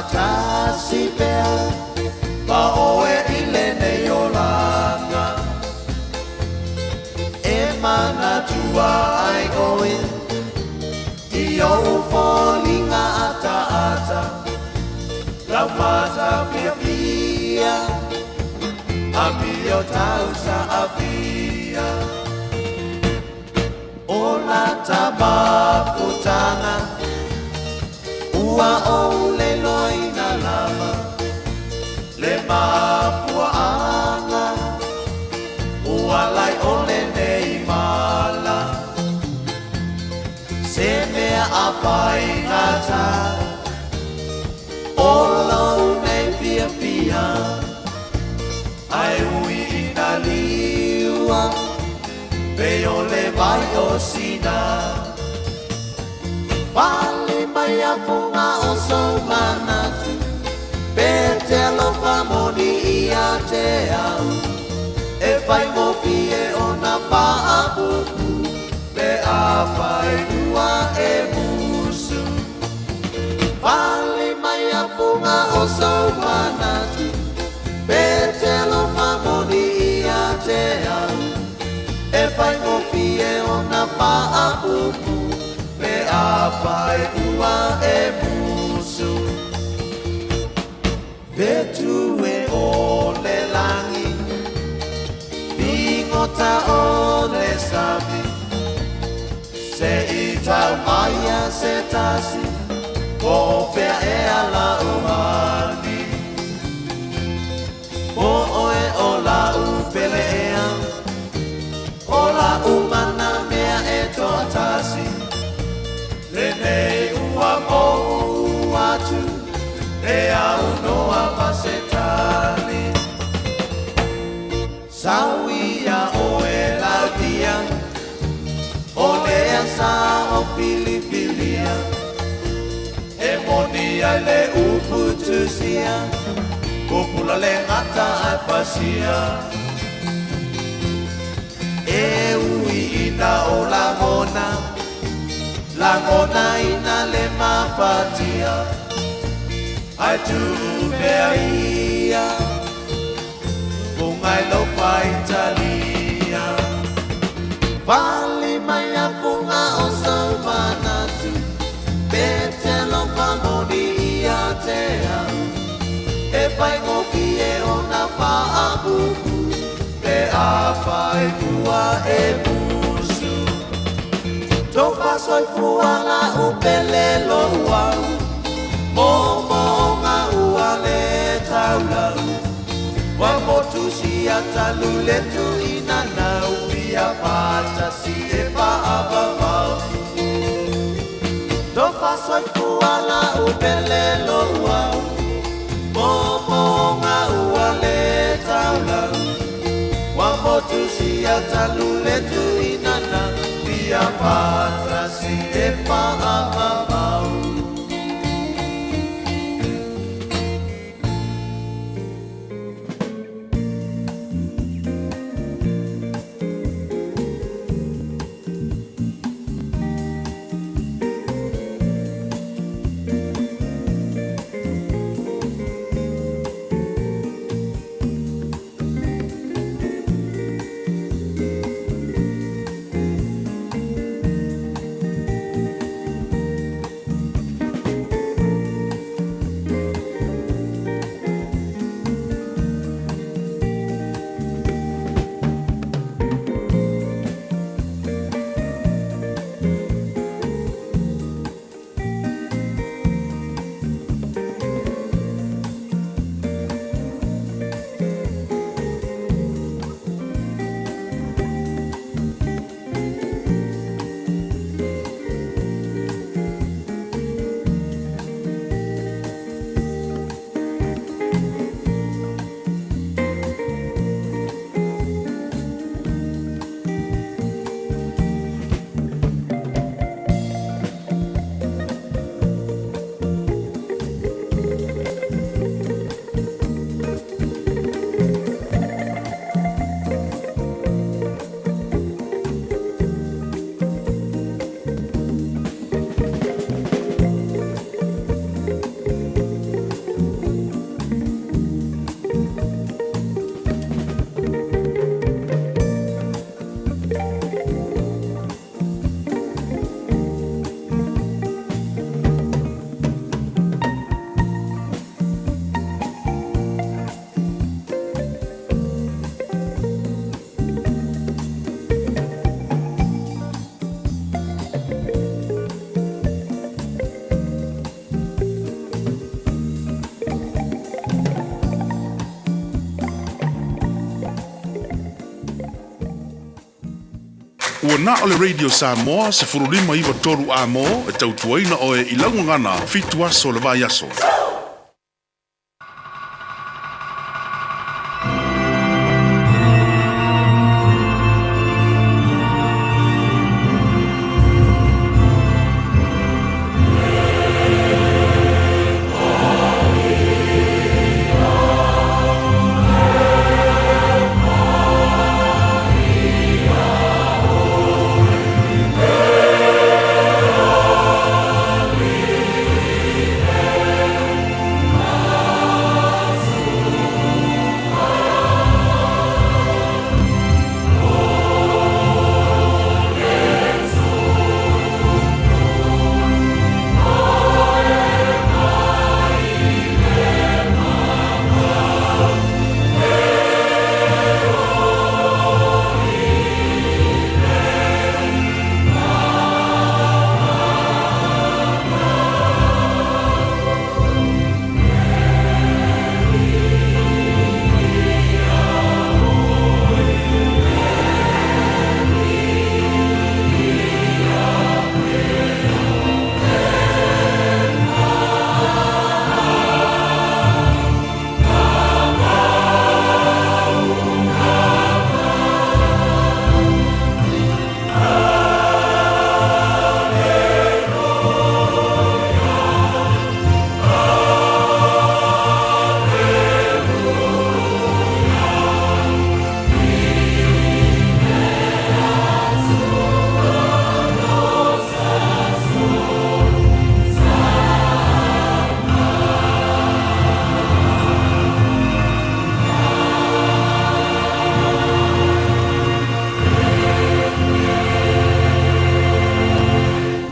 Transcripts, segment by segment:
Faatasi pea ma oe i lenei olaga. E manatua ai oe i ou foliga ataata, lau mata fiafia, amio tau saafia. O lata mafutaga ua ou leloina lava le mafuaaga ua lai o lenei mala. Se mea a faigata o lou nei fiafia, ae ui ina liua pei o le vai o Sina. Pale mai afuga o sou manatu, pe te alofa moni ia te au, e faigofie ona faapupu pe afai ua e musu. Fale mai afuga o sou manatu, pe te alofa moni ia te au, e faigofie ona faapupu pe afai ua e musu. Fetu e o le lagi, figota o le sami, se i tau mai se tasi, po o fea ea lau hani. Po oe o lau pele ea, o lau mana mea e toatasi, lenei ua mou atu, e aunoa ma se tali. Sau ia oe Laudia, o lea sa o filifilia, e moni ai le upu tusia, pupula le gata ae fasia. E ui ina o lagona, lagonaina le mafatia, ae tuu pea ia, fuga i lou faitalia. Fale mai afuga o sou manatu, pe te alofa moni ia te au, e faigofie ona faapupu pe afai ua e musu. Tofa soifua lau pele lou au, moomooga ua le taulau, ua motu siata le tuina nau fia faatasi e faavavau. Tofa soifua lau pele lou au, moomooga ua le taulau, ua motu siata le tuina nau fia faatasi e faavavau. Ua na o le Radio Samoa 15 93 A-mo e tautuaina oe i lau gagana fitu aso o le vaiaso.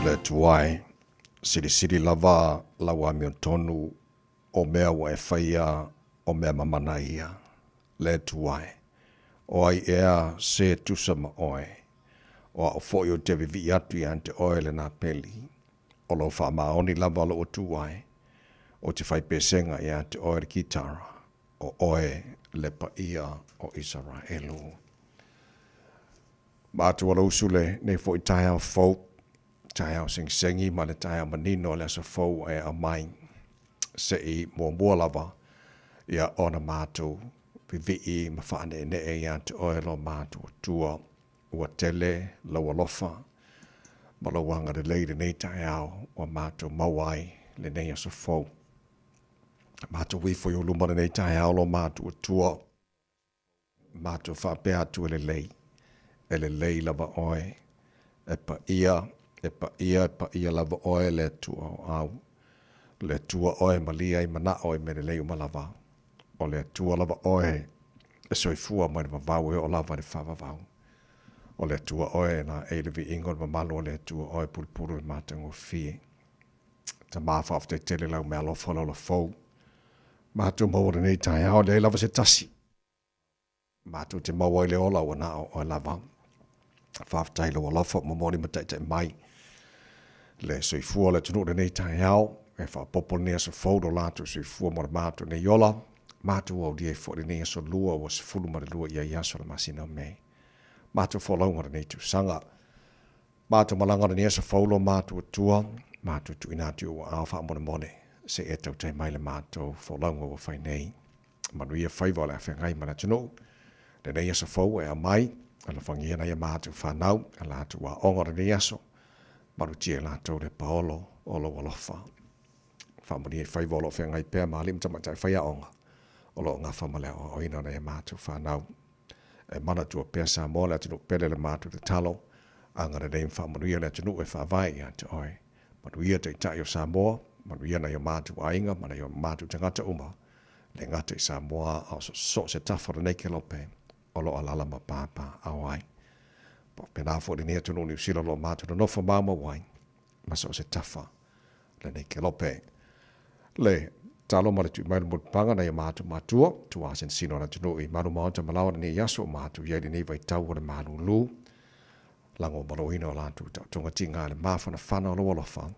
Le Atua e, silisili lava lau amiotonu o mea ua e faia o mea mamana ia. Le Atua e, o ai ea se tusa ma oe, o a'u foi ou te vivii atu ia te oe le napeli. O lou faamaoni lava lou Atua e, ou te fai pesega ia te oe le kitara, o oe le paia o Isaraelu. Matua lou usu lenei foi taeao fou, taeao segisegi ma le taeao manino o le aso fou ua e aumai, se i muamua lava ia ona matou vivii ma faaneenee ia te oe lo matou Atua. Ua tele lou alofa ma lou agalelei i lenei taeao ua matou maua ai lenei aso fou. Matou ifo i ou luma lenei taeao lo matou Atua. Matou faapea atu e lelei, e lelei lava oe, e paia, e paia, e paia lava oe le Atua o au. Le Atua oe e malia ai manao i mea lelei uma lava. O le Atua lava oe e soifua mai le vavau e oo lava i le faavavau. O le Atua oe e laei le viiga o le mamalu o le Atua oe e pulupulu i le matagofie. Tama faafetai tele lau meaalofa le ola fou. Matou maua lenei taeao, leai lava se tasi. Matou te maua ai le ola ua na o oe lava. Faafetai lou alofa ua momoli ma taitai mai le soifua o le atunuu lenei taeao. E faaopoopo lenei aso fou lo latou soifua mo le matou nei ola. Matou aulia ai foi lenei aso lua ua 12 i ai aso o le masina o Me. Matou folauga lenei tausaga. Matou malaga lenei aso fou lo matou Atua, matou tuuina atu i ou aao faamolemole, se e tautai mai le matou folauga ua fai nei. Manuia faiva o le a feagai ma le atunuu. Lenei aso fou e aumai, alofagia nai a matou fanau, a latou aoga o lenei aso, malutia i latou le paolo o lou alofa. Faamanuia i faiva o lo o feagai pea ma alii ma tamaitai faiaoga o lo o gafa ma le aoaoina o nai a matou fanau. E manatua pea Samoa le atunuu pele le matou tatalo, agalelei ma faamanuia le atunuu e faavae ia te oe. Manuia Taitai o Samoa, manuia nai o matou aiga ma nai o matou tagata uma, le gata i Samoa a o so o se tafa o lenei kelope o lo o alaala ma papaaao ai. Faapena foi lenei atunuu o Niu Sila o lo o matou nonofo maumau ai ma so o se tafa lenei kelope. Le talo ma le tui mai le mulipapaga nai o matou matua, tuasenesino o le atunuu i malu maota ma laoa lenei aso o matou i ai lenei vaitau o le malulu. Lago maloina o latou taotoga tiga le mafanafana o lou alofa,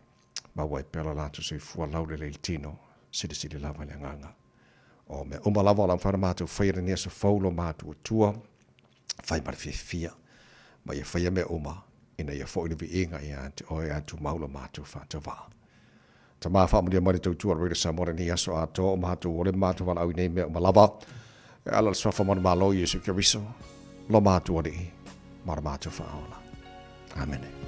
maua ai pea lo latou soifua laulelei i le tino, silisili lava i le agaga. O mea uma lava o le a mafai ona matou faia i lenei aso fou lo matou Atua, fai ma le fiafia. Ma ia faia mea uma ina ia foi le viiga ia te oe ae tumau lo matou faatauvaa. Tama faamanuia mai le tautua a le Radio Samoa i lenei aso atoa o matou ole ma matou valaau i nei mea uma lava. E ala i le suafa manumalo o Iesu Keriso, lo matou Alii ma lo matou Faaola. Amene.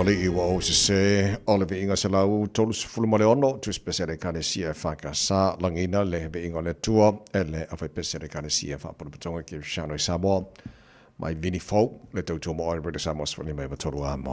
Alii ua ou sesē, o le viiga 136, Tusi Pese a le Ekalesia EFKS, lagiina le viiga o le Atua e le Aufaipese a le Ekalesia Faaputaputoga Kerisiano i Samoa, mai Vini Fou, le tautua mo oe Radio Samoa 15 93 Amo.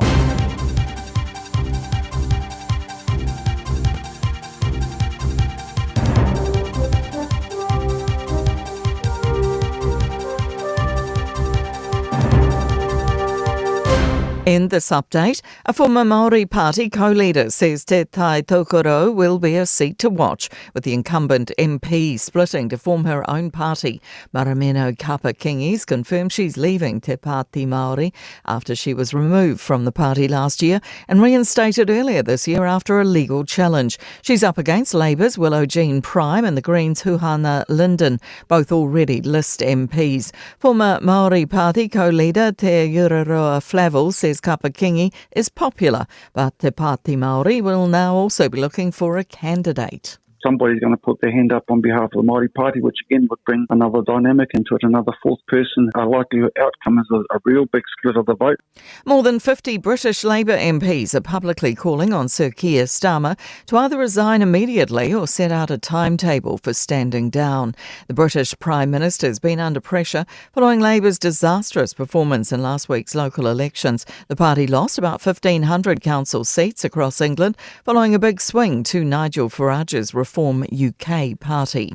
In this update, a former Maori Party co-leader says Te Tai Tokerau will be a seat to watch, with the incumbent MP splitting to form her own party. Mariameno Kapa-Kingi's confirmed she's leaving Te Pāti Māori after she was removed from the party last year and reinstated earlier this year after a legal challenge. She's up against Labour's Willow Jean Prime and the Greens' Huhana Lyndon, both already list MPs. Former Maori Party co-leader Te Ururoa Flavell says Kapa-Kingi is popular, but Te Pāti Māori will now also be looking for a candidate. Somebody's going to put their hand up on behalf of the Māori Party, which again would bring another dynamic into it, another fourth person. A likely outcome is a real big split of the vote. More than 50 British Labour MPs are publicly calling on Sir Keir Starmer to either resign immediately or set out a timetable for standing down. The British Prime Minister has been under pressure following Labour's disastrous performance in last week's local elections. The party lost about 1,500 council seats across England following a big swing to Nigel Farage's Reform UK party.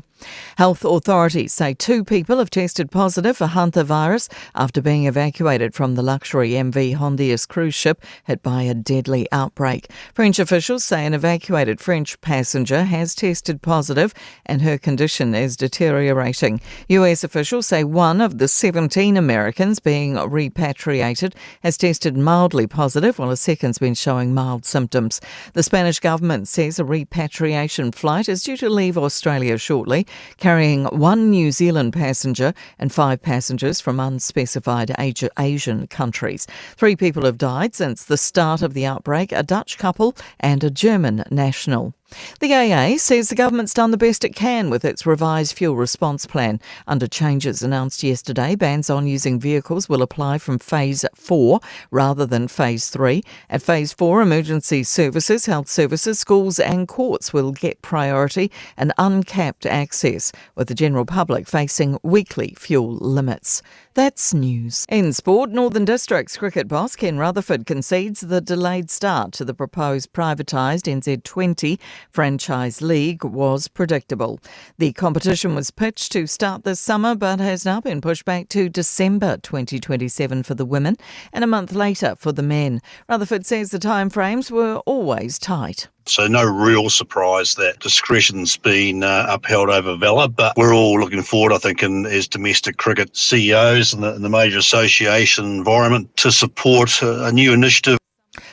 Health authorities say 2 people have tested positive for hantavirus after being evacuated from the luxury MV Hondius cruise ship hit by a deadly outbreak. French officials say an evacuated French passenger has tested positive and her condition is deteriorating. US officials say one of the 17 Americans being repatriated has tested mildly positive, while a second's been showing mild symptoms. The Spanish government says a repatriation flight is due to leave Australia shortly, carrying 1 New Zealand passenger and 5 passengers from unspecified Asian countries. 3 people have died since the start of the outbreak, a Dutch couple and a German national. The AA says the government's done the best it can with its revised fuel response plan. Under changes announced yesterday, bans on using vehicles will apply from Phase 4 rather than Phase 3. At Phase 4, emergency services, health services, schools and courts will get priority and uncapped access, with the general public facing weekly fuel limits. That's news. In sport, Northern Districts cricket boss Ken Rutherford concedes the delayed start to the proposed privatised NZ20 franchise league was predictable. The competition was pitched to start this summer but has now been pushed back to December 2027 for the women and a month later for the men. Rutherford says the timeframes were always tight. So no real surprise that discretion's been upheld over valour, but we're all looking forward, I think, as domestic cricket CEOs and the major association environment to support a new initiative.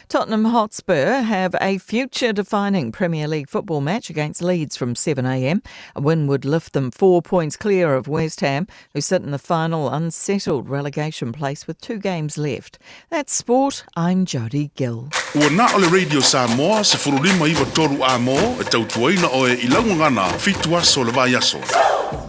Tottenham Hotspur have a future-defining Premier League football match against Leeds from 7 a.m. A win would lift them 4 points clear of West Ham, who sit in the final unsettled relegation place with 2 games left. That's sport. I'm Jodie Gill. Ua na o le Radio Samoa 15 93 Amo e tautuaina oe i lau gagana 7 aso le vaiaso.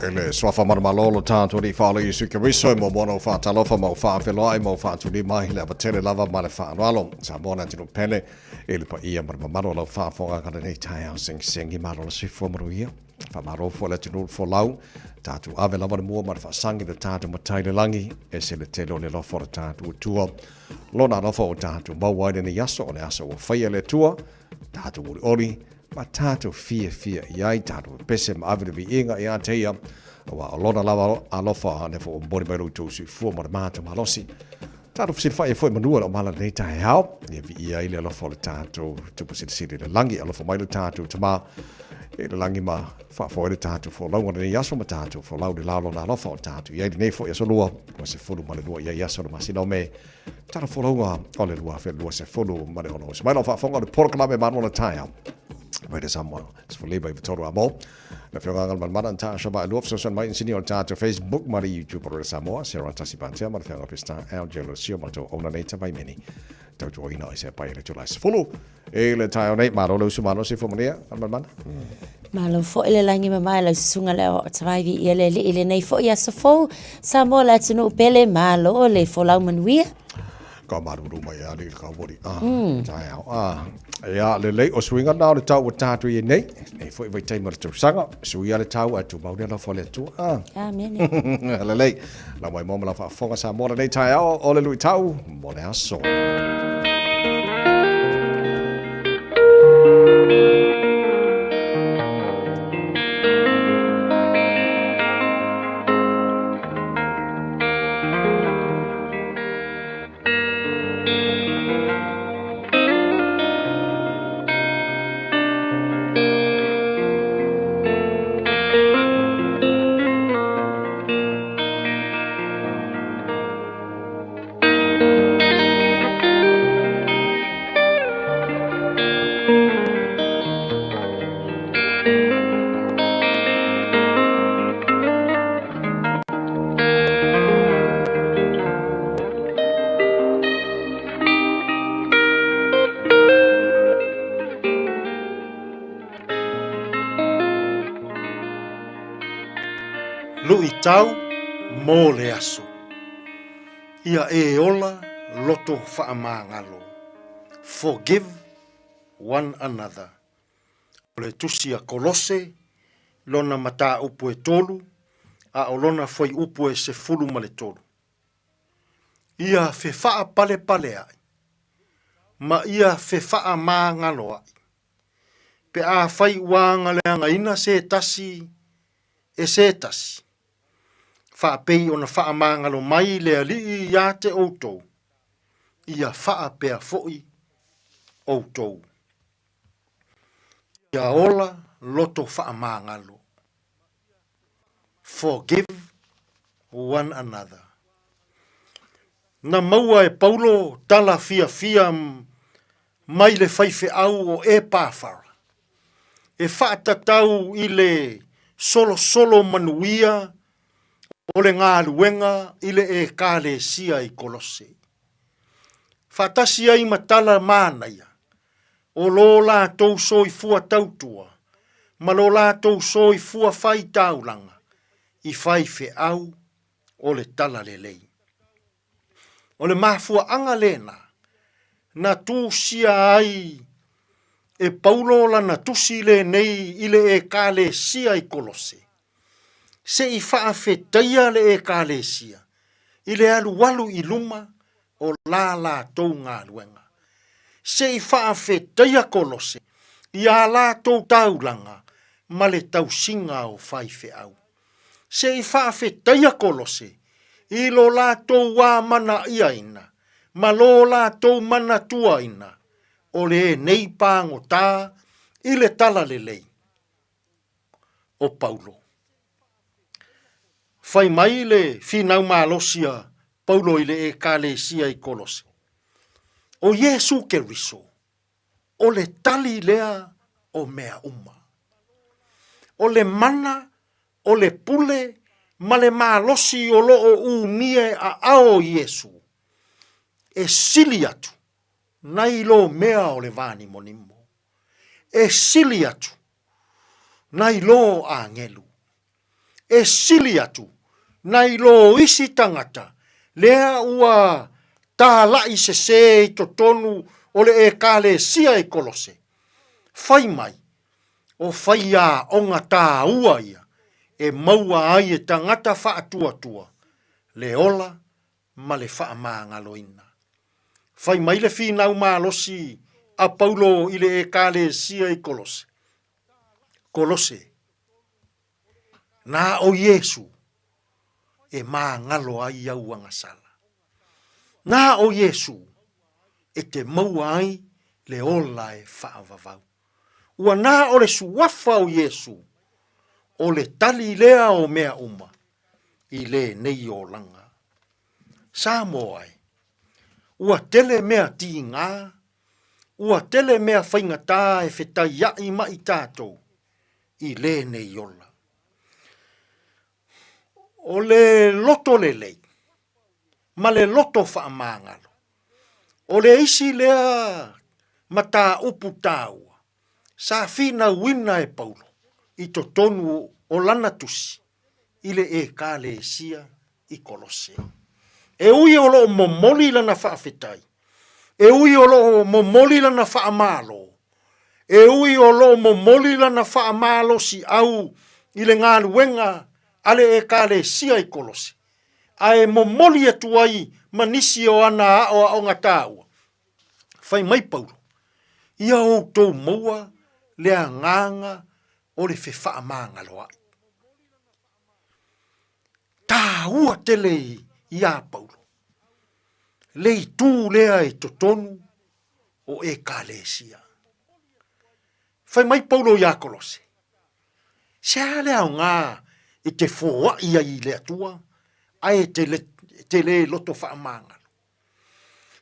E le suafa manumalo lo tātou alii whaalo Iesu Keriso e muamua ona u whaatalofa ma u whaafeloai ma u faatuli mai le ava tele lava ma le faaaloalo. Samoa le atunuu pele i le paia ma le mamalu o lau faafofoga ka lenei taeao segisegi malo le soifua manuia. Faamalo foi le atunuu le folau, tatou ave lava le mua ma le faasaga i le tatou matai i le lagi, ese le tele o le alofa o le tatou Atua. Lona alofa o tatou maua ai lenei aso, o le aso ua faia e le Atua, tatou olioli ma tatou fiafia i ai, tatou pepese ma ave le viiga ia te ia, aua o lona lava alofa lea foi ua momoli mai lo outou soifua ma le matou malosi. Tatou fesilafai ai foi manua le omala lenei taeao, ia viia ai le alofa o le tatou Tupu Silisili i le lagi, alofa mai le tatou Tama i le lagi ma faafoe le tatou folauga lenei aso ma tatou folau le la o lona alofa o tatou i ai lenei foi aso lua, ua 12 i ai aso o le masina o Me, tatou folauga o le 2026. Uso mai lau faafofoga o le polokalame Malo le taeao. Radio Samoa, 15 93 amo. Le afioga Galumalemana Natasha Vaelua fesoasoani mai inisinia o le tatou Facebook ma le YouTube o Radio Samoa, Sarah Tasi Patea ma le afioga Pesta Al Gelosio ma le tou auna nei Tavaimeni. Tautuaina i se pai e le tula 10 i le taeao nei. Malo le uso, malo le soifua manuia, Galumalemana. Malo foi le lagi mamae lau susuga le aoao tavaivi ia le alii lenei foi aso fou. Samoa le atunuu pele, malo le folau manuia. Ka malulu mai a le ka wori a taeao a ia lelei o suiga na o le tau ua tatou i ai nei nei foi vaitaimi o le tausaga suia le tau ae tumau le alofa o le Atua a Amene. Lelei lau mai mo ma lau faafofoga Samoa lenei taeao o le luitau mo le aso. Luitau mo le aso. Ia e ola loto faamagalo. Forgive one another. O le tusi a Kolose, lona mataupu e tolu, a o lona fuaiupu e 13. Ia fefaapalepai ma ia fefaamagaloai, pe afai ua agaleagaina se tasi e se tasi, faapei ona faamagalo mai le Alii ia te outou, ia faapea foi outou. Ia ola loto faamagalo. Forgive one another. Na maua e Paulo tala fiafia mai le faifeau o Epafara e faatatau i le solosolo manuia o le galuega i le Ekalesia i Kolose. Faatasi ai ma tala manaia o lo latou soifua tautua ma lo latou soifua faitaulaga i faifeau o le talalelei. O le mafuaaga lena na tusia ai e Paulo lana tusi lenei i le Ekalesia i Kolose, se i faafetaia le Ekalesia i le alualu i luma o la latou galuega. Se i faafetaia Kolose i a latou taulaga ma le tausiga o faifeau. Se i faafetaia Kolose i lo latou amanaiaina ma lo latou manatuaina o lenei pagota i le talalelei o Paulo. Fai mai le finau malosi a Paulo i le Ekalesia i Kolose, O Iesu Keriso, o le tali lea o mea uma. O le mana, o le pule, ma le malosi o lo o umia e aao o Iesu, e sili atu nai lo mea o le vanimonimo, e sili atu nai lo agelu, e sili atu nai lo isi tagata lea ua tālaʻi sesē i totonu o le Ekalesia i Kolose. Fai mai, o faiaoga tāua ia e maua ai e tagata faatuatua le ola ma le faamagaloina. Fai mai le finau malosi a Paulo i le Ekalesia i Kolose, Kolose, na o Iesu e magalo ai au agasala. Na o Iesu e te maua ai le ola e faavavau. Ua na o le suafa o Iesu o le tali lea o mea uma i lenei olaga. Samoa e, ua tele mea tigā, ua tele mea faigata e fetaiaʻi ma i tatou i lenei ola. O le loto lelei ma le loto faamagalo, o le isi lea mataupu taua sa finauina e Paulo i totonu o lana tusi i le Ekalesia i Kolose. E ui o lo o momoli lana faafetai, e ui o lo o momoli lana faamalo, e ui o lo o momoli lana faamalosiau i le galuega a le Ekalesia i Kolose, ae momoli atu ai ma nisi o ana aoaoga taua, fai mai Paulo, Ia outou maua le agaga o le fefaamagaloaʻi. Taua tele iā Paulo le itu lea i totonu o Ekalesia. Fai mai Paulo iā Kolose, Se a le aoga e te foaʻi ai i le Atua ae te lē loto faamagalo?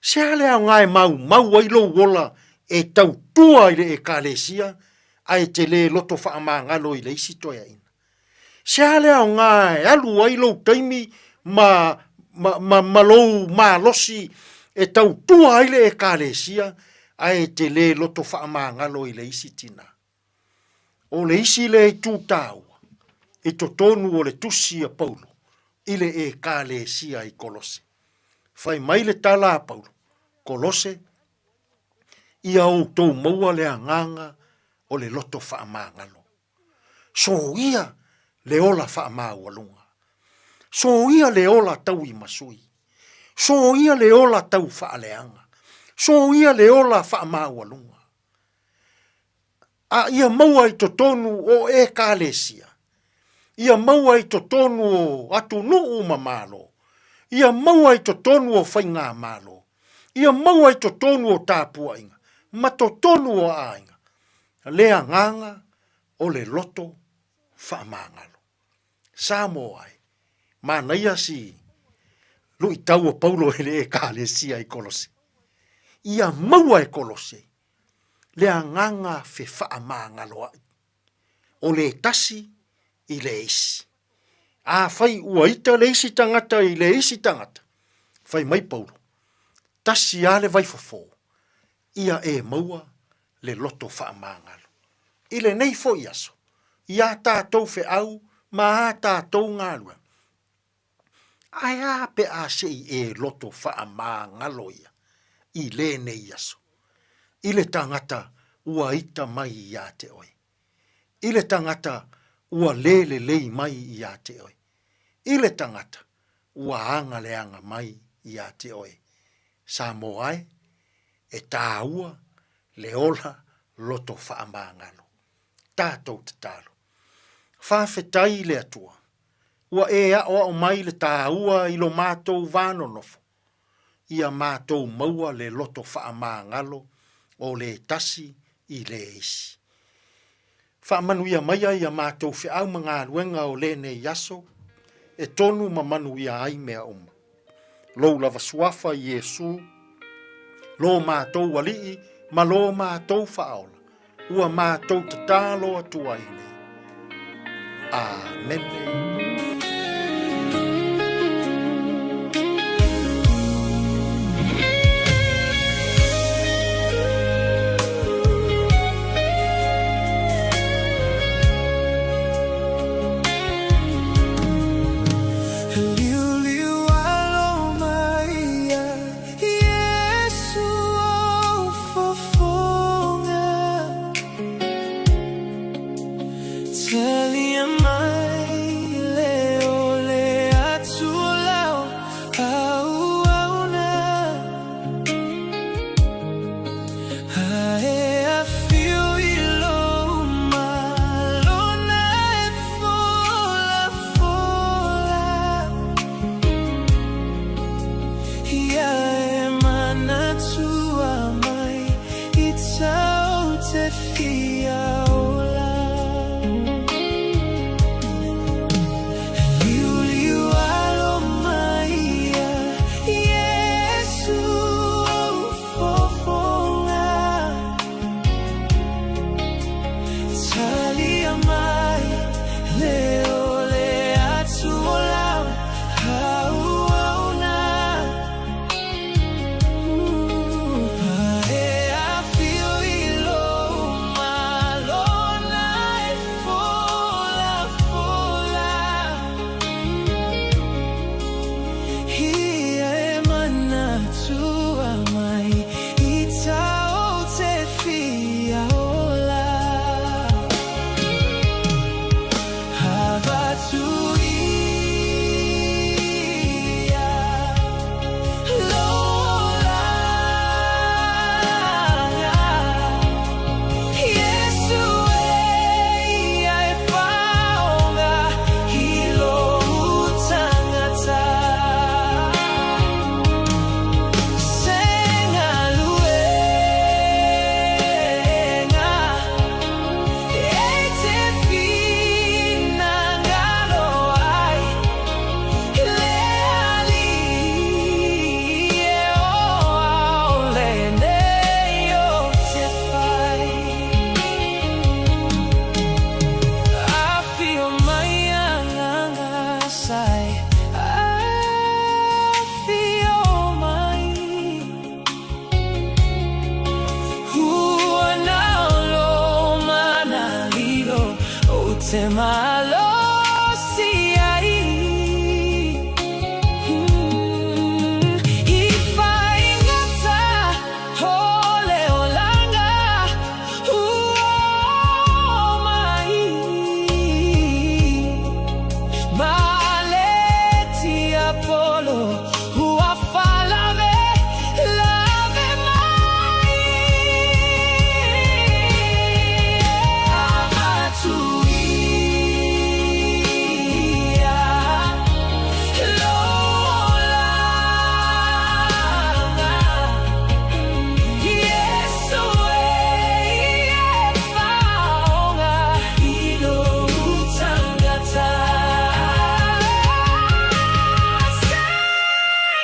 Se a le aoga e maumau ai lou ola e tautua i le Ekalesia ae te lē loto faamagalo i le isi toeaiina? Se a le aoga e alu ai lou taimi ma, ma, ma, ma lou malosi e tautua ai le Ekalesia ae te lē loto faamagalo i le isi tinā? O le isi lea itu taua i totonu o le tusi a Paulo i le Ekalesia i Kolose. Fai mai le tala a Paulo, Kolose, ia outou maua le agaga o le loto faamagalo. Soia le ola faamaualuga. Soia le ola tauimasui. Soia le ola tau faaleaga. Soia le ola faamaualuga. A ia maua i totonu o Ekalesia, ia maua i totonu o atunuu ma Malo, ia maua i totonu o faigamalo, ia maua i totonu o tapuaiga ma totonu o aiga, le agaga o le loto faamagalo. Samoa e, manaia si luitau o Paulo i le Ekalesia i Kolose. Ia maua e Kolose le agaga fefaamagaloaʻi, o le tasi i le isi. Afai ua ita le isi tagata i le isi tagata, fai mai Paulo, tasi lava le vaifofo, ia e maua le loto faamagalo. I lenei foi aso, i a tatou feau ma a tatou galuega, Ae a pe a se i e loto faamagalo ia i lenei aso, i le tagata ua ita mai iā te oe, i le tagata ua lē lelei mai iā te oe, i le tagata ua agaleaga mai iā te oe. Samoa e, e tāua le ola loto faamagalo. Tatou tatalo. Faafetai i le Atua, ua e aʻoaʻo mai le tāua i lo matou wā nonofo, ia matou maua le loto faamagalo o le tasi i le isi. Faamanuia maia ia matou feau ma galuega o lenei aso, e tonu ma manuia ai mea uma. Lou lava suafa Iesu, lo matou Alii ma lo matou Faaola, ua matou tatalo atu ai nei. Amene. te malosi ai. I whaingata o le olanga ua mai. Ma le tiapolo ua whalave lave mai. Amatuia lo olanga. Iesu e e whaonga i lou tangata. Sengaluenga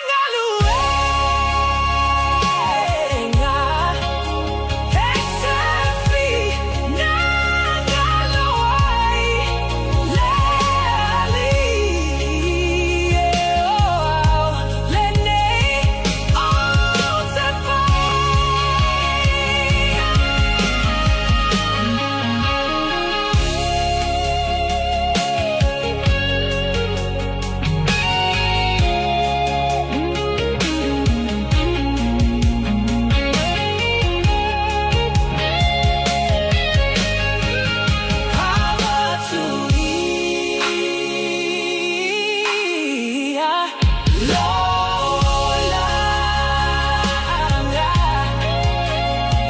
e te finagalo ai le Alii e o au lenei o te whai. Amatuia lo olanga.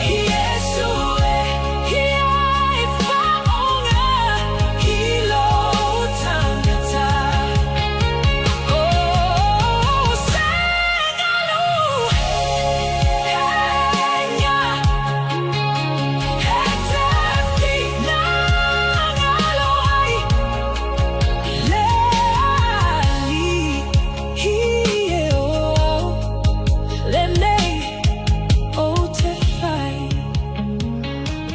Iesu e ia e whaonga i lou tangata. Oh, sengaluenga e te finagalo ai le Alii e o au lenei o te whai.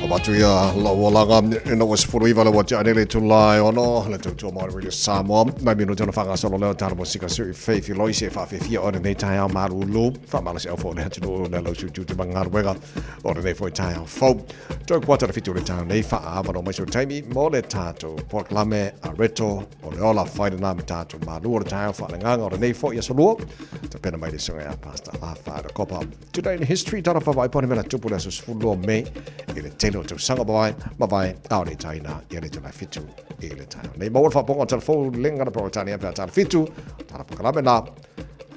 Avatu ia lau olaga ina ua 19 le ua tea nei le itula e ono le tautua Māori Radio Samoa. Mai minute ona faagasolo lea o tala mo sika sui Faith Loise e faafefia o lenei taeao malulu. Faamalosi au fo le atunuu na lau sui ma galuega o lenei foi taeao fou. Toe kuata le 7 o le taeao nei faaavanoa mai so taimi mo le tātou polokalame a Reto o le ola whai lena me tātou malu o le taeao faaleagaga o lenei foi aso lua. Tapena mai le susuga ia Pastor Arthur Kopa. Today in History, tala whawai pone mena tupu le aso 12 Mei i le tele o tausaga mavae, mavae, a o le taina i le tula 7 i le taeao. Nei maua le whaaponga o telefou lenga na Peretania pe a tala 7, tala pakalame nā,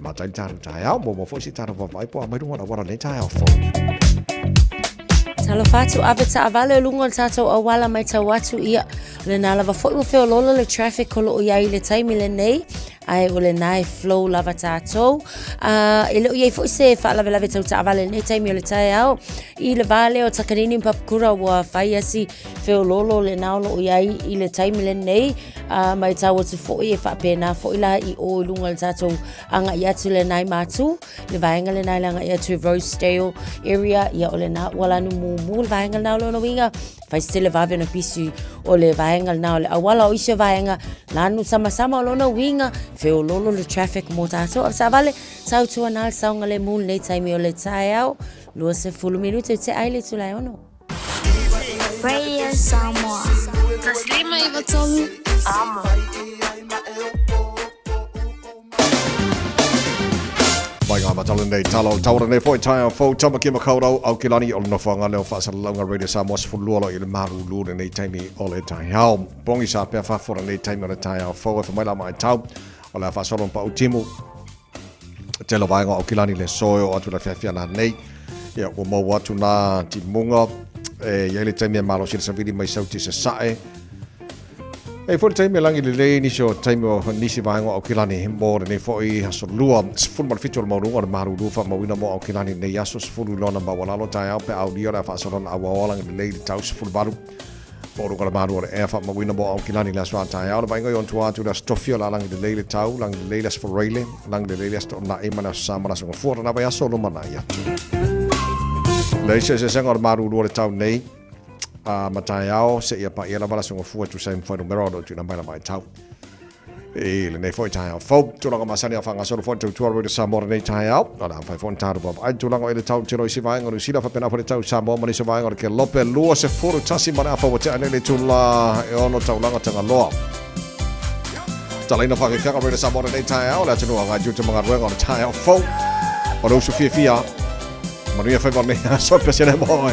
matai tātou taeao, mo mo foi si tātou whawai po a mai runga na wara nei taeao fou. Talofa atu ave taavale o luga o le tatou auala maitau atu ia o lena lava foi ua feoloolo le traffic o loo iai i le taimi lenei ae o lena e flow lava tatou uh, e le o iai foi se faalavelave tau taavale i lenei taimi o le taeao i le va lea o Takanini ma Papakura ua fai asi feoloolo lena o loo iai i le taimi lenei uh, maitau atu foi e faapena foi la i o i luga o le tatou agai atu lena i Matu le vaega lena i le agai atu i Rosedale area ia o lena ua lanu mumu le vaega lena o lona uiga fai se tele vave ona pisi o le vaega lena o le auala o isi o vaega lanu samasama o lona uiga feololo le traffic mo tātou a savale sautua nā le saogalemu lenei taimi o le taeao 20 minute te ai le itula e ono. Radio Samoa. 153 Amo. Mai ngā matala nei tala o taura nei foi taia fou tama ki makaurau au ki lani o le nofoanga leo whaasalalauga Radio Samoa 12 lo i le marulu le nei taimi o le taeao. Pongi sa pea whafora nei taimi o le taeao fou e whamai la mai tau o le whaasolo pa utimu te la vaenga o kilani le soe o atu la fiafia nā nei. Ia, ua maua atu nā timunga e iai le taimi e malosi le savili mai sauti se sae. E foi le taimi e langi lelei nisi o taimi o nisi vaenga o Aukilani mo lenei foi aso lua 17 o le maualuga o le malulu faamauina mo Aukilani nei aso 10 lona maualalo taeao pe aulia o le a faasolona auaoa langi lelei le tau 18 maualuga o le malu o le ea faamauina mo Aukilani le aso a taeao le vaaiga i ona tua atu le aso tofi o le a langi lelei le tau langi lelei le aso Faraile langi lelei le aso Toonai ma le aso Sa ma le aso Gafua lena vaiaso o lumanai atu. Le isi eseesega o le malulu o le tau nei a ma taeao seia paia lava le aso Gafua e tusa ai ma fuainumera o lo o tuuina mai la matau. I lenei foi taeao fou, tulaga masani a faagasolo foi tautua Radio Samoa lenei taeao. O le a mafai foi ona tatou vaavaai tulaga o i le tau tino i isi vaega o Niu Sila faapena foi le tau Samoa ma nisi o vaega o le Kelope 21 ma le afa ua tea nei le itula e ono taulaga Tagaloa. Talaina whakekaka Radio Samoa lenei taeao, le atunuu a ngai tiute ma galuega o le taeao fou. O le usu fiafia, manuia whaiva o lenei aso, pese le moe.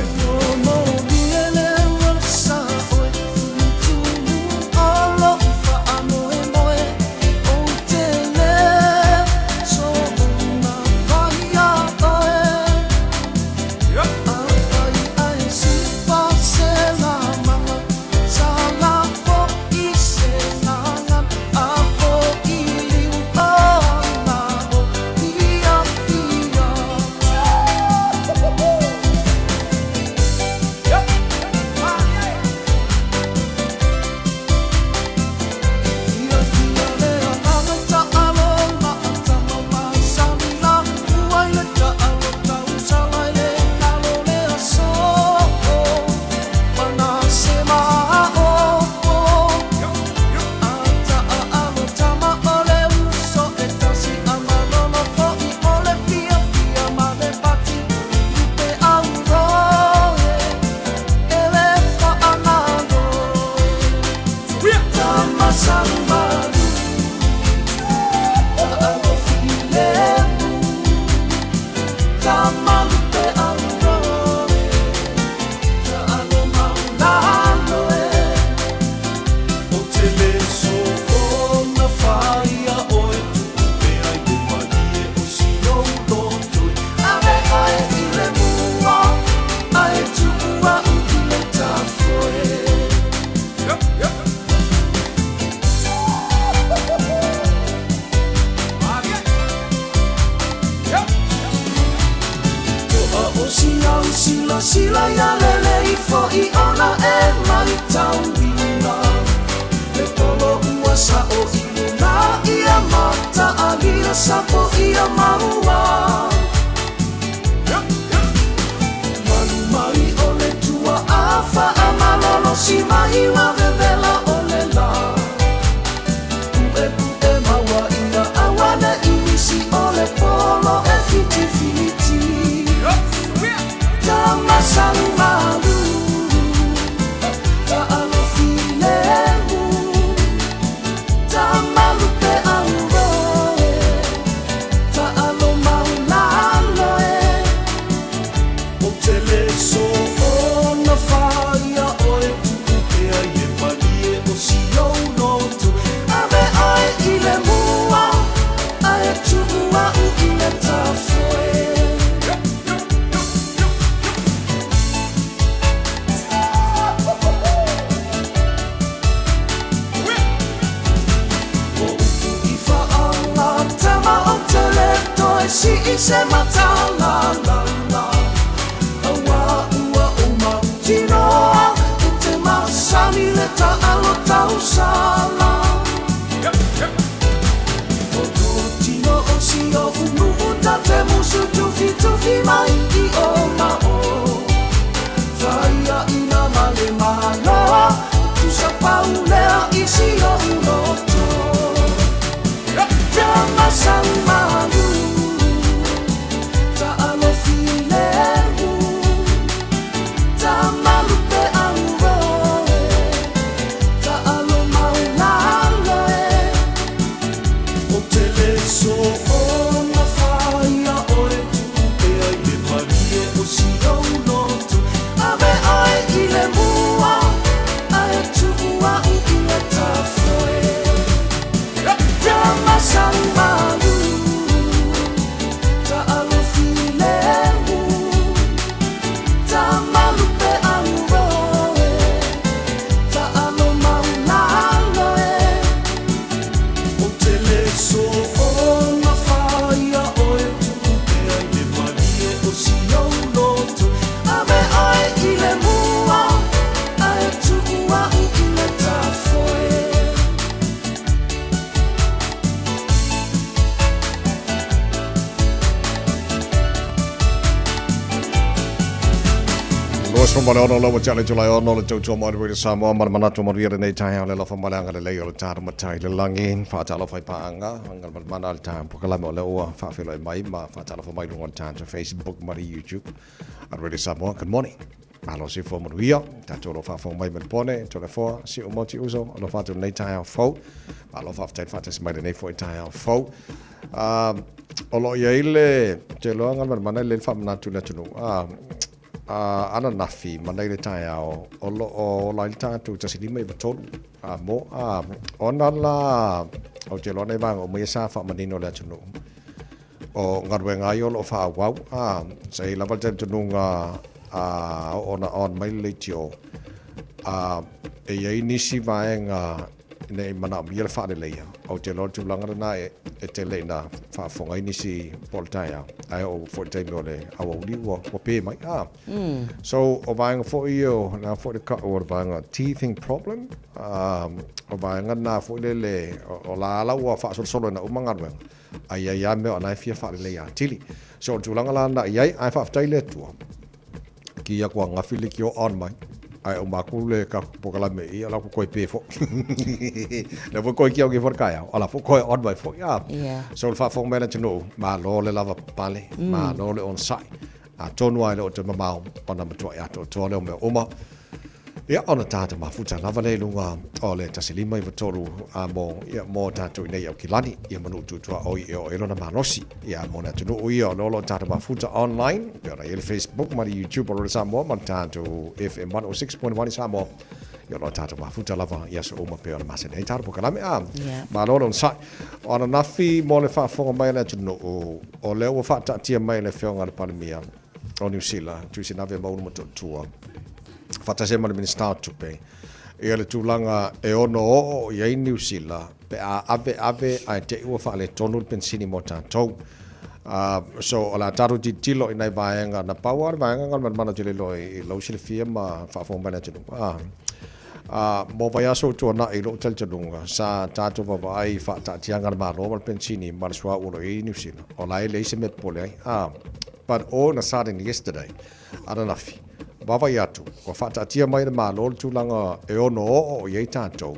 16 lau ua le Julai 6 le tautua mai le Samoa ma le manatu manuia lenei taeao le alofa ma le agalelei o le tatou Matai i le lagi. Faatalofa i paaga, agalemanamana le taeao polokalame o lea ua faafeiloai mai ma faatalofa mai i luga o le tatou Facebook ma le YouTube a Radio Samoa. Good morning. Malo soifua manuia, tatou o lo o faafofoga mai Melebone, Toleafoa, Siumu, Uso, alofa atu lenei taeao fou. Malo faafetai le faatasi mai lenei foi taeao fou. Uh, o lo o i ai le, ou te iloa Galumalemana e lelei le faamanatu i le atunuu, uh, uh, ananafi ma nei le taeao, o lo o ola ai le tatou 1593 uh, mo, uh, ona la, ou te iloa nei vaega uma ia sa faamanino i le atunuu, o galuega ai o lo o faaauau, uh, sa i ai lava le talitonuga uh, oo ona on mai le leitio, uh, e i ai nisi vaega ina i manaomia le faaleleia. Ou te iloa o le tulaga lena e tele ina faafofoga ai nisi po o le taeao, ae oo foi i le taimi o le aoauli ua pe mai. Ah. So, o vaega foi ia, o lena foi le kau o le vaega teething problem, o vaega lena foi lele, o la la ua faasolosolo ina uma galuega, ae i ai lava mea o la e fia faaleleia atili. So, o le tulaga la lena i ai, ae faafetai i le Atua. Ki aku angafi le kio on mai. Ai o maku le ka pokalame i ala ku koi pe fo. Le fo koi ki au ki fo kai au. Ala fo koi on mai fo. Ya. Yeah. So le faafofoga mai le atunuu, malo le lava pale, malo le onosai. Atonu ai le o te mamao ona matuai atoatoa lea o mea uma. Ia, ona tātou mafuta lava lea i luga o le 1593 a mo, ia, mo tātou i nei Aukilani, ia manu tutua oi e o e lona malosi. Ia, mo le atunuu ia o lolo tātou mafuta online, pe ona i le Facebook ma le YouTube o Rore Samoa ma le tātou FM 106.1 i Samoa. Ia, o tātou mafuta lava i aso uma pe ona masani ai tātou pokalame. A, malo le onosai. O ananafi mo le faafofoga mai a le atunuu, o lea ua faataatia mai e le Afioga i le Palemia o Niu Sila, Tuisinave Maulu Motootua, faatasi ai ma le Minisita o Tupe, ia le tulaga e ono oo i ai Niu Sila pe a aveave ae te i ua faaletonu le penisini mo tatou. So, o le a tatou tilotilo i nai vaega, na pau lava le vaega Galumalemana ou te le iloa i lou silafia ma faafofoga mai le atunuu. Mo vaiaso ua tuanai i lou talitonuga, sa tatou vaavaai i faataatiaga a le Malo ma le penisini ma le suauu o lo o i ai i Niu Sila, o la e leai se mea e popole ai. But all in a sudden yesterday, ananafi, vaavaai atu, ua faataatia mai e le Malo le tulaga e ono oo i ai tatou.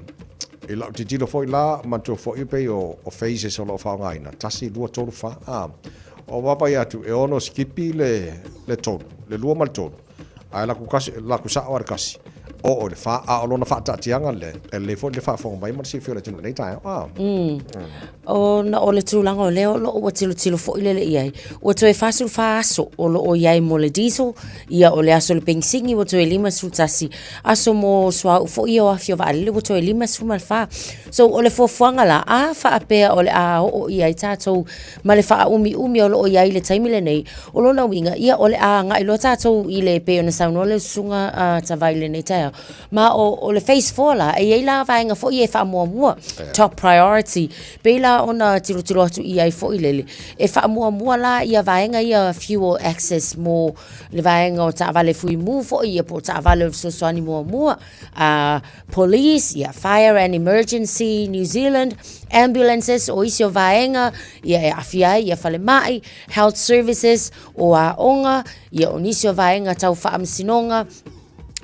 I lau tilotilo foi la, manatua foi pei o phases o lo o faaaogaina, 1, 2, 3, 4, o vaavaai atu, e ono sikipi le tolu, le lua ma le tolu, Ae laku kasi, laku sao a le kasi, oo i le fa, a o lona faataatiaga lea, e lelei foi le faafofoga mai ma le silafia o le atunuu i lenei taeao. A. Mm. Ona o le tulaga o lea o lo o ua tilotilo foi lele i ai, ua toe 44 aso o lo o i ai mo le diesel, ia o le aso o le penisini ua toe 51 aso mo suauu foi ia o afi o vaalele ua toe 54. So o le fuafuaga la, a faapea o le a oo i ai tatou ma le faaumiumi o lo o i ai i le taimi lenei, o lona uiga, ia o le a agai loa tatou i le, pei ona saunoa le Susuga a Tavai i lenei taeao, ma o, o le phase 4 la, e i ai la vaega foi e faamuamua, top priority, pei la ona tilotilo atu i ai foi lele, e faamuamua la ia vaega ia fuel access mo le vaega o taavale fuimu foi ia po o taavale o le fesoasoani muamua, a police, ia Fire and Emergency New Zealand, ambulances, o isi o vaega ia e aafia ai ia falemai, health services, o aoga, ia o nisi o vaega tau faamasinoga,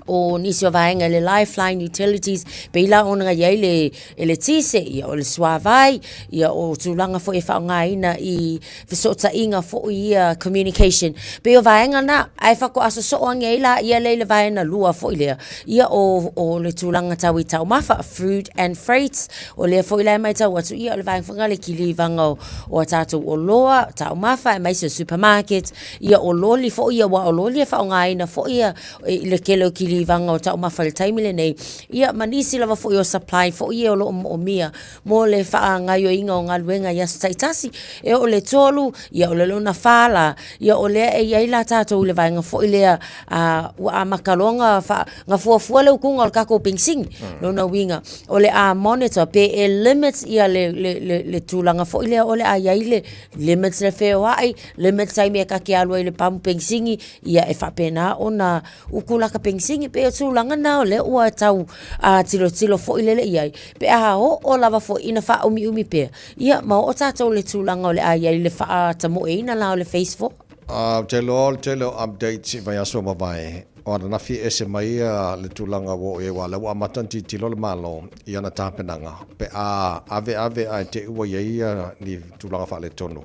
o nisi o vaega i le lifeline utilities, pei la ona i ai le eletise, ia o le suavai, ia o tulaga foi e faaaogaina i fesootaiga foi ia communication. Pei o vaega na, ae faatoa sosoo ane ai la ia lea i le vaega lua foi lea, ia o, o le tulaga tau i taumafa, food and freights, o lea foi la e matau atu, ia o le vaega foi lena le kilivaga o, o a tatou oloa, taumafa, aemaise o supermarket, ia o loli foi ia, aua o loli e faaaogaina foi ia i le tele o kilivaga o taumafa i le taimi lenei, ia ma nisi lava foi o supply foi ia o lo o moomia mo le faagaoioiga o galuega i aso taitasi. E oo i le 3, ia o le lona 4 la, ia o lea e i ai la tatou i le vaega foi lea a, ua amata loa ona faa, na fuafua le utuga o le tatou penisini. Lona uiga, o le a monitor pe e limit ia le, le, le, le tulaga foi lea o le a i ai le limit le feoai, limit taimi e ta te alu ai i le pamu penisini, ia e faapena ona utu laka penisini. Pei o tulaga na o lea ua tau a, tilotilo foi lele i ai, pe a oo lava foi ina faaumiumi pea, ia ma oo tatou i le tulaga o le a i ai le faatamoeina la o le phase 4. Ou te iloa o le tele o updates i vaiaso ua mavae. O ananafi e ese mai le tulaga ua oo i ai aua o lea ua amata ona tilotilo le Malo i ana tapenaga pe a aveave ae te i ua i ai ni tulaga faaletonu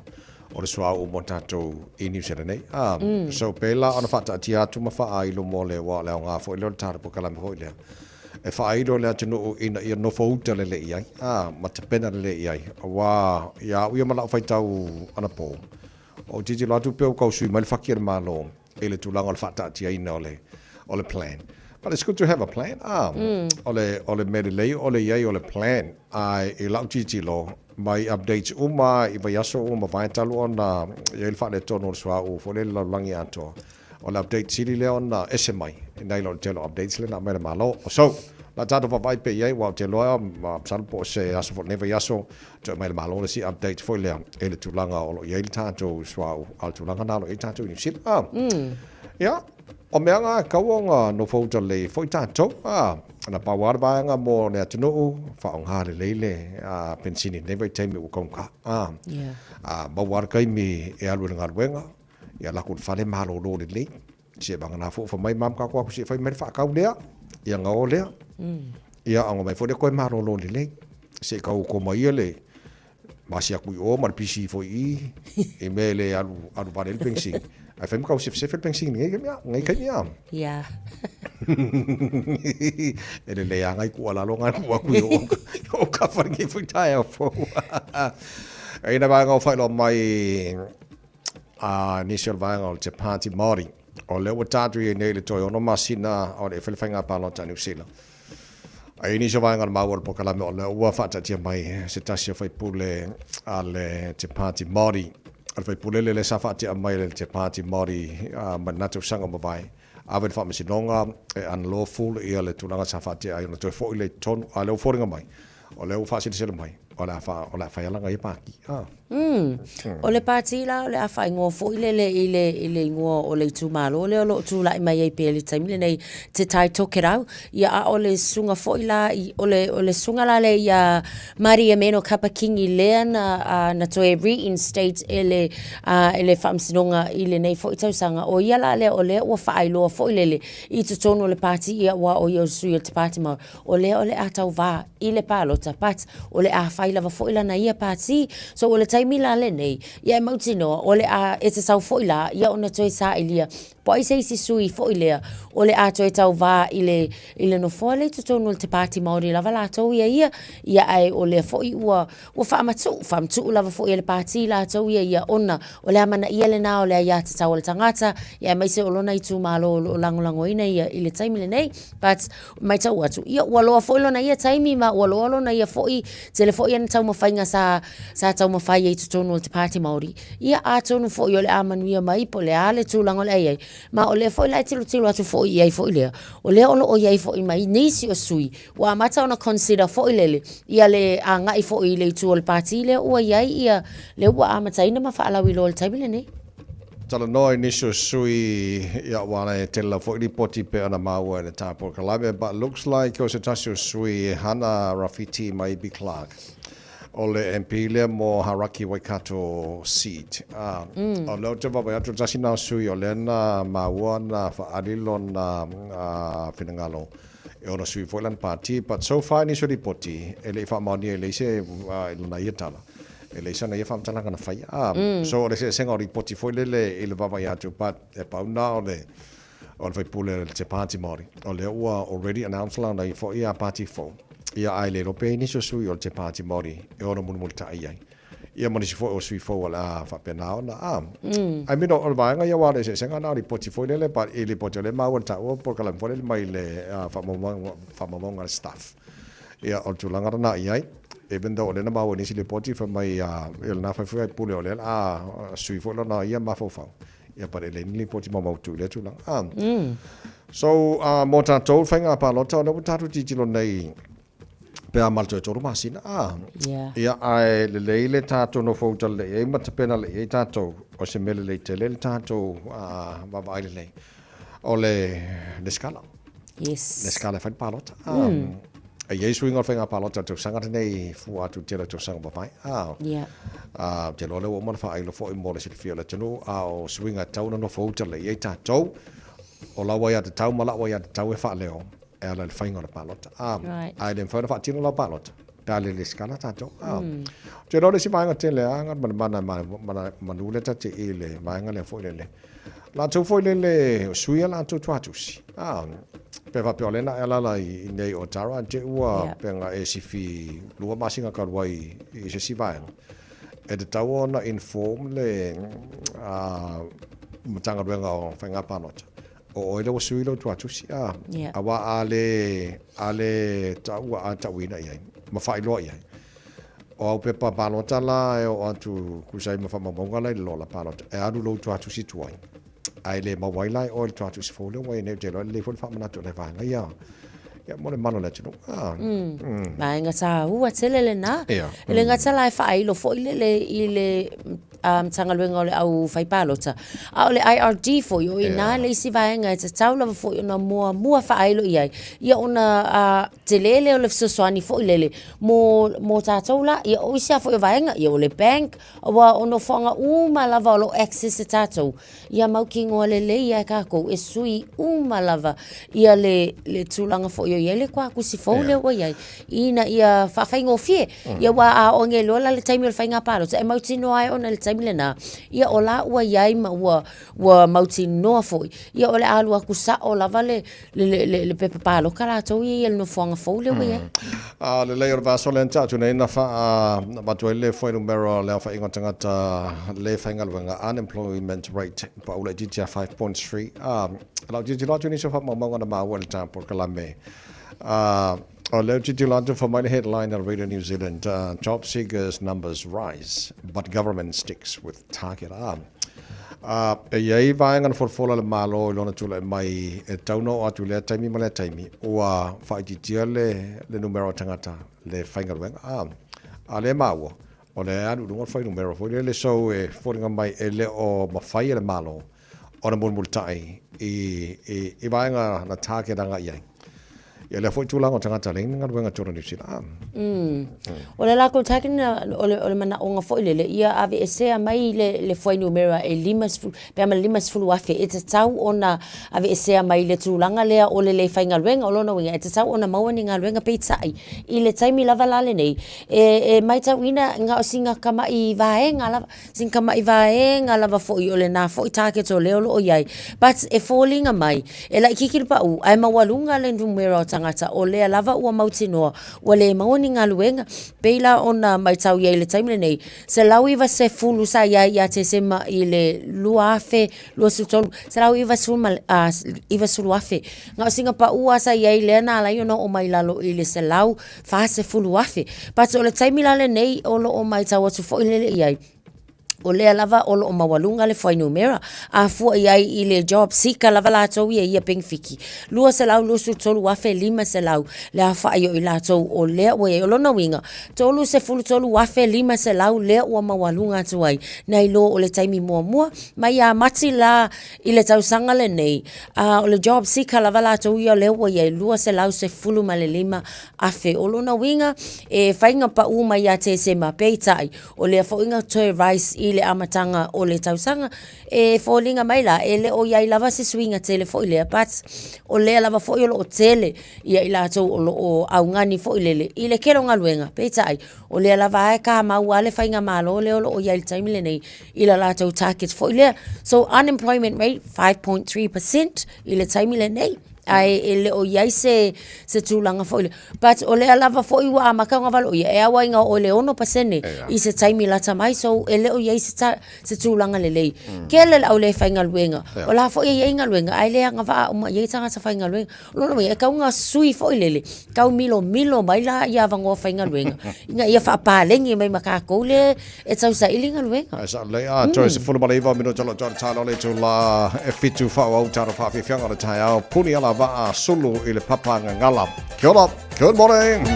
o le suauu mo tatou i Niu Sila nei. So pēlā ona faataatia atu ma faailo mo le aua o le aoga foi lea o le tatou polokalame foi lea e faailo i le atunuu ina ia nofouta lelei ai ma tapena lelei i ai aua ia au ia ma lau faitau anapo, ou tilotilo atu pei ua tau sui mai le faki a le Malo i le tulaga o le faataatiaina o le, o le plan. But it's good to have a plan. Ah, o le, o le mea lelei o le i ai o le plan. Ae i lau tilotilo, mai updates uma i vaiaso ua mavae talu ona i ai le faaletonu o le suauu foi lea i le lalolagi atoa. O le update sili lea ona ese mai nai lo le tele o updates lea na aumai e le Malo. So, o le a tatou vaavaai pea i ai, aua ou te iloa, masalo po o se aso foi o lenei vaiaso, Toe aumai le Malo le isi update foi lea i le tulaga o lo o i ai le tatou suauu, a o le tulaga lena o lo o i ai tatou i Niu Sila. Ah. Ia, o mea na e tatau ona nofouta lelei foi tatou. Ah, na pau lava le vaega mo le atunuu, faaaoga lelei le penisini i lenei vaitaimi ua taugata. Ah. Yeah. A maua lava le taimi e alu i le galuega, ia alu atu i le fale malolo lelei. Se vagana foi ua fai mai ma tatou atu se i fai mai le faatau lea, ia ona o lea. Ia ona omai foi lea toe malolo lelei. Se i tau koma ia le masi atu i o ma le pisi foi i i, i mea e le alu, alu vale ai le penisini. Ae fai ma tau sefesefe le penisini i lenei taimi, lenei taimi a. Ia. E lelei lava nai tuualalo na e tuu atu i ou kafa i lenei foi taeao fou. E i ai nai vaega ua faailoa mai a nisi o le vaega o le Te Pāti Māori. O lea ua tatou i ai nei i le toe ono masina o le i fai le faiga palota a Niu Sila. A i ai nisi o vaega o le maua o le polokalame o lea ua faataatia mai se tasi o faipule a le Te Pāti Māori. O le faipule lea lea sa faatea mai e le Te Pāti Māori mai lena tausaga ua mavae. Ave i le faamasinoga e unlawful ia le tulaga sa faatea ai ona toe foi lea i totonu. A o lea ua foliga mai, o lea ua faasilasila mai, o le a, fa, o le a fai lana ia pati. Ah. O le pati la o le a faaigoa foi lele i le, i le igoa o le itumalo lea o lo o tulai mai ai pea i le taimi lenei, Te Tai Tokerau. Ia a o le susuga foi la, i, o le, o le susuga la lea ia Maria Meno Kapa Kingi lea na, uh, na toe reinstate e le, uh, e le Faamasinoga i lenei foi tausaga. O ia la lea o lea ua faailoa foi lele i totonu o le pati ia aua o ia o le sui o le Te Pāti Māori. O lea o le a tauvā i le palota, but o le a fai lava foi lana ia pati. So o le taimi la lenei, ia e mautinoa, o le a, e tatau foi la ia ona toe sailia po ai se isi sui foi lea o le a toe tauvā i le, i le nofoa lea i totonu o le Te Pāti Māori lava latou ia ia, ia ae o lea foi ua, ua faamatuu, faamatuu lava foi e le pati latou ia ia ona o le amanaia lena o le aiatatau a le tagata, ia aemaise o lona itumalo o lo o lagolagoina ia i le taimi lenei. But Matau atu, ia ua loa foi lona ia taimi ma ua loa lona ia foi, tele foi ana taumafaiga sa, sa taumafai ai i totonu o le Te Pāti Māori. Ia atonu foi o le a manuia mai po o le a le tulaga o le a i ai. Ma o lea foi la e tilotilo atu foi i ai foi lea, o lea o lo o i ai foi ma nisi o sui ua amata ona consider foi lele ia le agai foi i le itu o le Pāti lea ua i ai ia, lea ua amataina ma faalauiloa i le taimi lenei. Talanoa i nisi o sui ia aua e tele lava foi lipoti pei ona maua e le ta polokalame but looks like o se tasi o sui e Hana Rawhiti Maibi Clark o le MP lea mo Hauraki Waikato seat a o lea ou te vaavaai atu o le tasi na o sui o lea na maua na faaali lona finagalo e ono sui foi lana pati but so far i nisi o lipoti e le i faamaonia e leai se i lana ia tala E leai sana ia faamatalaga na faia. Ah, so o le eseesega o lipoti foi lele i le vaavaai atu, but e pau na o le o le faipule o le Te Pāti Māori. O lea ua already announce lana ia foi ia pāti fou. Ia ae le iloa pe i ai nisi o sui o le Te Pāti Māori e ono mulimulitai i ai. Ia ma nisi foi o sui fou o le a faapena ona. Ah, I mean o le vaega ia aua o le eseesega na o lipoti foi lele, but i lipoti o lea e maua i le taua polokalame foi lele mai le faamaumauga a le staff. Ia, o le tulaga lena i ai, even though o lea na maua i nisi lipoti fai mai ia lena fai foi pule o lea o le a sui foi lona ia mafaufau, ia but e leai ni lipoti maumautu i lea tulaga. Ah. So, mo tatou le faiga palota, o lea ua tatou tilotilo nei pe a ma le toe tolu masina. Ah. Yeah. Ia, ae lelei le tatou nofo uta lelei ai ma tapena lelei ai tatou, o se mea lelei tele le tatou vaavaai lelei o le lesitala. Yes. Lesitala e fai le palota. E i ai suiga o le faiga palota i le tausaga lenei fua atu i le tele o tausaga ua mavae. Yeah. Ou te iloa o lea ua uma ona faailo foi mo le silafia o le atunuu, a o suiga e tatau ona nofo uta lelei ai tatou. O lau aiatatau ma la'u aiatatau e faaleo e ala i le faiga o le palota. A, ae le mafai ona faatino lau palota pe a le resitala tatou. A, ou te iloa o le isi vaega tele lava Galumalemana manu lea ta te i le vaega lea foi lele. Latou foi lele o sui a latou tuatusi. A, pe faapea o lea na e alaala i inei o Tara te ua pe na e sifi 2 masina talu ai i se isi vaega. E tatau ona inform le Matagaluega o Faiga Palota o oe lea ua sui lou tuatusi a, aua a le, a le taua a tauina i ai ma faailoa i ai, o au pepa palota la e oo atu tusa ai ma faamaumauga la i le lola palota, e alu lou tuatusi tuai, ae le maua ai la e oe le tuatusi fou lea ua i ai nei. Ou te iloa e lelei foi le faamanatu o nai vaega ia, ia mo le malu o le atunuu. Vaega taua tele lena. E le gata la e faailo foi lele i le Matagaluega o le Au Fai Palota, a o le IRD foi, o i ina le isi vaega e tatau lava foi ona muamua faailo i ai, ia ona tele lea o le fesoasoani foi lele mo tatou la. Ia o isi lava foi o vaega, ia o le bank, aua o nofoaga uma lava o lo o access e tatou, ia mautinoa lelei lava e tatou e sui uma lava ia le tulaga foi o i ai le tuatusi fou lea ua i ai, ina ia faafaigofie. Ia aua a oo nei loa la le taimi o le faiga palota, e mautinoa ai ona i le taimi lena, ia o la ua i ai ma ua mautinoa foi, ia o le a alu atu sao lava le le pepa palota latou ia i le nofoaga fou lea ua i ai. A lelei o le vaiaso lea na tea atu nei na faa-avatu ai le fuainumera o le aofaiga o tagata le faigaluega, unemployment rate, pau laitiiti ia 5.3. A o lau tilotilo atu i nisi o faamaumauga na maua i le ta polokalame, a o lea ou tilotilo atu fai mai le headline a le Radio New Zealand, Job seekers numbers rise but government sticks with target. A Ā, e i ai vaega na folafola a le Malo i lona tulai mai e tatau ona oo atu i lea taimi ma lea taimi, ua faaitiitia le, le numera o tagata le faigaluega. Ā, a lea e maua, o lea e alu i luga le fuainumera foi lele, so e foliga mai e le o mafai e le Malo ona mulimulitai i, i, i vaega na target agai i ai. Ia lea foi tulaga o tagata leai ni galuega totonu o Niu Sila. O le latou target na, o le, o le manaoga foi lele, ia aveesea mai le, le fuainumera e 50, pe a ma le 50,000, e tatau ona aveesea mai le tulaga lea o le le faigaluega. O lona uiga, e tatau ona maua ni galuega peitai, i le taimi lava la lenei, e, e maitauina na o sina tamai vaega lava, Sina tamai vaega lava foi o lena foi target o lea o lo o i ai, but e foliga mai, e laitiiti le pau ae maualuga le numera o tagata o lea lava ua mautinoa ua le maua ni galuega. Pei la ona maitau i ai i le taimi lenei, 190 sa i ai ia Tesema i le 2023, 190,000. Na o sina pau lava sa i ai lea na ala ai ona oo mai i lalo i le 140,000. But o le taimi la lenei o lo o maitau atu foi lele i ai, o lea lava o lo o maualuga le fuainumera. A fua i ai i le job seeker lava latou ia i ia penefiti, 223,500 le aofai o i latou o lea ua i ai. O lona uiga, 33,500 lea ua maualuga atu ai, nai lo o le taimi muamua. Mai ia Mati la i le tausaga lenei, a o le job seeker lava latou ia lea ua i ai, 215,000. O lona uiga, e fai na pau mai ia Tesema, peitai, o lea foi na toe rise i le amataga o le tausaga. E foliga mai la, e le o i ai lava se suiga tele foi lea, but o lea lava foi o lo o tele ia i latou o lo o augani foi lele i le tele o galuega, peitai, o lea lava e kamau lava le faigamalo lea o lo o i ai i le taimi lenei i le latou target foi lea. So, unemployment rate 5.3% i le taimi lenei, ae e le o i ai se, se tulaga foi lea. But o lea lava foi ua amata ona valoia, e ao ai ina oo i le 6% i se taimi lata mai, so e le o i ai se, ta, se tulaga lelei. Tele le au le faigaluega, o la foi e i ai galuega, ae le agavaa uma i ai tagata faigaluega. O lona uiga, e tatau ona sui foi lele, tau milomilo mai la ia avanoa faigaluega, ina ia faapaleni mai ma tatou lea e tausaili galuega. Ae sao lelei, a, toe 19 minute o lo o toe tatalo le itula e 7 faaauau talo faafiafiaga o le taeao, puni ala vaa sulu i le papa gagala. Kia ora, good morning!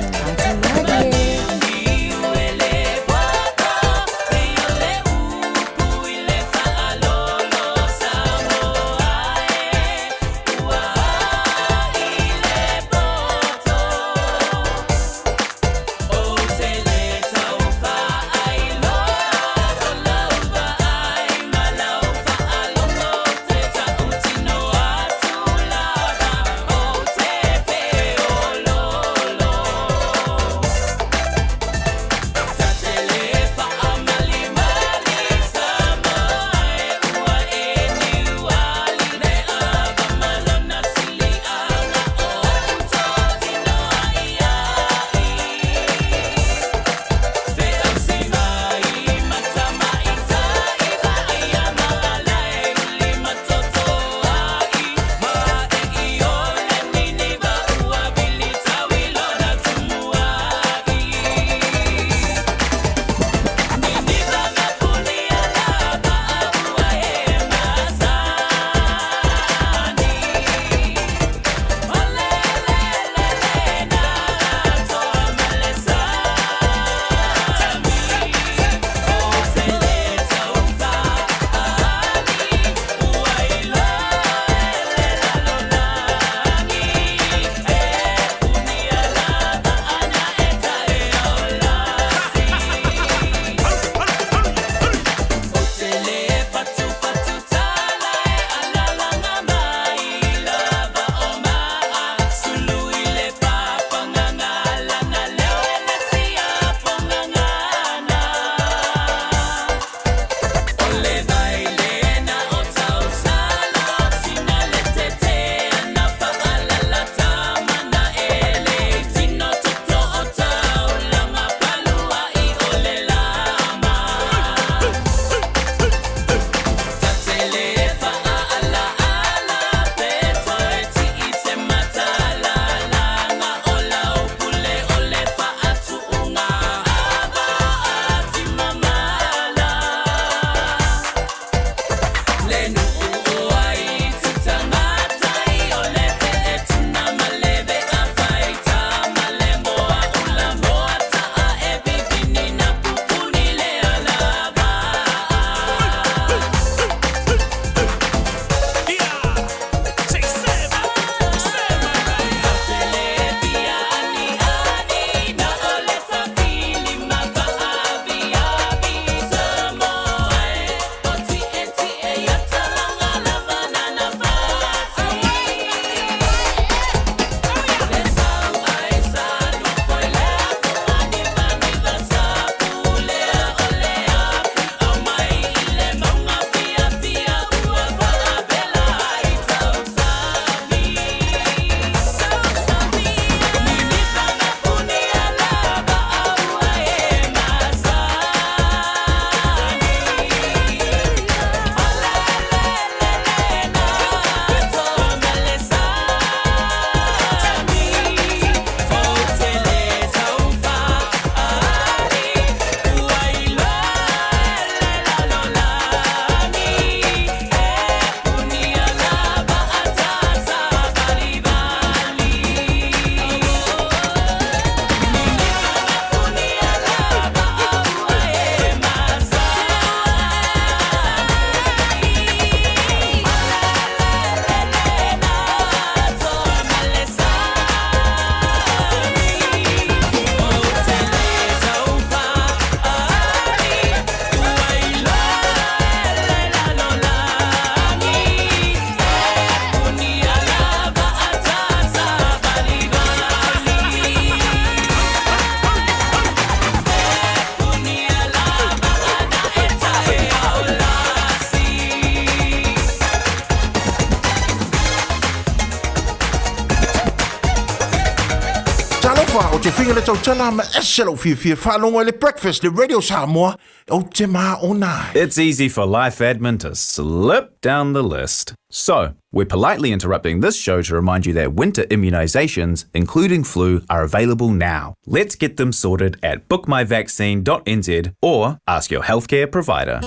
te whinga le tautala ma ese lou fiafia faalogo i le Breakfast le Radio Samoa, ou te māona ai. It's easy for life admin to slip down the list. So, we're politely interrupting this show to remind you that winter immunisations, including flu, are available now. Let's get them sorted at bookmyvaccine.nz or ask your healthcare provider.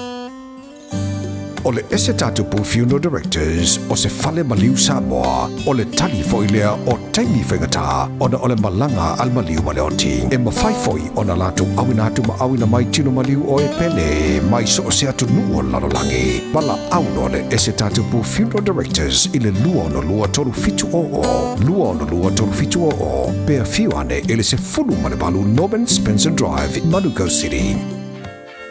O le ese tatou Funeral Directors o se fale maliu Samoa, o le tali foi lea o taimi faigata ona o le malaga a le maliu ma le oti. E mafai foi ona latou auina atu ma auina mai tino maliu o e pele mai so o se atunuu o le lalolagi. Valaau loa le ese tatou Funeral Directors i le 262 3700, 262 3700, pe afio ane i le 18 Norman Spencer Drive, Manukau City.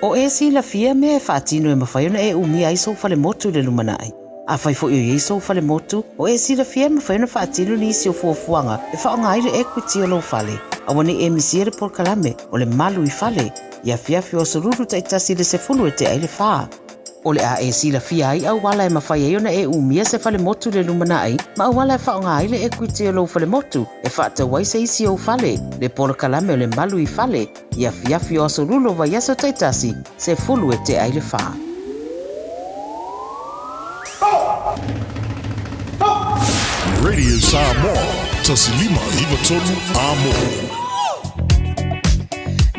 O e silafia mea e faatino e mafai ona e umia ai sou falemotu i le lumanai. Afai foi o i ai sou falemotu, o e silafia e mafai ona faatino nisi o fuafuaga e faaaoga ai le equity o lou fale. Aua ne i e misia le polokalame o le Malu i Fale i afiafi o aso lulu taitasi i le 10 e tea ai le fa. O le a e silafia ai auala e mafai ai ona e umia se falemotu i le lumanai ma auala e faaaoga ai le equity o lou falemotu e faatau ai se isi ou fale, le polokalame o le Malu i Fale i afiafi o aso lulu o vaiaso taitasi, 10 e tea ai le fa. Radio Samoa, 1593 Amo.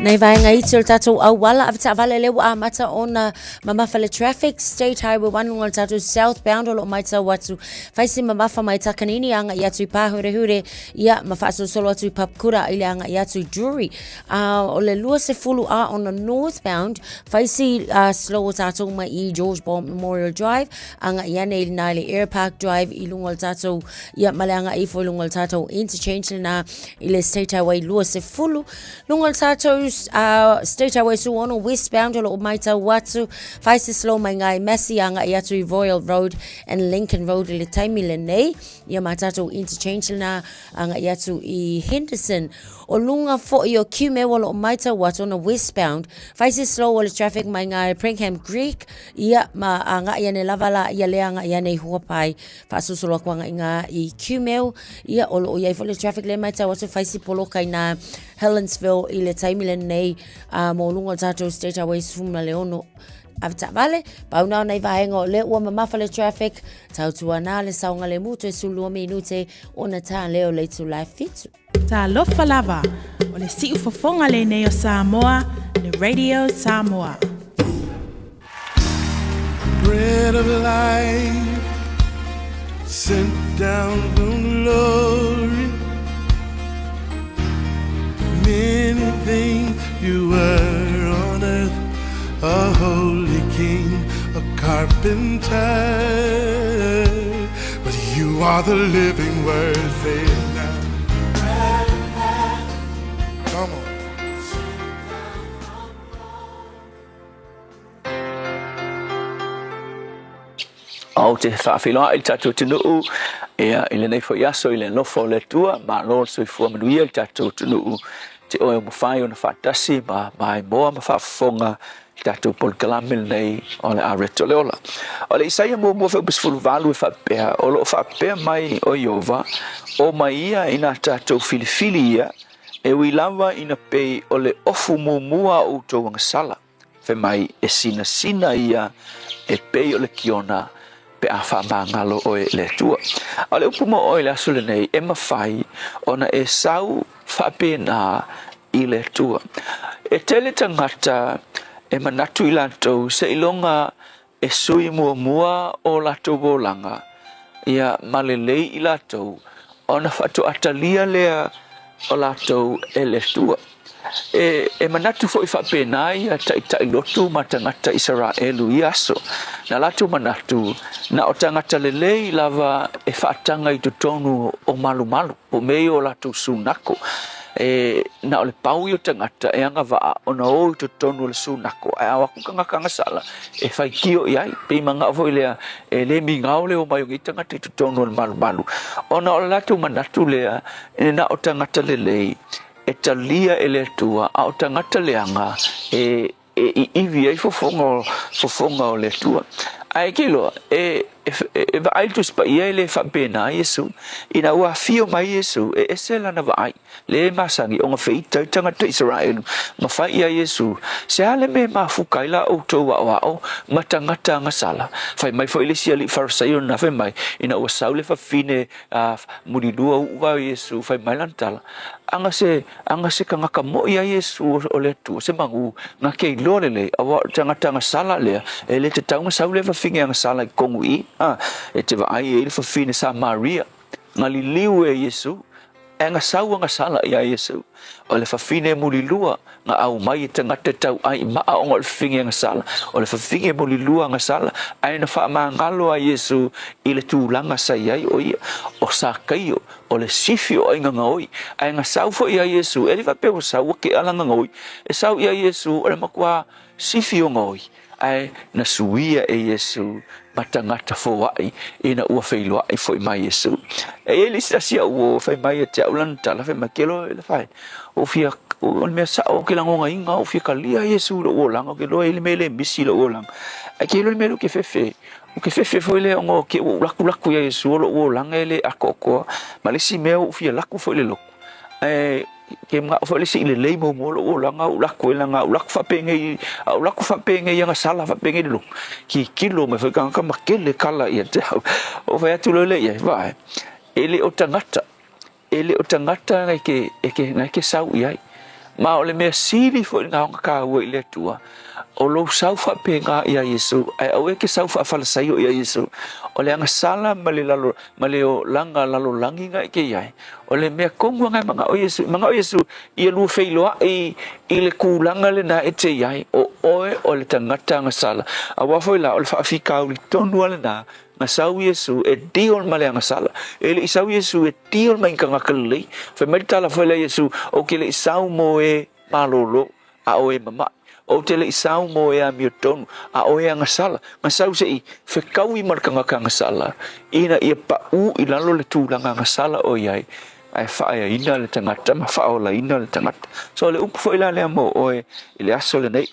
Nei vaega iti o le tatou auala avetaavale lea ua amata ona mamafa le traffic State Highway 1 luga o le tatou southbound o lo o maitau atu fai si mamafa mai Takanini agai atu i Pāhurehure ia ma faasolosolo atu i Papakura i le agai atu i Drury A o le 20 a ona northbound, fai si slow o tātou mai i George Ball Memorial Drive, agai ane i lena i le Air Park Drive i luga o le tātou, ia ma le agai ifo i luga o le tātou interchange lena i le State Highway 20. Luga o le tātou State Highway 16 westbound o lo o maitau atu, fai si slow mai ngā i Massey agai atu i Royal Road and Lincoln Road i le taimi lenei, ia ma tātou interchange lena agai atu i Henderson. O luga foi o Kumeu o lo o maitau atu ona westbound, fai se slow o le traffic mai ngā Pringham Creek, ia, ma agai ane lava la ia le agai ane i Huapai, faasolosolo aku agai ngā i Kumeu, ia, o lo o i ai foi le traffic le maitau atu fai si poloka i nā Helensville i le taimi lenei, mo luga o le tatou State Highway 16. Avetaavale, pau na o nei vaega o lea ua mamafa le traffic, tautuana le saogalemu toe 12 minute ona tā lea o le itula e fitu. Talofa lava, o le siufofoga lenei o Samoa, le Radio Samoa. Bread of life sent down from glory. Many things you were on earth, a holy king, a carpenter. But you are the living word, say it now. Come on. Ou te faafeiloai i le tatou atunuu ia i lenei foi aso i le alofa o le Atua, malo le soifua manuia i le tatou atunuu te oe o mafai ona faatasi ma maimoa ma faafofoga i le tatou polokalame lenei o le Areto le Ola. O le Isaia muamua fuaiupu 18 e faapea, o lo o faapea mai o Ieova, o mai ia i nā tatou filifili ia, e ui lava ina pei o le ofu muamua o outou agasala. Fai mai e sinasina ia e pei o le kiona pe a faamagalo oe e le Atua. A o le upu mo oe i le aso lenei, e mafai ona e sau faapena i le Atua. E tele tagata e manatu i latou seiloga e sui muamua o latou olaga, ia ma lelei i latou ona faatoatalia lea o latou e le Atua. E, e manatu foi faapena ia taitai lotu ma tagata Isaraelu i ia aso. Na latou manatu, na o tagata lelei lava e faataga i totonu o malumalu, po o mea ia o latou sunako. E na o le pau ia o tagata e agavaa ona o i totonu o le sunako, ae a o atu tagata agasala e faitio i ai. Pei manao foi lea e le migao le omai o nei tagata i totonu o le malumalu, ona o le latou manatu lea e na o tagata lelei e talia e le Atua, a o tagata leaga e e iivi ai fofoga fofoga o le Atua. Ae ke iloa, e e vaai le Tusi Paia e le faapena Iesu. Ina ua afio mai Iesu, e ese lana vaai, le masani ona feita ai tagata Isaraelu ma fai ia Iesu, Se a le mea e mafuka ai la outou aoao ma tagata agasala? Fai mai foi le isi alii Farisaio lena fai mai, ina ua sau le fafine a mulilua u'u o Iesu, fai mai lana tala, Aga se, aga se tagata mo'i a Iesu o le Atua, se magū, na ke iloa lelei, aua o le tagata agasala lea, e le tatau ona sau lea fafine agasala i totonu i i, a, e te vaai e i ai le fafine Samaria, na liliu e Iesu, ae na sau agasala iā Iesu. O le fafine mulilua, na aumai e tagata e tau'ai i ma'a ona o le fafine agasala, o le fafine mulilua agasala, ae na faamagalo a Iesu i le tulaga sa i ai o ia, o Sakaio, O le sifi o aiga gaoi, ae na sau foi ia Iesu, e le faapea ua sau ua kea lana gaoi, e sau ia Iesu o le matua sifi o gaoi, ae na suia e Iesu ma tagata foai ina ua feiloai foi mai Iesu. E i ai le isi tasi au uo fai mai ia te au lana tala, fai mai, Kelo e Lafaele, ua ou fia, o le mea sao ou te lagonaina, ua ou fia talia Iesu i lou olaga, ou te iloa e i ai le mea e le misi i lou olaga, ae ke iloa le mea lea ou te fefe, Ou te fefe foi lea ona o ke ua ou lakulaku iā Iesu o loʻu olaga e le atoatoa, ma le isi mea ua ou fia laku foi i le lotu. Ae ke manaʻo foi le seʻi lelei muamua loʻu olaga ou laku ai leaga a ou laku faapenei, a ou laku faapenei agasala faapenei i le lotu, tilotilo mai foi tagata ma tele tala ia te au. Ou fai atu loa lea i ai, vaai, e le o tagata, E le o tagata e ke, e ke, e ke sau i ai. Ma o le mea sili foi lena ona tāua i le Atua, o lou sau faapena iā Iesu, ae aua e ke sau faafalasaio iā Iesu. O le agasala ma le lalo, ma le olaga lalolagi na e ke i ai, o le mea tonu lena e manao Iesu. E manao Iesu ia lua feiloai i le tulaga lena e te i ai, o oe o le tagata agasala. Aua foi la, o le faafitauli tonu lava lena Na sau Iesu e deal ma le agasala. E le i sau Iesu e deal ma i tagata lelei. Fai mai le tala foi lea a Iesu, Ou te le i sau mo e malolo, a o e mamaʻi. Ou te le i sau mo e amiotonu, a o e agasala. Na sau se i fetaui ma le tagata agasala, ina ia paʻū i lalo le tulaga agasala o i ai, ae faaeaina le tagata ma faaolaina le tagata. So o le upu foi la lea mo oe i le aso lenei,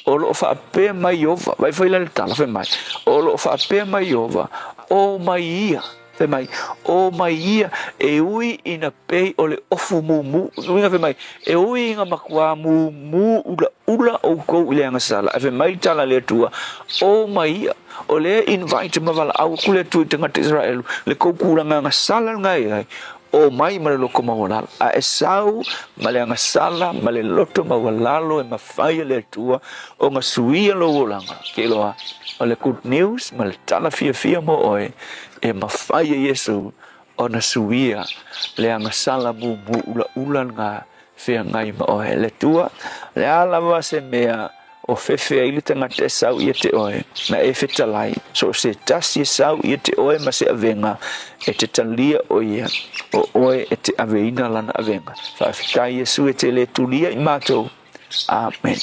o lo o faapea mai Ieova, vaai foi la i le tala fai mai, o lo o faapea mai Ieova, o mai ia, fai mai, o mai ia e ui ina pei o le ofu mumu, uiga fai mai, e ui ina matua mumu ulaula outou i le agasala, ae fai mai le tala a le Atua, o mai ia. O lea e invite ma valaau atu le Atua i tagata Israelu, le tou tulaga agasala lena e i ai, omai ma le loto maualalo. A e sau ma le agasala ma le loto maualalo e mafai e le Atua ona suia lou olaga, ke iloa o le good news ma le tala fiafia mo oe, e mafai e Iesu ona suia le agasala mumu ulaula lena feagai ma oe. Le Atua, o le a lava se mea o fefe ai le tagata e sau ia te oe, na e fetalai, so o se tasi e sau ia te oe ma se avega, e te talia o ia, o oe e te aveina lana avega. Faafetai Iesu e te le tulia i matou. Amen.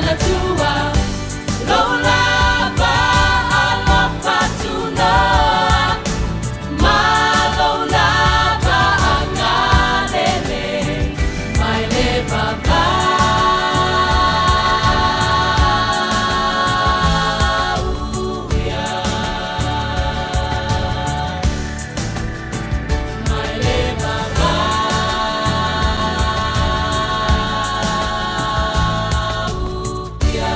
manatua lou lava alofa tunoa ma lou lava agalelei mai le vavau ia. Mai le vavau ia.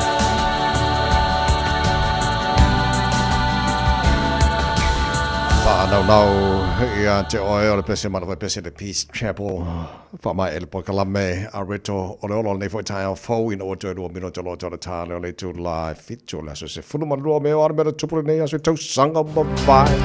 Faanaunau ia te oe o le pese mana pese le Peace Chapel. Faamaea le polokalame a Reto o le olo o lenei foi taeao fou ina ua toe lua minute loa toe le tā lea o le itula e fitu o le aso 12 o Me o ana mea na tupu lenei aso i tausaga mavae.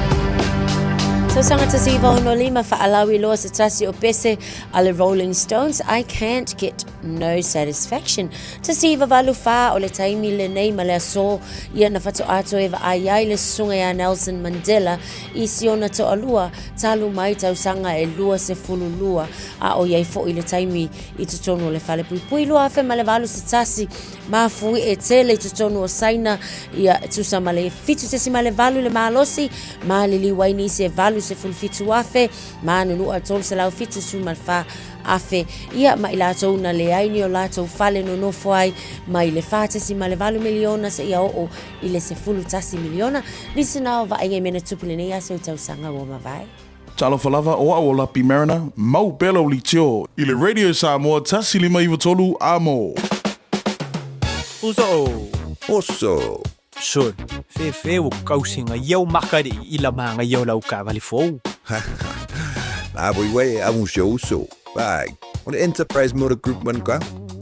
Tausaga 1965 faalauiloa se tasi o pese a le Rolling Stones I Can't Get No Satisfaction. 1984 o le taimi lenei ma le aso ia na faatoa toe vaai ai le susuga ia Nelson Mandela i si ona toalua talu mai tausaga e 22 a o i ai foi le taimi i totonu o le falepuipui 2081 mafuie tele i totonu o Saina ia tusa ma le 7.8 le malosi maliliu ai nisi e 87,000 ma nunua 374 afe ia ma i latou na leai ni o latou fale nonofo ai mai le 4.8 miliona seia oo i le 11 miliona. Nisi na o vaaiga i mea na tupu lenei aso i tausaga ua mavae. Talofa lava, o au o Lapi Mariner, mau pea lau leitio i le Radio Samoa 1593 amo. Uso! Oso! Sol, fefe ua kausi nga iau makariʻi i la magaia o lau taavale fou. Na voi wei a uso uso. Vai, o le Enterprise Motor Group man ka.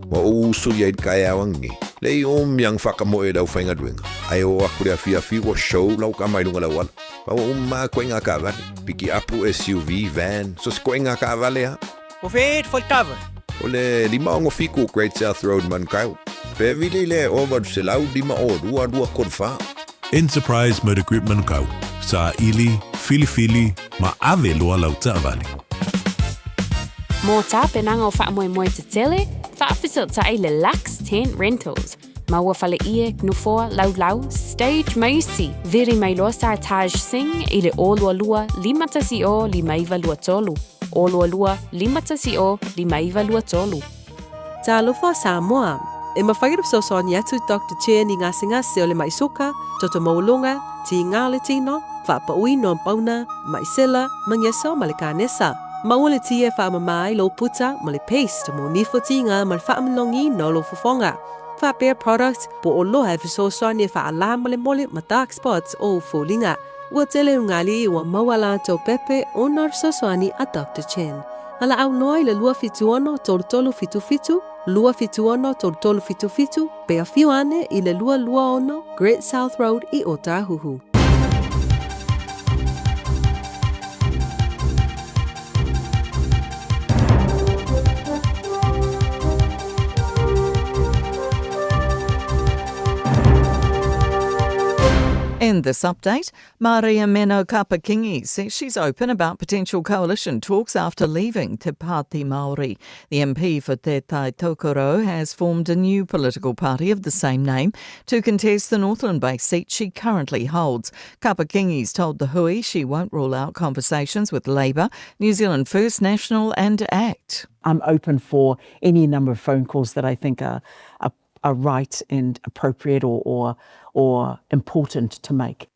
Ua ou uso ia i le kaeao angi. Le i om iang whakamoe lau whaingaluenga. Ai o aku le afiafi ua show lau ka mai lunga lau ala. Ma ua uma koe ngā kaavale. Piki apu, SUV, van, so se koe ngā kaavale ha. O fe e whaitava? O le 567 Great South Road Manukau. Pe vili le o 852 234. Enterprise Motor Group Manukau, saili, filifili, ma ave loa lau taavale. Mo tapenaga o faamoemoe tetele, faafesootai le Lux Tent Rentals. Maua faleie, nofoa, laulau, stage ma isi. Vili mai loa Sartaj Singh i le 022 510 5923. 022 510 5923. Talofa Samoa! E mafai ona fesoasoani atu Doctor Chen i gasegase o le mai suka, toto maualuga, tiga o le tino, faapauina o pauna, mai sela, mageso ma le kanesa. Maua le ti e faamama ai lou puta ma le paste mo nifo tiga ma le faamalogiina o lou fofoga. Faapea product po o oloa e fesoasoani e faalā molemole ma dark spots o ou foliga. Ua tele ugali ua maua latou pepe ona o le fesoasoani a Doctor Chen. Valaau loa i le 276 3377, 276 3377, pe afio ane i le 226 Great South Road i Ōtāhuhu. In this update, Maria Meno Kapa-Kingi says she's open about potential coalition talks after leaving Te Pāti Māori. The MP for Te Tai Tokerau has formed a new political party of the same name to contest the Northland-based seat she currently holds. Kapa-Kingi's told the Hui she won't rule out conversations with Labour, New Zealand First National and ACT. I'm open for any number of phone calls that I think are, are, are right and appropriate or, or, or important to make.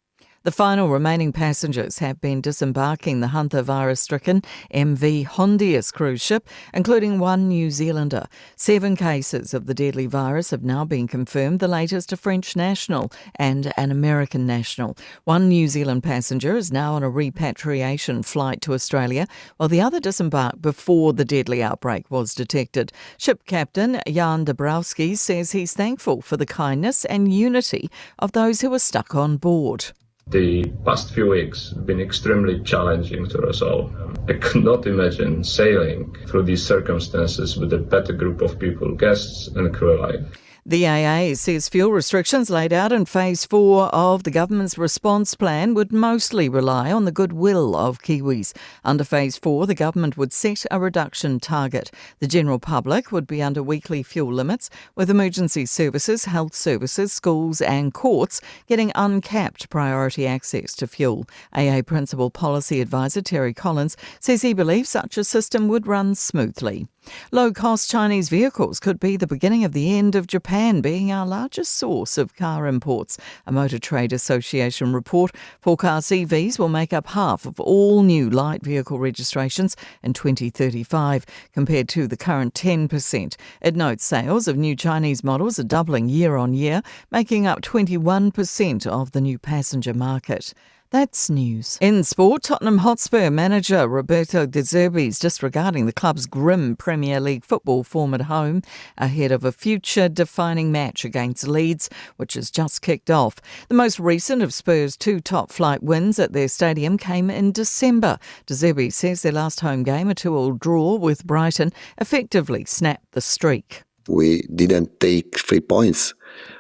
The final remaining passengers have been disembarking the Hanta virus-stricken MV Hondius cruise ship, including one New Zealander. 7 cases of the deadly virus have now been confirmed, the latest a French national and an American national. One New Zealand passenger is now on a repatriation flight to Australia, while the other disembarked before the deadly outbreak was detected. Ship captain Jan Dabrowski says he's thankful for the kindness and unity of those who were stuck on board. The past few weeks have been extremely challenging to us all. I could not imagine sailing through these circumstances with a better group of people, guests and crew alike. The AA says fuel restrictions laid out in phase four of the government's response plan would mostly rely on the goodwill of Kiwis. Under phase four, the government would set a reduction target. The general public would be under weekly fuel limits, with emergency services, health services, schools, and courts getting uncapped priority access to fuel. AA Principal Policy Advisor Terry Collins says he believes such a system would run smoothly. Low cost Chinese vehicles could be the beginning of the end of Japan being our largest source of car imports. A Motor Trade Association report forecasts EVs will make up half of all new light vehicle registrations in 2035, compared to the current 10%. It notes sales of new Chinese models are doubling year on year, making up 21% of the new passenger market. That's news. In sport, Tottenham Hotspur manager Roberto De Zerbi is disregarding the club's grim Premier League football form at home ahead of a future defining match against Leeds, which has just kicked off. The most recent of Spurs' two top flight wins at their stadium came in December. De Zerbi says their last home game, a 2 all draw with Brighton, effectively snapped the streak. We didn't take three points.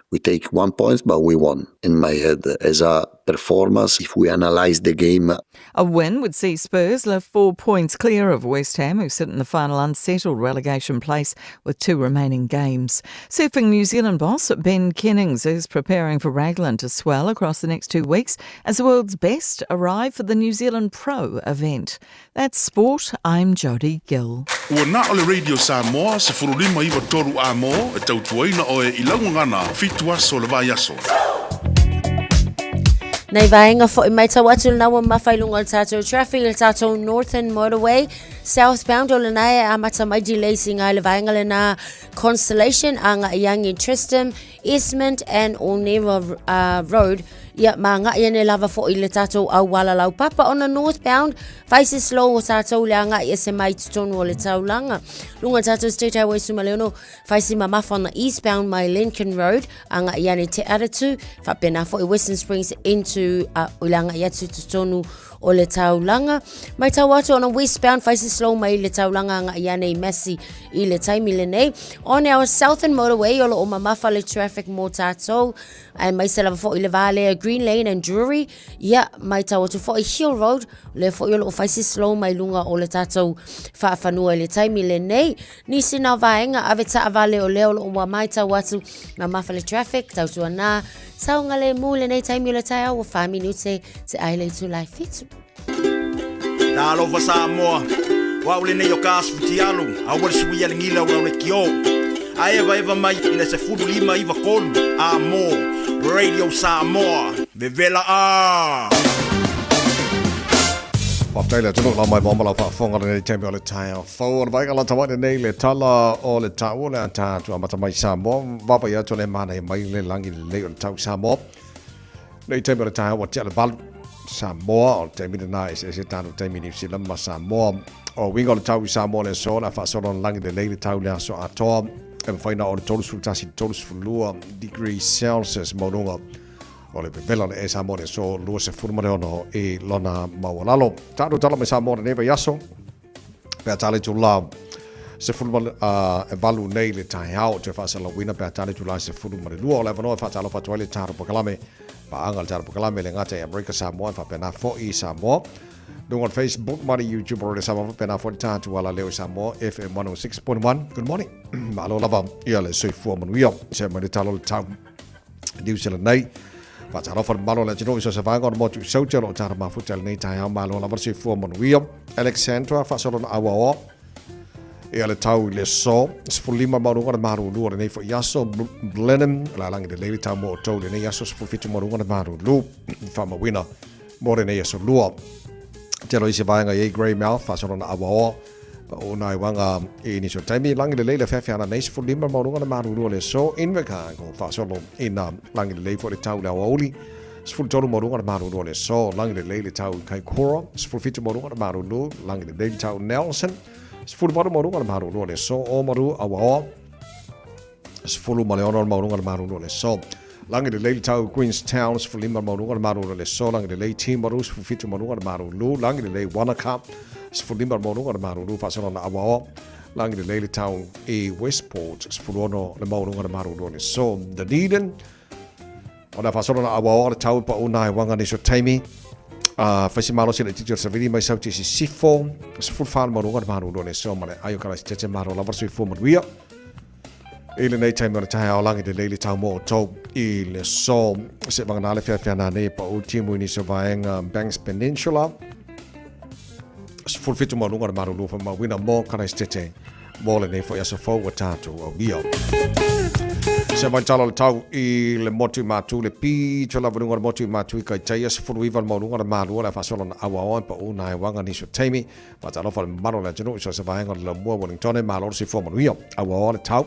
We take one point, but we won. In my head, as a performance, if we analyze the game. A win would see Spurs lift four points clear of West Ham, who sit in the final unsettled relegation place with two remaining games. Surfing New Zealand boss Ben Kennings is preparing for Raglan to swell across the next two weeks as the world's best arrive for the New Zealand Pro event. That's sport. I'm Jodie Gill. Ua na o le Radio Samoa, 1593 A-mo, e tautuaina oe i laugagana, fitu aso le vaiaso. Nei vaenga foi mai tau atu lena ua mafa i luga o le tātou traffic le tātou Northern Motorway southbound o lena e amata mai delays i ngā le vaenga lena Constellation a ngā iangi Tristan, Esmond and Onera uh, Road ia ma ngā iane lava foi le tātou auala lau papa ona northbound fai se slow o tātou le anga i ese mai totonu o le taulanga lunga tātou State Highway Sumaleono Fai si mamafa ona eastbound mai Lincoln Road anga i ane Te Aratu, whapena foi Western Springs into uh, ulanga i atu totonu o le taulanga. Mai tau atu ona westbound fai si slow mai le taulanga anga i ane i Massey i le taimi le nei. On our southern motorway o lo o mamafa le traffic mō tātou, ai mai se lava foi le vālea Green Lane and Drury, ia mai tau atu foi Hill Road, le foi o lo o fai si slow mai lunga o le tātou whaafanua i le taimi le nei. Nisi nā vaenga ave taavale o lea o loo ua maitau atu mamafa le traffic tautua nā saogalemu lenei taimi o le taeao ua wha minute te ai le itula e fitu. Talofa Samoa, o au lenei o ka asu fitialu, aua le suia le gila o le kio. A eva eva mai i le 1593 a mo Radio Samoa, vevela a! Faafetai le atunuu lau mai ma lau faafofoga lenei taimi o le taeao fou o le vaaiga lata mai lenei le tala o le taua le ata atu amata mai Samoa vaavaai atu le manaia mai le lagi lelei o le tau Samoa nei taimi o le taeao ua tea le valu Samoa o le taimi lena e eseese tatou taimi Niu Sila ma Samoa o uiga o le tau i Samoa le aso le a faasolo le lagi lelei le tau le aso atoa e mafai na o le 31 32 degree Celsius maualuga o le vevela o le e Samoa le aso 26 i lona maualalo. Tatou tala mai Samoa lenei vaiaso pe a tala itula 18 nei le taeao toe faasalauina pe a tala itula 12 o le avanoa e faatalofa atu ai le tatou pakalame paaga le tatou pakalame le gata i Amerika Samoa e faapena foi i Samoa luga o le Facebook ma le YouTube o le Samoa faapena foi le tatou alaleo i Samoa FM 106.1 good morning malo lava ia le soifua manuia se mai le tala o le tau New Zealand nei. Faatalofa le mamalu o le atunuu i so o se vaega o le motu i Saute o lo o tata mafuta i lenei taeao malo lava le soifua manuia. Alexandra faasolo na auaoa ia le tau i le aso 15 maualuga le malulu o lenei foi aso Blenheim o le a lagi lelei le tau mo outou i lenei aso 17 maualuga le malulu faamauina mo lenei aso lua. Telo isi vaega i ai Greymouth faasolo na auaoa O nai wanga i nisi o taimi, langi lelei le feafeana nei 15 maualuga le malulu o le aso Invercargill faasolo ina langi lelei foi le tau i le aoauli 13 maualuga le malulu o le aso langi lelei le tau i Kaikoura 17 maualuga le malulu langi lelei le tau Nelson 18 maualuga le malulu o le aso Oamaru Awaoa 16 le maualuga le malulu o le aso Lagi lelei le tau Queenstown 15 le maualuga le malulu o le aso Lagi lelei Timaru 17 maualuga le malulu Lagi lelei Wanaka 15 le maualuga le malulu faasolo na Awaoa Lagi lelei le tau i Westport, 16 le maualuga o le malulu o le aso. Dunedin, o le a faasolo na auaoa le tau e pau nā e uaga nisi o taimi. Fai se malosi laitiiti o le savili mai Sauti i sisifo, 14 le maualuga o le malulu o le aso ma le ai o Kalaisitete malo lava le soifua manuia. I lenei taimi o le taeao lagi lelei le tau mo outou i le aso. Se vagana le feafea nanei e pau timu i nisi o vaega Banks Peninsula. 17 maualuga o le malulu whamauina mō Karaisitete mō lenei foi aso fou ua tātou aulia. Se mai tala o le tau i le motu i Mātū, le pito lava luga o le motu i Mātū i Kaitaia, 19 le maualuga o le malua le faasola na auaoa e pau nā e waga nisi o taimi. Faatalofa le mamalu o le atunuu i so o se vaega o le laumua Wellingtone, malo le soifua manuia. Auaoa le tau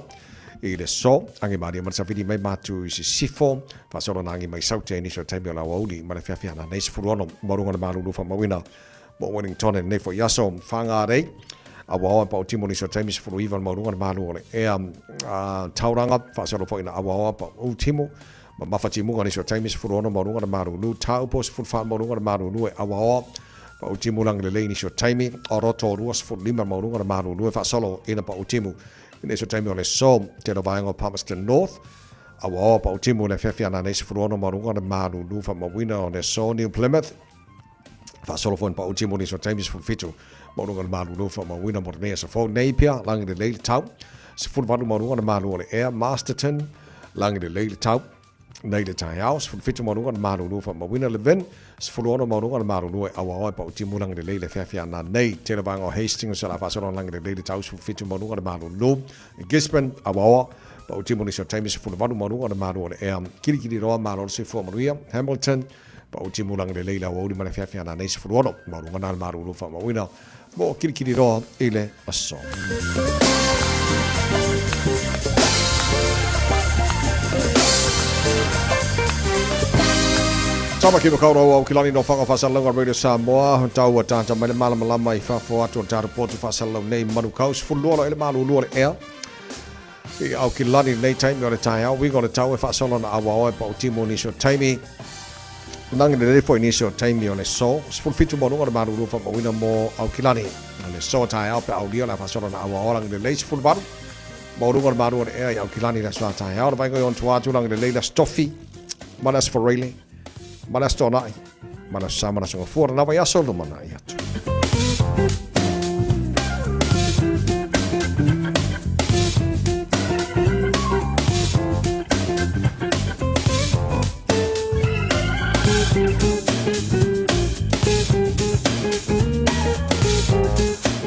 i le so, agi malie ma le safili mai Mātū i Sisifo, faasola na agi mai Saute i nisi o taimi o le aoauli ma le feafeana nei 16 maualuga o le malulu faamauina mo Wellington i lenei foi aso. Whangarei, a ua oa pa o timo nisi o taimi 19 le maualuga le malu o le ea tauranga, faasolo foi na aua oa pa o timo, ma mafa timuga nisi o taimi 16 maualuga le malulu, taupo 14 maualuga le malulu e aua oa pa o timu langi lelei nisi o taimi, o roto 25 maualuga le malulu e faasolo ina pa o timu i nisi o taimi o le so, tele vaega o Palmerston North, aua oa pa o timu le feafiana nei 16 maualuga le malulu faamauina o le so New Plymouth, Faasolo foi na pau timu nisi o taimi 17 maualuga le malulu faamauina mo lenei aso fou. Napier, lagi lelei le tau. 18 maualuga le malu o le ea. Masterton, lagi lelei le tau. Nei le taeao, 17 maualuga le malulu faamauina. Levin, 16 maualuga le malulu e auaoa e pau timu lagi lelei le feafea nanei. Tele vaega o Hastings o se la faasolo lagi lelei le tau 17 maualuga le malulu. Gisborne, auaoa, pau timu nisi o taimi 18 maualuga le malu o le ea. Kirikiriroa, malo le soifua manuia. Hamilton, Pa o timu lagi lelei le aoauli ma le feafea nanei 16 maualuga na le malulu faamauina mo Kirikiriroa i le aso. Tāmaki Makaurau au ki lani no whanga whasalalauga Radio Samoa, tau ua tāta mai le malamalama i fafo atu o le tātou potu faasalalau nei Manukau, 12 i le malulu o le ea. I au ki lani nei taimi o le taeao, uiga o le tau e faasolo na auaoa e pau timu nisi o taimi. Nangi le foi nisi o taimi o le so, 17 maualuga o le malulu faamauina mo Aukilani. Le so taeao pe aulia le a faasolo na auaoa langi lelei 18 maualuga o le malu o le ea i Aukilani le aso a taeao. Le vaega i ona tua atu langi lelei le Aso Tofi ma le Aso Faraile ma le Aso Toonai ma le Aso Sa ma le Aso Gafua. Lena vaiaso lumanai atu.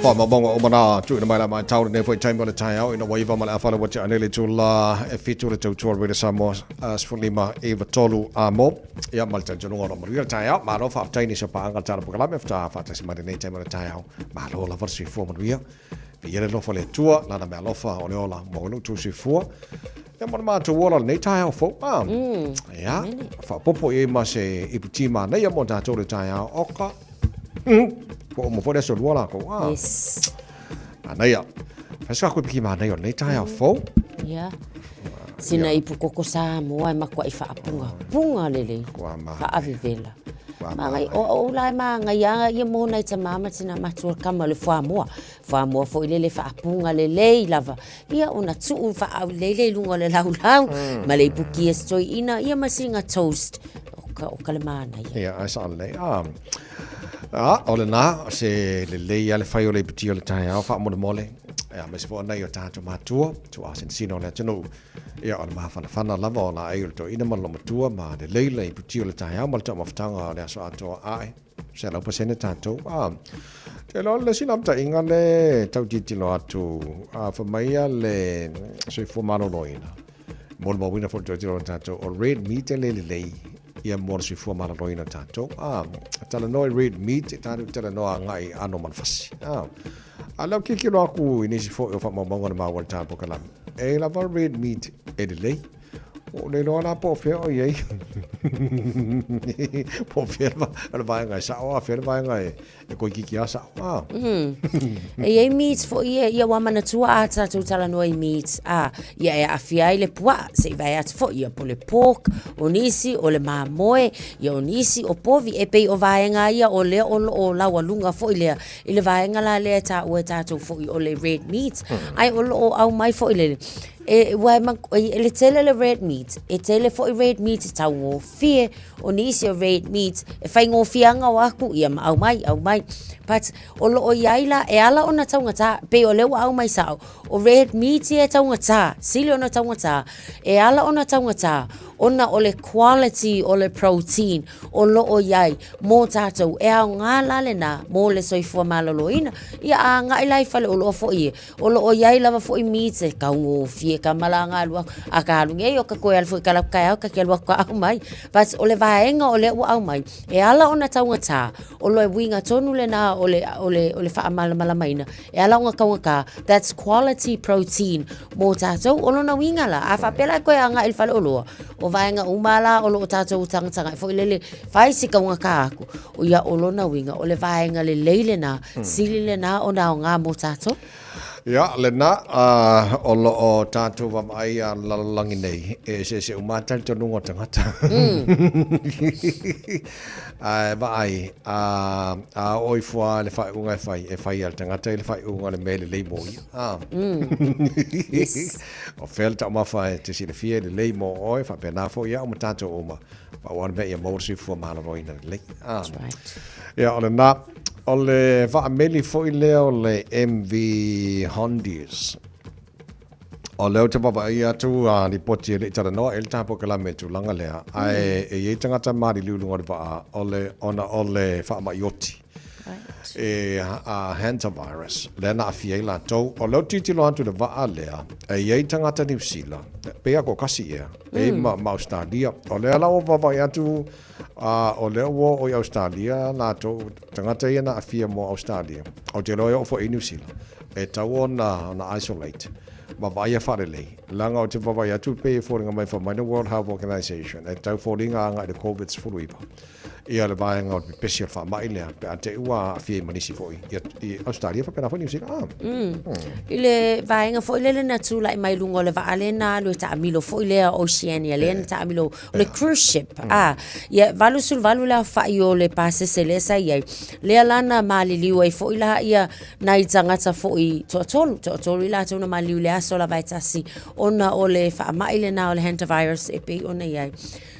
Faamaumauga uma na tuuina mai la matau lenei foi taimi o le taeao ina ua iva ma le afa le ua tea nei le itula e fitu le tautua Radio Samoa 15 93 a mo. Ia ma le talitonuga o lo o manuia le taeao. Malo faafetai nisi o paaga le tala polokalame faatoa faatasi mai lenei taimi o le taeao. Malo lava le soifua manuia. Viia le alofa o le Atua, lana meaalofa o le ola mo lou tou soifua. Ia mo le matou ola lenei taeao fou. Ah, ia, faaopoopo i ai ma se ipu ti manaia mo tatou le taeao oka. Ua uma foi le aso lua lakou. Ah. Yes. Manaia. Fai se kako piki manaia o lenei taeao fou. Ia. Sina ipu koko Samoa e makuaʻi faapugapuga lelei. Faavevela. Magai, o o la e magai a ia mo nai tamā ma tinā matua kama le fuamoa. Fuamoa foi lele faapuga lelei lava. Ia ona tuu faaulelei lea i luga o le laulau ma le ipu kia se toeaina ia ma sina toast. O ka, o ka le manaia. Ia, ai sa lelei. Ah, ah, o lena, se lelei a le fai o le ipu o le taeao faamolemole. Ia, aemaise foi o nai o tatou matua, tuuasinasina o le atunuu. Ia, o le mafanafana lava o laei o le toeaina ma le loomatua ma lelei le iputi o le taeao ma le taumafataga o le aso atoa ae. 100% tatou. Ah, te iloa le isi naunautaiga le tau tilotilo atu, a fai mai ia le soifua maloloina, molimauina foi le tilotilo a tatou, o red meat e le lelei ia mo le soifua maloloina o tatou. Ah, talanoa i red meat, e tatou talanoa agai i aano o manufasi. Ah, a lea ou tilotilo atu i nisi foi o faamaumauga na maua i le tatou polokalame, e lava red meat e lelei. Ua ou le iloa la po o fea o i ai. Po o fea le vaega e sa'o a o fea le vaega e E koikiki a sa'o a. E i ai meat foi ia, ia ua manatua a tatou talanoa i meat, a, ia e aafia ai le puaa, se i vae atu foi, ia po o le pork, o nisi o le mamoe, ia o nisi o povi, e pei o vaega ia o lea o lo o laualuga foi lea i le vaega la lea e taua e tatou foi o le red meat, ae o lo o aumai foi le, e, ua e, le tele le red meat, e tele foi red meat e taugofie, O nisi o red meat e faigofie lava ona o atu ia ma aumai, aumai. But o lo o i ai la, e ala ona taugata, pei o lea ua aumai sao, o red meat ia e taugata, sili ona taugata, e ala ona taugata ona o le quality o le protein o lo o i ai mo tatou. E aoga la lena mo le soifua maloloina. Ia a agai la i faleoloa foi ia, O lo o i ai lava foi meat e taugofie ka malaga alu aku. A ka alu nei o ka toe alu foi ka laku taeao ka te alu aku ka aumai. But o le vaega o lea ua aumai, e ala ona taugata, o le uiga tonu lena o le, o le, o le faamalamalamaina, e ala ona taugata, that's quality protein mo tatou. O lona uiga la, a faapea la e toe agai i le faleoloa, o vaega uma la o lo o tatou tagatagai foi lele, fai si taugata atu, ia o lona uiga, o le vaega lelei lena, Sili lena ona aoga mo tatou. Ia, lena, o lo o tatou vaavaai a le lalolagi nei, e eseese uma lava talitonuga o tagata. Ae vaai, a oo ifo lava i le faaiuga e fai, e fai lava e le tagata ia le faaiuga o le mea e lelei mo ia. Yes. O fea le taumafa e te silafia e lelei mo oe, faapena foi au ma tatou uma. Pau lava le mea ia maua le soifua maloloina lelei. That's right. Ia, o lena. O le vaameli foi lea o le MV Hondius. O lea ou te vaavaai atu a lipoti e le i talanoa i le tatou polokalame i le tulaga lea, ae e i ai tagata maliliu i luga o le vaa, o le, ona o le faamai oti. E a hantavirus, lea na aafia ai latou. O lea ou te tilotilo atu i le vaa lea, e i ai tagata Niu Sila, pei lava toatasi ea, e i ai ma Ausetalia. O lea la ua vaavaai atu, a, o lea ua oo i Ausetalia latou, tagata ia na aafia mo Ausetalia, ou te iloa e oo foi i Niu Sila, e tatau ona isolate ma vaaia faalelei. Leaga ou te vaavaai atu pei e foliga mai fai mai le World Health Organization, e tau foliga agai i le Covid-19. Ia le vaega o le pepesi o le faamai lea pe a te i ua aafia ai ma nisi foi i Ausetalia faapena foi Niu Sila. I le vaega foi lele na tulai mai luga o le vaa lea na alu e taamilo foi lea Oceania lea na taamilo o le cruise ship a ia 88 le aofai o le pasese lea sa i ai lea la na maliliu ai foi la ia nai tagata foi toatolu toatolu i latou na maliliu i le aso lava e tasi ona o le faamai lena o le hantavirus e pei ona i ai.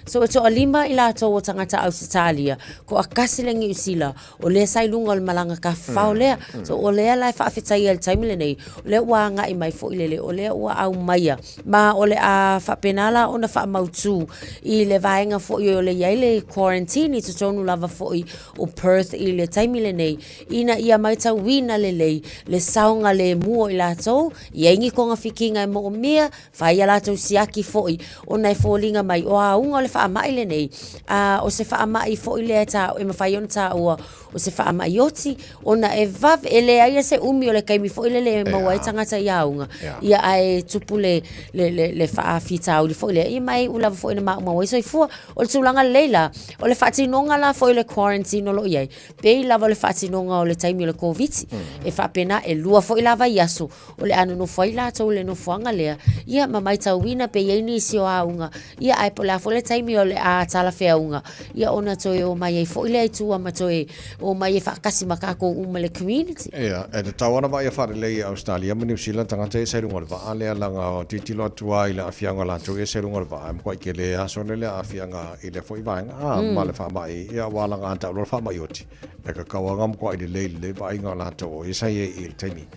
So e toalima i latou o tagata Ausetalia, toatasi le Niu Sila, o lea sa i luga o le malaga tafafao lea. So o lea la e faafetaia i le taimi lenei, o lea ua agai mai foi lele, o lea ua aumaia, ma o le a faapena la ona faamautu i le vaega foi o le i ai le quarantine i totonu lava foi o Perth i le taimi lenei, ina ia maitauina lelei le saogalemu o i latou, i ai ni togafitiga e moomia, Fai a latou siaki foi ona e foliga mai o auga o le faamai lenei, a o se faamai foi lea e ta, e mafai ona taua o se faamai oti, ona e vave, e leai se umi o le taimi foi lele e maua ai tagata i auga, ia ae tupu le, le, le, le faafitauli foi lea, ia ma e iu lava foi ina maumau ai soifua. O le tulaga lelei la, o le faatinoga la foi o le quarantine o lo o i ai, pei lava o le faatinoga o le taimi o le Koviti, e faapena, e lua foi la vaiaso O le a nonofo ai latou i le nofoaga lea, ia ma maitauina pe i ai nisi o auga, ia ae po o le a foi le taimi o le a talafeauga, ia ona toe omai ai foi lea i tua ma toe omai e faatasi ma tatou uma i le community. Ia, e tatau ona vaaia faalelei e Ausetalia ma Niu Sila tagata ia sa i luga o le vaa lea leaga tilotilo atu lava i le aafiaga o latou ia sa i luga o le vaa e matuai tele aso lea le aafiaga i lea foi vaega a ma le faamai ia aua leaga a tau loa le faamai oti e kakau lava matuai lelei lelei vaaiga o latou o ia sa i ai i le taimi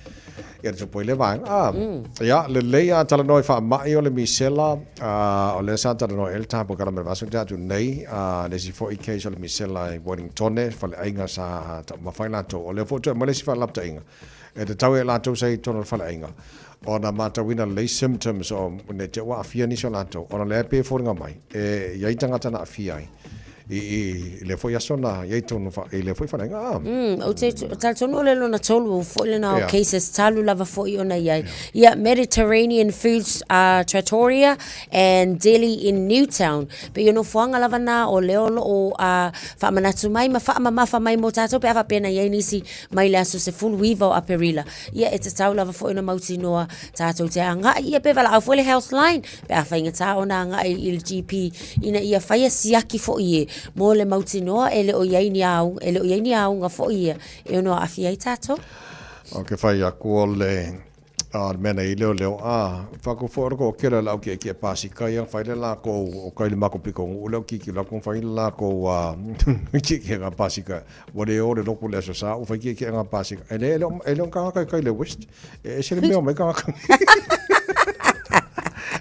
Ia te poi le vaega. Ah, ia, lelei a talanoa i faamai o le misela, ah, o lea sa talanoa i ai le tatou polokalame i le vaiaso na tea atu nei, ah, le isi foi case o le misela i Wellingtone, faleaiga sa taumafai latou. O lea foi ua toe aumai le isi faalaputaiga, e tatau ia i latou sa i totonu o le faleaiga ona matauina lelei symptoms o, ne i te i ua aafia nisi o latou, ona o lea e pei e foliga mai, e i ai tagata na aafia ai. I, i, i lea foi aso na i ai tonu fa, i lea foi faleaiga, a. Ou te talitonu o le lona tolu foi lena o cases talu lava foi ona i ai. Ia, Mediterranean Foods Trattoria and Deli in Newtown. Pei o nofoaga lava na o lea o lo o faamanatu mai ma faamamafa mai mo tatou pe a faapea na i ai nisi mai le aso 19 o Aperila. Ia, e tatau lava foi ona mautinoa tatou te agai, ia pe valaau foi le Healthline pe a faigata ona agai i le GP ina ia faia siaki foi e mo le mautinoa e le o i ai ni auga, e le o i ai ni auga foi ia e ono aafia ai tatou. O ke whai aku o le a le mea nei leo leo a whako fo ora ko kela lau ki ki pasi kai ang whai le la ko o kai le mako piko ngu leo ki ki la ko whai le la ko a ki ki nga pasi kai wa le o le loku le so sa o whai ki ki nga pasi kai e le e le ka kai kai le west E ese le mea o mai ka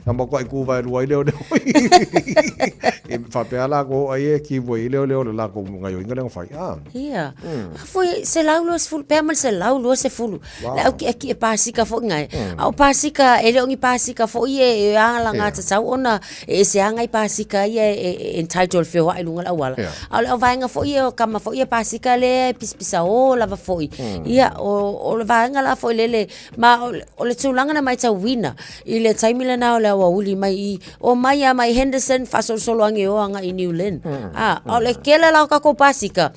Na mo kai ku vai rua i leo leo. E whapea la ko ai e ki voi i leo leo le la ko ngai o inga leo whai. Ah. Ia. A foi se lau lua sefulu, pea ma le 120. Wow. Le au ki e pasika foi ngai. A o pasika, e le o ni pasika foi e e a la ngā tatau ona e ese a ngai pasika ia e e entitled feoai i luga o le auala. A o le au vaega foi ia o kama foi ia pasika lea e pisapisa o lava foi. Ia, o, o le vaega la foi lele, ma o, o le tulaga na matauina i le taimi lena o le aoauli mai i, o mai a mai Henderson faasolosolo age o agai i New Lynn. A, a o le kele la o kakou pasika,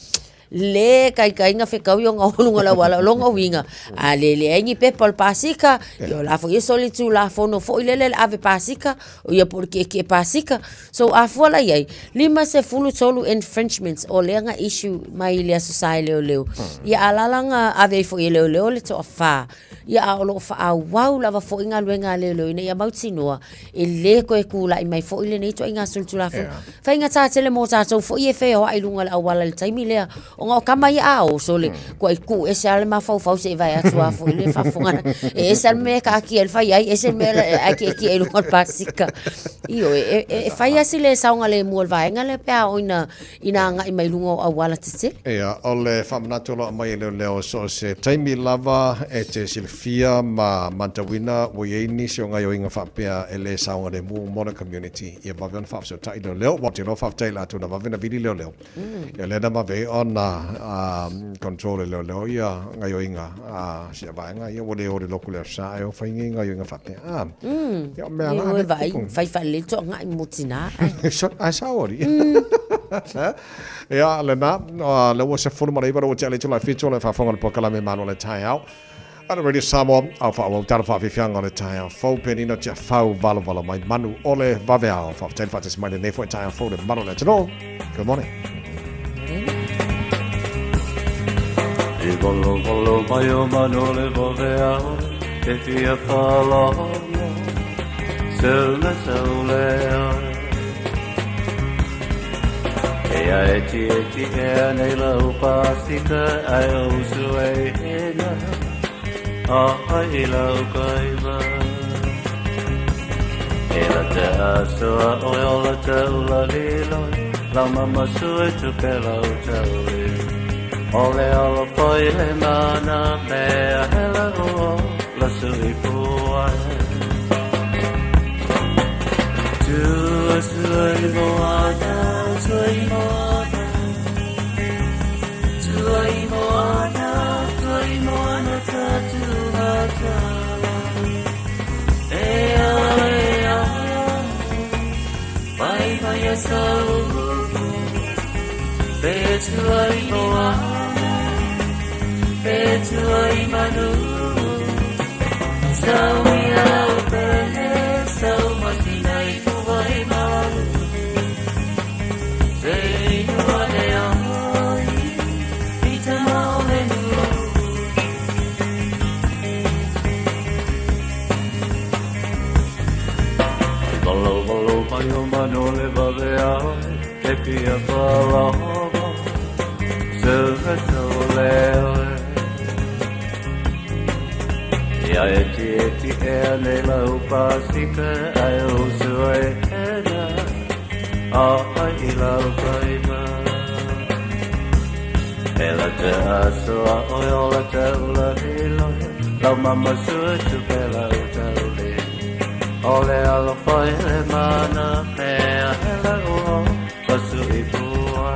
le kaikaiga fekaui o ga luga o le auala, o lona uiga, a le leai ni pepa o le pasika, ia o la foi e solitulafono foi lele le ave pasika, o ia po o le kiekie pasika. So a fua la i ai, 53 infringements o lea na issue mai i le Aso Sa e leoleo. Ia a lala na ave ai foi e leoleo le toafa. Ia a o lo o faaauau lava foi galuega a leoleo ina ia mautinoa e le toe tulai mai foi lenei ituaiga solitulafono. Faigata tele mo tatou foi e feoai i luga o le auala i le taimi lea, ona o tama ia a o sole, kua i tuu ese lava le mafaufau se i vae atu lava foi le faafofoga. E ese lava le mea e taatia ai le fai ai, ese le mea e atiatia ai i luga o le pasika. Ioe, e fai lava si le saogalemu o le vaega lea pe a oo ina ina agai mai luga o auala tetele. Ia, o le faamanatu o lo o aumai e leoleo so o se taimi lava e te silafia ma matauina ua i ai nisi o gaoioiga faapea e le saogalemu mo le community. Ia vave ona faafesootai leoleo, aua ou te iloa faafetai i latou na vave na vili leoleo. Ia lea na vave ai ona control e leoleo ia gaoioiga a sia vaega ia ua le o le loku le aso sa ae o fai nei gaoioiga faapea. A, ia o mea la le vai, fai faalelei toagai mo tina. Ai sao ali. Ia, lena, le ua 19 le ua tea le itula e 7 o le faafofoga o le polokalame Malo le Taeao. A le Radio Samoa, au faaauau tala faafiafiaga o le taeao fou, penina Tiafau valovalo mai manu o le vaveao. Faafetai le faatasi mai lenei foi taeao fou le mamalu o le atunuu. Good morning. I valovalo mai o manu o le vaveao, e fia whaalolo, se le sau lea. E a e ti e ti e a nei lau pasika ai o usu e hena a ai i lau kaima. E la te asoa o e ola te ula lilo, lau mama sue tu pe lau tauli. O le alo foi le mana mea hela o la sui puai. Tua sui moana, sui moana, tua i moana, tua i moana ta tua tala. E a e a, vai vai a sau, pe tua i moana, pe tua i manu, sau i au pele, sau masina i tua i malu. Se inua le ai, i te maole nu. Valo valo mai o manu le vave ai, e pia whalava, se me sau le ai. Ia e ti e ti e a nei lau pasika, ai o sua e hena, a ai i lau kaima. E la te asoa o e ola te ula lilo, lau mama sua tu pe lau tauli. O le alo whai le mana, mea hela o, pasu i puai.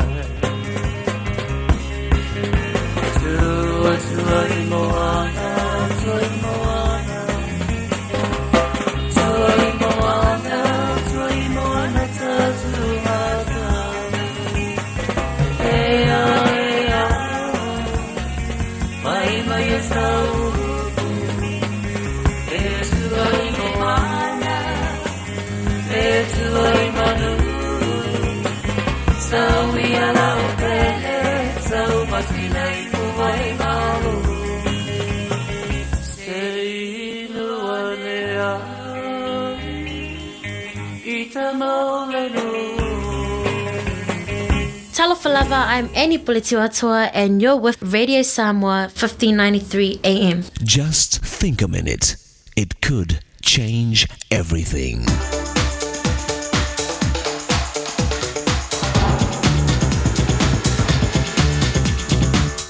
Talofa lava, I'm Annie Puletiwatoa and you're with Radio Samoa 1593 AM. Just think a minute. It could change everything.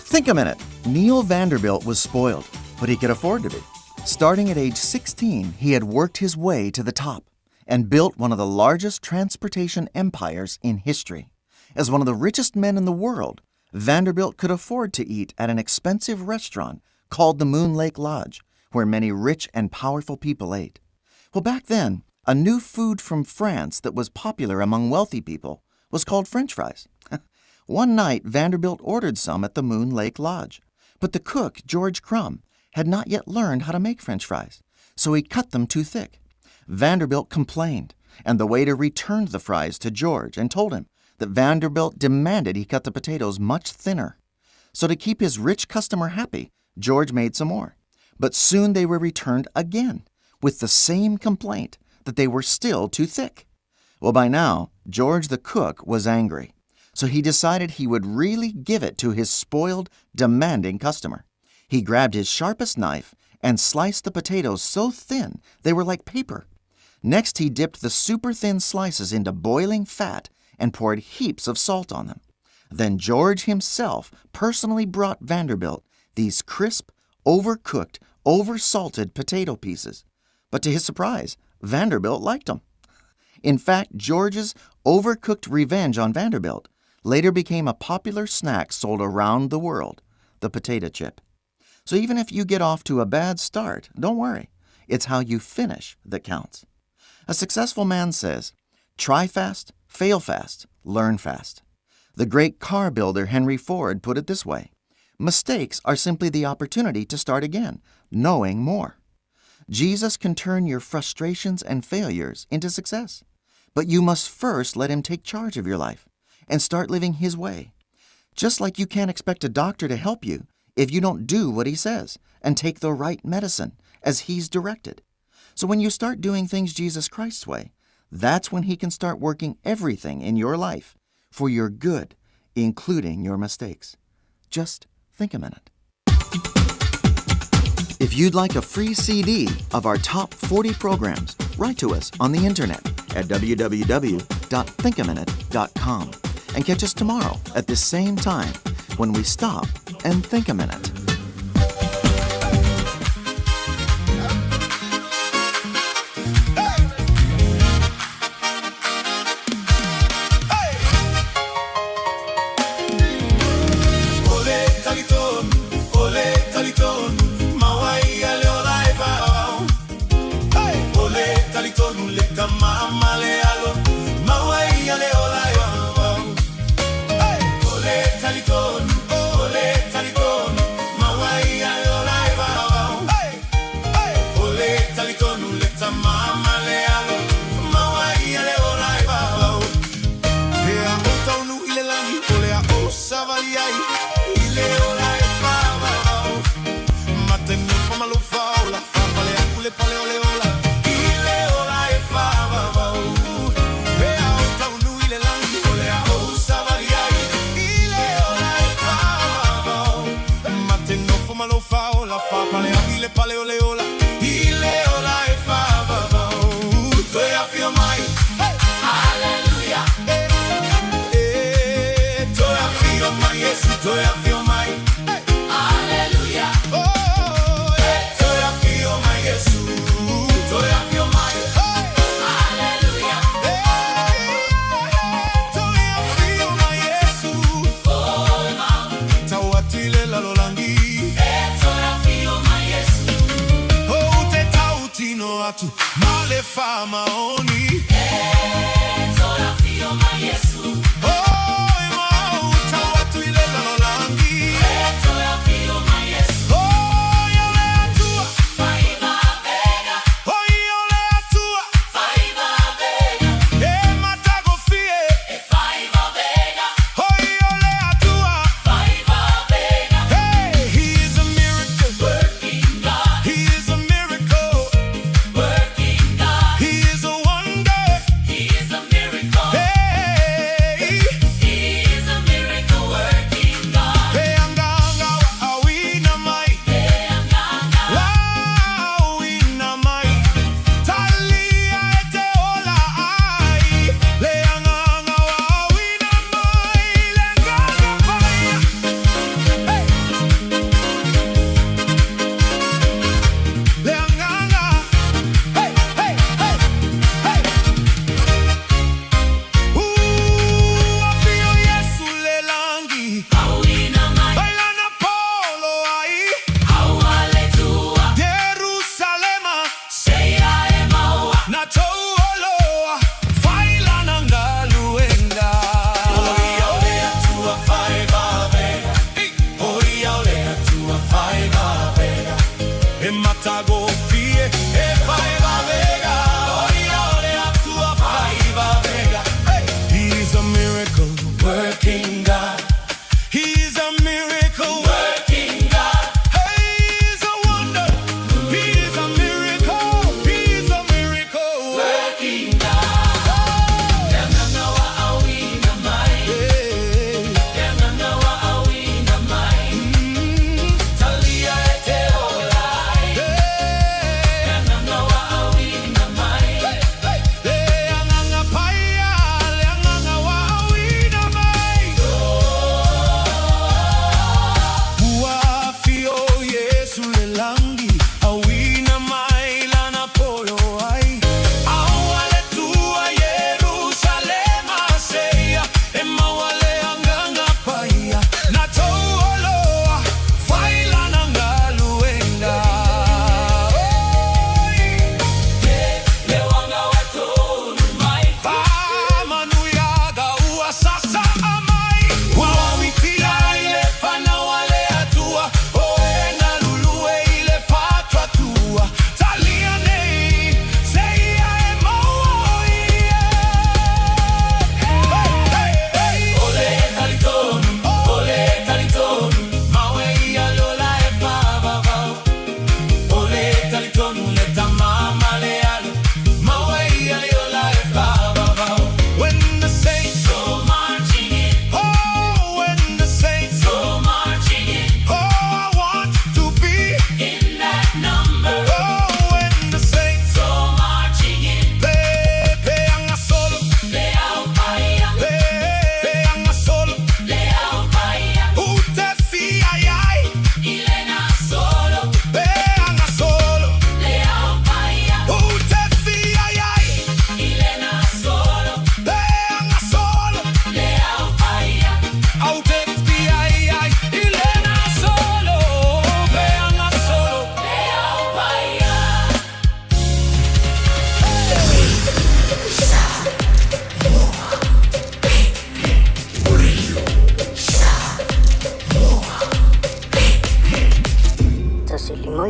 Think a minute. Neil Vanderbilt was spoiled, but he could afford to be. Starting at age 16, he had worked his way to the top and built one of the largest transportation empires in history. As one of the richest men in the world, Vanderbilt could afford to eat at an expensive restaurant called the Moon Lake Lodge, where many rich and powerful people ate. Well, back then, a new food from France that was popular among wealthy people was called French fries. One night, Vanderbilt ordered some at the Moon Lake Lodge, but the cook, George Crum, had not yet learned how to make French fries, so he cut them too thick. Vanderbilt complained, and the waiter returned the fries to George and told him that Vanderbilt demanded he cut the potatoes much thinner. So, to keep his rich customer happy, George made some more. But soon they were returned again with the same complaint that they were still too thick. Well, by now, George the cook was angry. So he decided he would really give it to his spoiled, demanding customer. He grabbed his sharpest knife and sliced the potatoes so thin they were like paper. Next, he dipped the super thin slices into boiling fat and poured heaps of salt on them. Then George himself personally brought Vanderbilt these crisp, overcooked, oversalted potato pieces. But to his surprise, Vanderbilt liked them. In fact, George's overcooked revenge on Vanderbilt later became a popular snack sold around the world the potato chip. So even if you get off to a bad start, don't worry. It's how you finish that counts. A successful man says, try fast, fail fast, learn fast. The great car builder Henry Ford put it this way Mistakes are simply the opportunity to start again, knowing more. Jesus can turn your frustrations and failures into success, but you must first let him take charge of your life and start living his way. Just like you can't expect a doctor to help you if you don't do what he says and take the right medicine as he's directed. So when you start doing things Jesus Christ's way, that's when he can start working everything in your life for your good, including your mistakes. Just think a minute. If you'd like a free CD of our top 40 programs, write to us on the internet at www.thinkaminute.com and catch us tomorrow at this same time when we stop and think a minute. O le talitonu, o le talitonu, mawai a le ola e faavao. O le talitonu le tama ma le alo, mawai a le ola e faavao. O le talitonu, o le talitonu,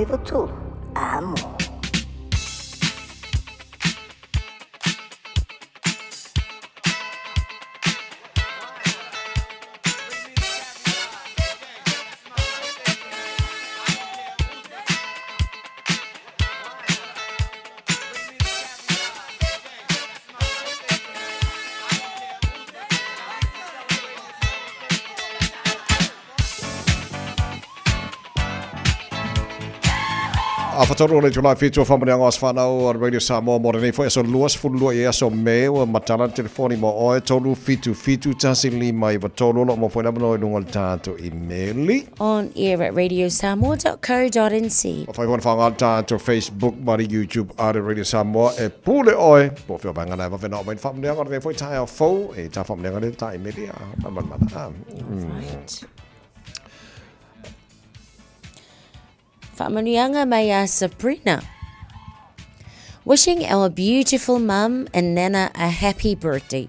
93 Amo. A whatoru o le July 7 o whamanianga o Aswhanau o Radio Samoa mo renei foi aso 22 i aso me ua matala telefoni mo oe 3 7 7 1 5 9 3 lo mo foi lama i lunga o le tātou imeli. On air at radiosamoa.co.nz. O whai hona whaanga tātou Facebook ma le YouTube a le Radio Samoa e pule oe. Po whio whaanga nei wawena o main whamanianga o renei foi tae au fou e tā whamanianga le tā imeli a mana mana. Right. Whaamanuianga mai a Sabrina. Wishing our beautiful mum and Nana a happy birthday.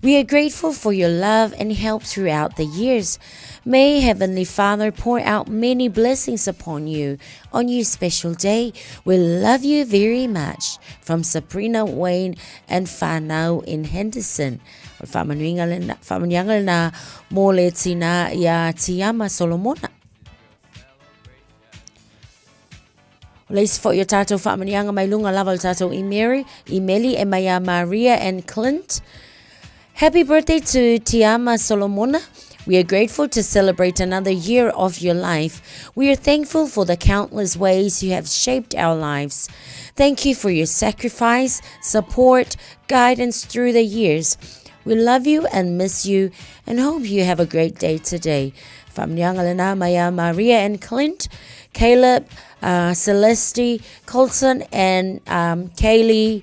We are grateful for your love and help throughout the years. May Heavenly Father pour out many blessings upon you on your special day. We love you very much. From Sabrina Wayne and whanau in Henderson. O le whaamanuianga lena mo le tina ia Tiama Solomona. O le isi foi o tātou whaamanianga mai lunga lava o le tātou imeri, imeli e mai a Maria and Clint. Happy birthday to Tiama Solomona. We are grateful to celebrate another year of your life. We are thankful for the countless ways you have shaped our lives. Thank you for your sacrifice, support, guidance through the years. We love you and miss you and hope you have a great day today. Whaamanianga lena mai a Maria and Clint, Caleb, Celeste, Colton and Kaylee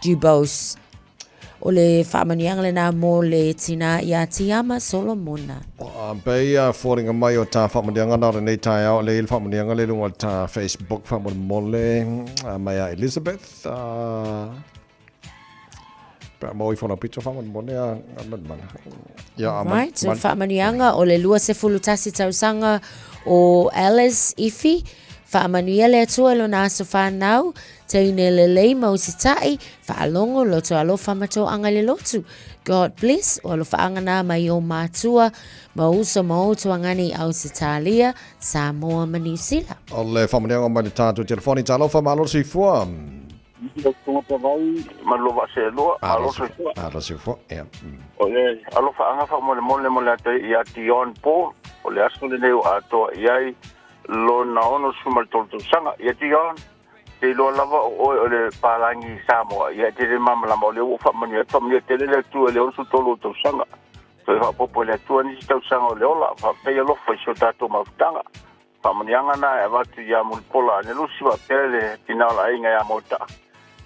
Dubose. O le whaamanianga lena mo le tina ia Tiama Solomona. Pei a fōringa mai o tā whaamanianga nā renei taeao le il whaamanianga le lunga o tā Facebook whaamolemole mai a Elizabeth. Pea mo i whana pito whaamolemole a mana. Ia, Right, o whaamanianga o le 21 tausaga o Alice Ifi, whaamanuia le Atua i lona aso whanau, teine lelei mau sita'i, whaalongo, loto alofa ma to'anga i le lotu. God bless, o alofa anga nā mai o mātua, ma uso ma o tuangani i Ausitalia, Samoa ma Niu Sila. O le whaamanianga mai le tātou telefoni, talofa malo soifua. Tonga ma lo vaa malo soifua. Malo soifua, ia. O le alofa anga faamolemole mo le ata ia Dion Paul, o le aso lenei ua atoa i ai lona 63 tausaga. Ia Dion, te iloa lava o oe o le palagi i Samoa, ia e te le malamalama o lea ua ou faamanuia atu, faamanuia tele le Atua i le 63 tausaga. Toe faaopoopo e le Atua nisi tausaga o le ola, faafetai alofa i si o tatou mafutaga. Faamanuiaga na e avatu ia Mulipola Anelusi faapea le tina o le aiga ia Maotaa,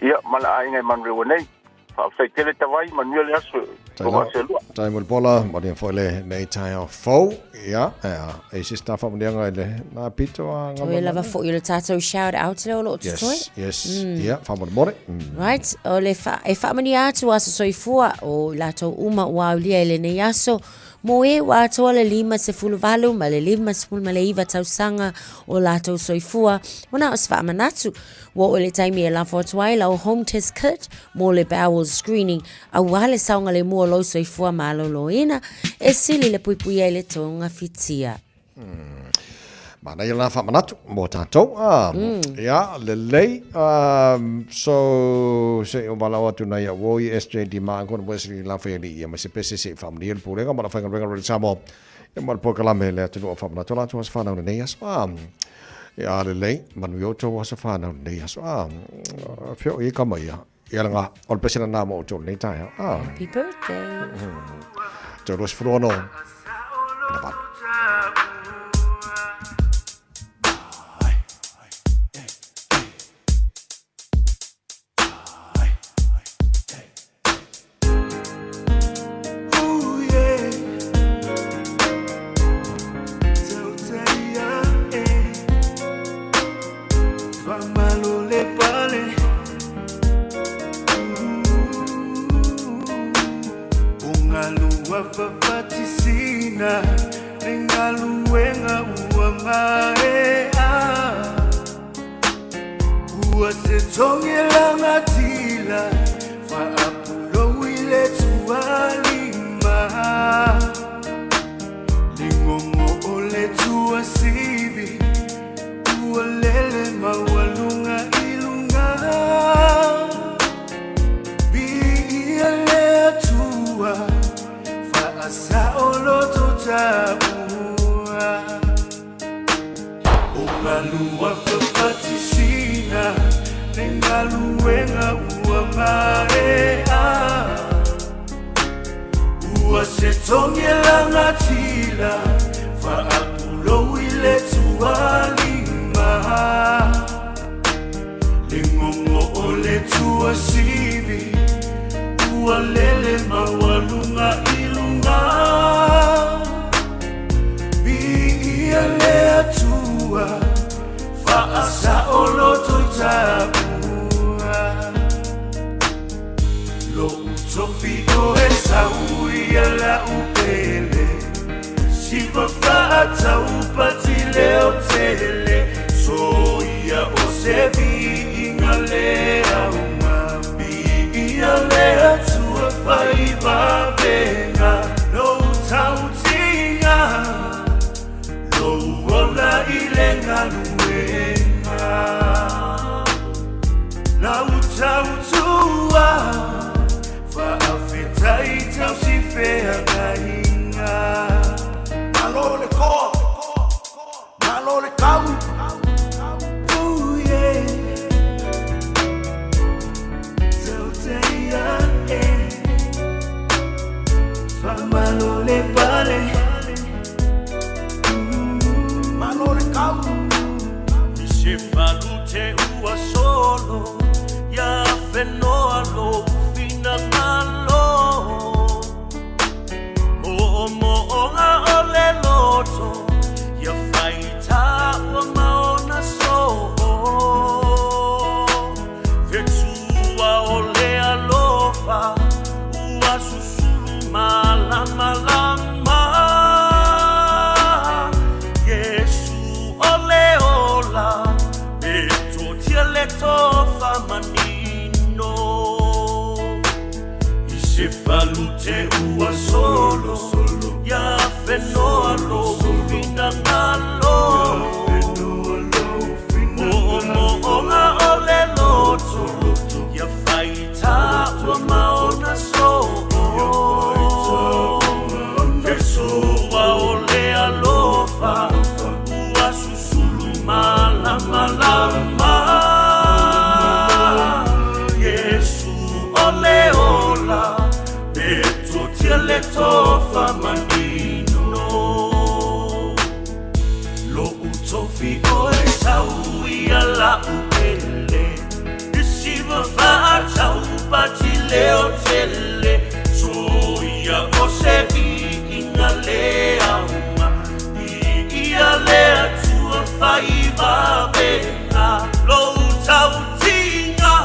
ia ma le aiga e manuleua nei. Faafetai tele Tavai, manuia le aso o Vaaselua. Tai Mulipola, manuia foi lenei taeao fou. Ia, e se isi faamanuiaga i le na pito a Toe lava foi o le tatou shout out lea o lo o totoe. Yes, yes. Ia, faamolemole. Right, o le fa, e faamanuia atu aso soifua o i latou uma ua aulia i lenei aso, Mo e ua atoa le 58 ma le 59 tausaga o latou soifua, ua na o se faamanatu. Ua oo i le taimi e lafo atu ai lau home test kit mo le bowel screening aua le saogalemu o lou soifua maloloina e sili le puipuia i le togafitia. Manaia lena faamanatu mo tatou. Ia, lelei. So, se i ou valaau atu nai au oi SJD Maangona Wesley Lafayette ia ma se pese se i faamanuia le pulega ma le faigaluega Radio Samoa ia ma le polokalame le atunuu o faamanatu latou aso fanau lenei aso. Ia, lelei, manuia outou aso fanau lenei aso. Feo i kama ia. Ia langa, o le pese lena mo outou lenei taeao. Happy birthday. 36, ina valu. Ua se togelagatila faapulou i le tualima Ligogo o le tuasivi ua lele maualuga i luga Viia le Atua faasaoloto taua O galua fafatisina le galuega ua maea Ua se togelagatila faapulou i le tualima Ligogo o le tuasivi ua lele maualuga i luga Viia le Atua faasaoloto i tapua Lo'u tofi o e sau ia la'u pele Siva fa'ataupati leo tele Soia o se vi'iga le auga Vi'ia le Atua faivavega Lou tautiga Lou ola i le galuega Lau tautua Fa'afetai tausifeagaiga Malo le koa Malo le kau Ooh, yeah. Tauteia, eh. Faamalo le pale Malo le kau I se falute ua solo Ia fenoa lou finagalo Mo'omo'oga o le loto Ia faitā ua maona so'o Fetua o le alofa Ua susulu malamalama Iesu o le ola E totia le tofa manino I se falute ua solo Ia fenoa lou finagalo Mo'omo'oga o le loto Ia faitā ua maona so'o Fesoa o le alofa Ua susulu malamalama Iesu o le ola E totia le tofa manino Lo'u tofi o e sau ia la'u pele I siva fa'ataupati leo tele Soia o se vi'iga le auga Vi'ia le Atua faivavega Lou tautiga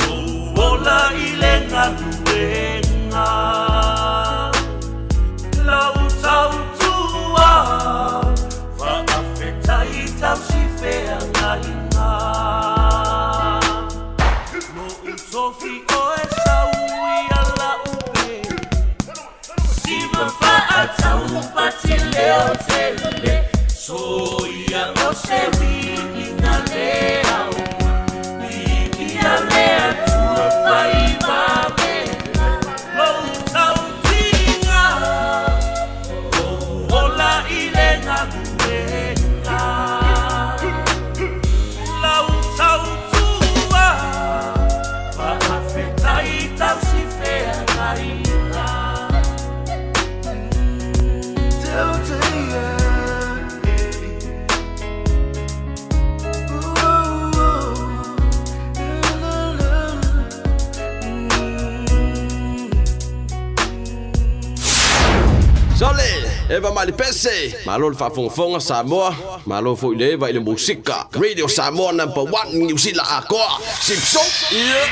Lou ola i le galuega Lau tautua Fa'afetai tausifeagaiga Lo'u tofi o e sau ia la'u pele Siva fa'ataupati leo tele Soia o se vi'iga le auga Vi'ia le Atua faivavega Lou tautiga Lou ola i le galuega Lau tautua Fa'afetai tausifeagaiga Tauteia, Sole, Eva Malipese, malo le faafogafoga Samoa, malo foi le Eva i le musika. Radio Samoa number one, Niu Sila atoa. Sipso, yeah.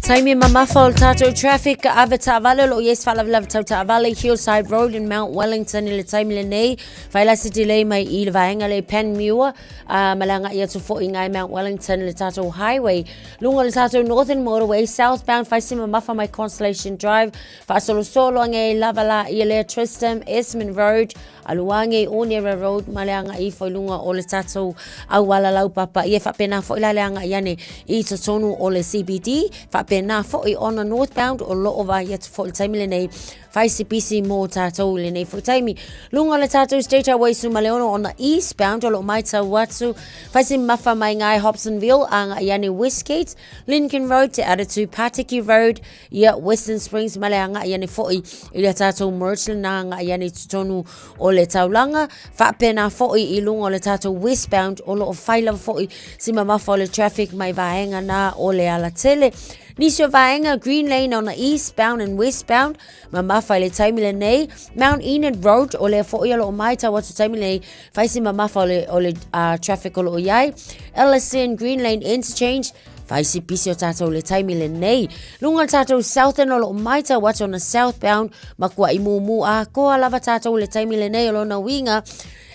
Taimi mamafa o le tātou traffic ave taavale o loo iai se faalavelave tau taavale Hillside Road in Mount Wellington i le taimi lenei. Fai la se delay mai i le vaega lea i Panmure ma le agai atu foi i ngai Mount Wellington i le tātou highway. Luga o le tātou Northern Motorway southbound fai se mamafa mai Constellation Drive faasolosolo age ai lava la ia lea Tristram Esmond Road Alu age i Onera Road ma le agai ifo i luga o le tatou auala laupapa. Ia faapena foi la le agai ane i totonu o le CBD. Faapena foi ona northbound o lo o vaai atu foi i le taimi lenei. Fai se pisi mō tātou i lenei foi taimi. Luga o le tatou State Highway 16 ona eastbound o lo o maitau atu. Fai se mafa mai ngai Hobsonville agai ane Westgate, Lincoln Road, Te Atatū, Patiki Road, Ia Western Springs ma le agai ane foi i le tātou Murchland na agai ane i totonu o le taulaga. Faapena foi i luga o le tātou westbound o lo o fai lava foi si mamafa o le traffic mai vaega na o le alatele. Nisi o vaega Green Lane ona eastbound and westbound mamafa i le taimi lenei. Mount Enid Road o lea foi o lo o maitau atu taimi lenei fai si mamafa o le, o le traffic o lo o iai. Ellison Green Lane Interchange Fai si pisi o tātou le taimi lenei. Lunga o tātou Southern o loo maitau atu ona southbound ma kua i mumu a koa lava tātou le taimi lenei o lona uiga.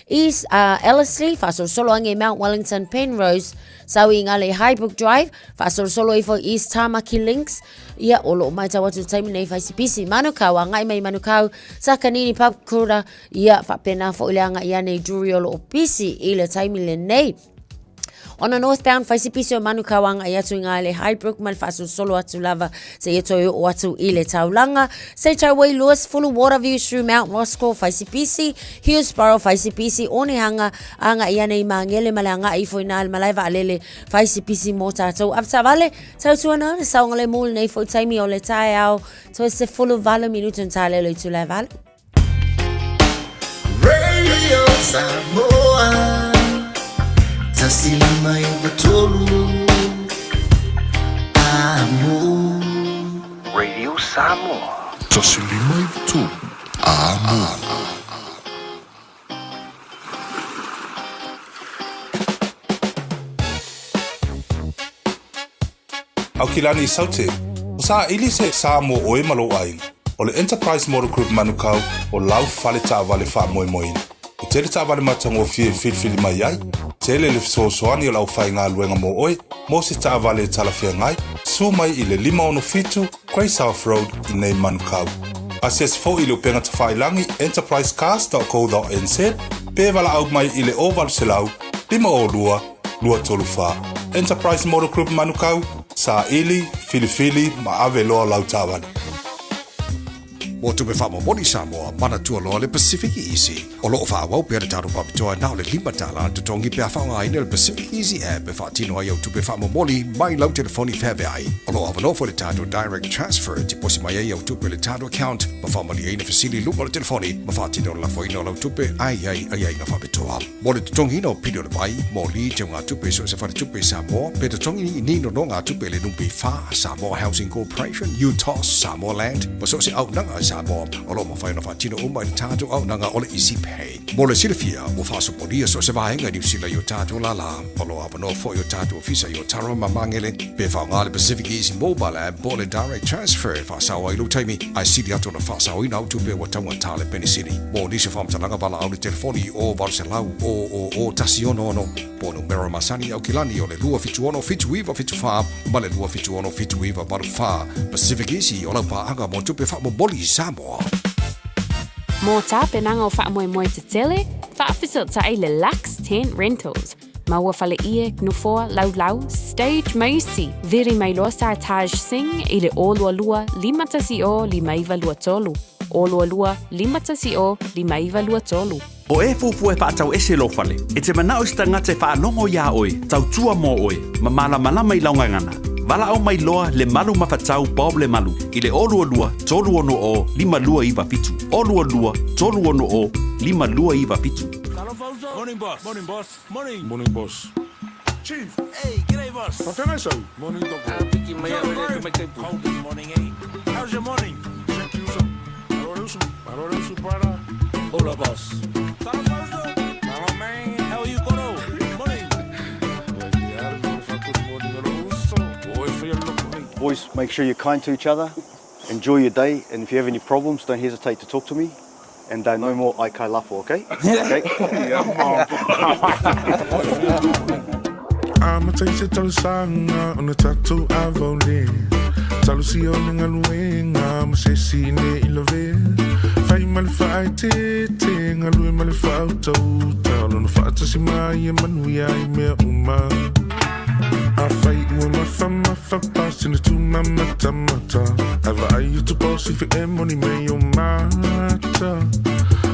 East Ellerslie, faasolosolo ange Mount Wellington Penrose, sau i ngā le Highbrook Drive, faasolosolo ifo East Tamaki Links, ia o loo maitau atu le taimi nei fai si pisi. Manukau, agai mai Manukau, Takanini Papakura, ia faapena foi le agai ane i Drury o loo pisi i le taimi lenei. Ona northbound fai se pisi o Manukau agai atu i ngā le Highbrook ma le faasolosolo atu lava seia toe oo atu i le taulaga. State Highway 20 Waterview through Mount Roskill fai se pisi, Hillsborough fai se pisi, Onehunga agai ane i Māngere ma le agai ifo i nā le malae vaalele fai se pisi mō tātou. Avetaavale, tautuana, le saogalemu lenei foi taimi o le taeao, toe 18 minute ona tālelo i itula e 8. Radio Samoa 1 5 9 3 Amo. Radio Samoa. 1 5 9 3 Amo. Aukilani Saute, o saili se sa mo oe ma lou aiga. O le Enterprise Motor Group Manukau o lau fale taavale faamoemoeina. E tele taavale matagofie e filifili mai ai, tele le fesoasoani o le aufaigaluega mo oe mo se taavale e talafeagai, susu mai i le 567 Grey South Road i nei Manukau. Asiasi foi i le upega tafailagi enterprisecars.co.nz pe valaau mai i le 0800 502 234. Enterprise Motor Group Manukau, saili, filifili ma ave loa lau taavale. Mo tupe faamomoli Samoa, manatua loa le Pacific Easy. O lo o faaauau pea le tatou faapitoa na o le $5 le totogi pe a faaaogaina le Pacific Easy app e faatino ai au tupe faamomoli mai lau telefoni feaveai. O lo o avanoa foi le tatou Direct Transfer e tiposi mai ai au tupe i le tatou account ma faamalieina fesili i luga o le telefoni ma faatino le lafoina o lau tupe ae i ai aiaiga faapitoa. Mo le totogiina o pili o le vai, moli, teugatupe i so o se faletupe i Samoa, pe totogi i ni nonogatupe i le NPF, Samoa Housing Corporation, UTOS, Samoa Land, ma so o se auaunaga i Samoa, o lo o mafai ona faatino uma i le tatou auaunaga o le Easy Pay. Mo le silafia, ua faasopolia so o se vaega i Niu Sila i o tatou lālā. O lo o avanoa foi o tatou ofisa i Otara ma Magele, pe faaaoga le Pacific Easy Mobile App po o le Direct Transfer e faasao ai lou taimi, ae sili atu ona faasaoina au tupe ua taugata le penisini. Mo nisi o faamatalaga valaau le telefoni i o 800 000 166 po o numera masani Aukilani o le 276 7974 ma le 276 7984. Pacific Easy o lau paaga mo tupe faamomoli i Samoa. Mō tapenaga o faamoemoe tetele, faafesootai le Lux Tent Rentals. Maua fale ie, nofoa, laulau, stage ma isi. Vili mai loa sa Taj Singh i le 022 510 5923. 022 510 5923. O e fuafua e faatau ese lou fale, e te manao i se tagata e faalogo iā oe, tautua mo oe, ma malamalama i lau gagana. Valaau mai loa Lemalu Mafatau Bob Lemalu i le 022 360 5297. 022 360 5297. Morning, boss. Morning, boss. Morning. Morning, boss. Chief. Hey, g'day, boss. Morning, doctor. Cold morning, eh? How's your morning? Hola, boss. Hello, man. How are you, Koro? Morning. Boys, make sure you're kind to each other. Enjoy your day, and if you have any problems, don't hesitate to talk to me. And uh, no more aikai lafo, okay? Okay. Amata i se talosaga ona tatou avaole Talosia o le galuega ma se isi ne i lavea Fai ma le faaeteete, galue ma le faautauta O lona faatasi mai e manuia ai mea uma Afai ua mafamafa pasi na tumamatamata Ae vaai atu po si e moni mei o mata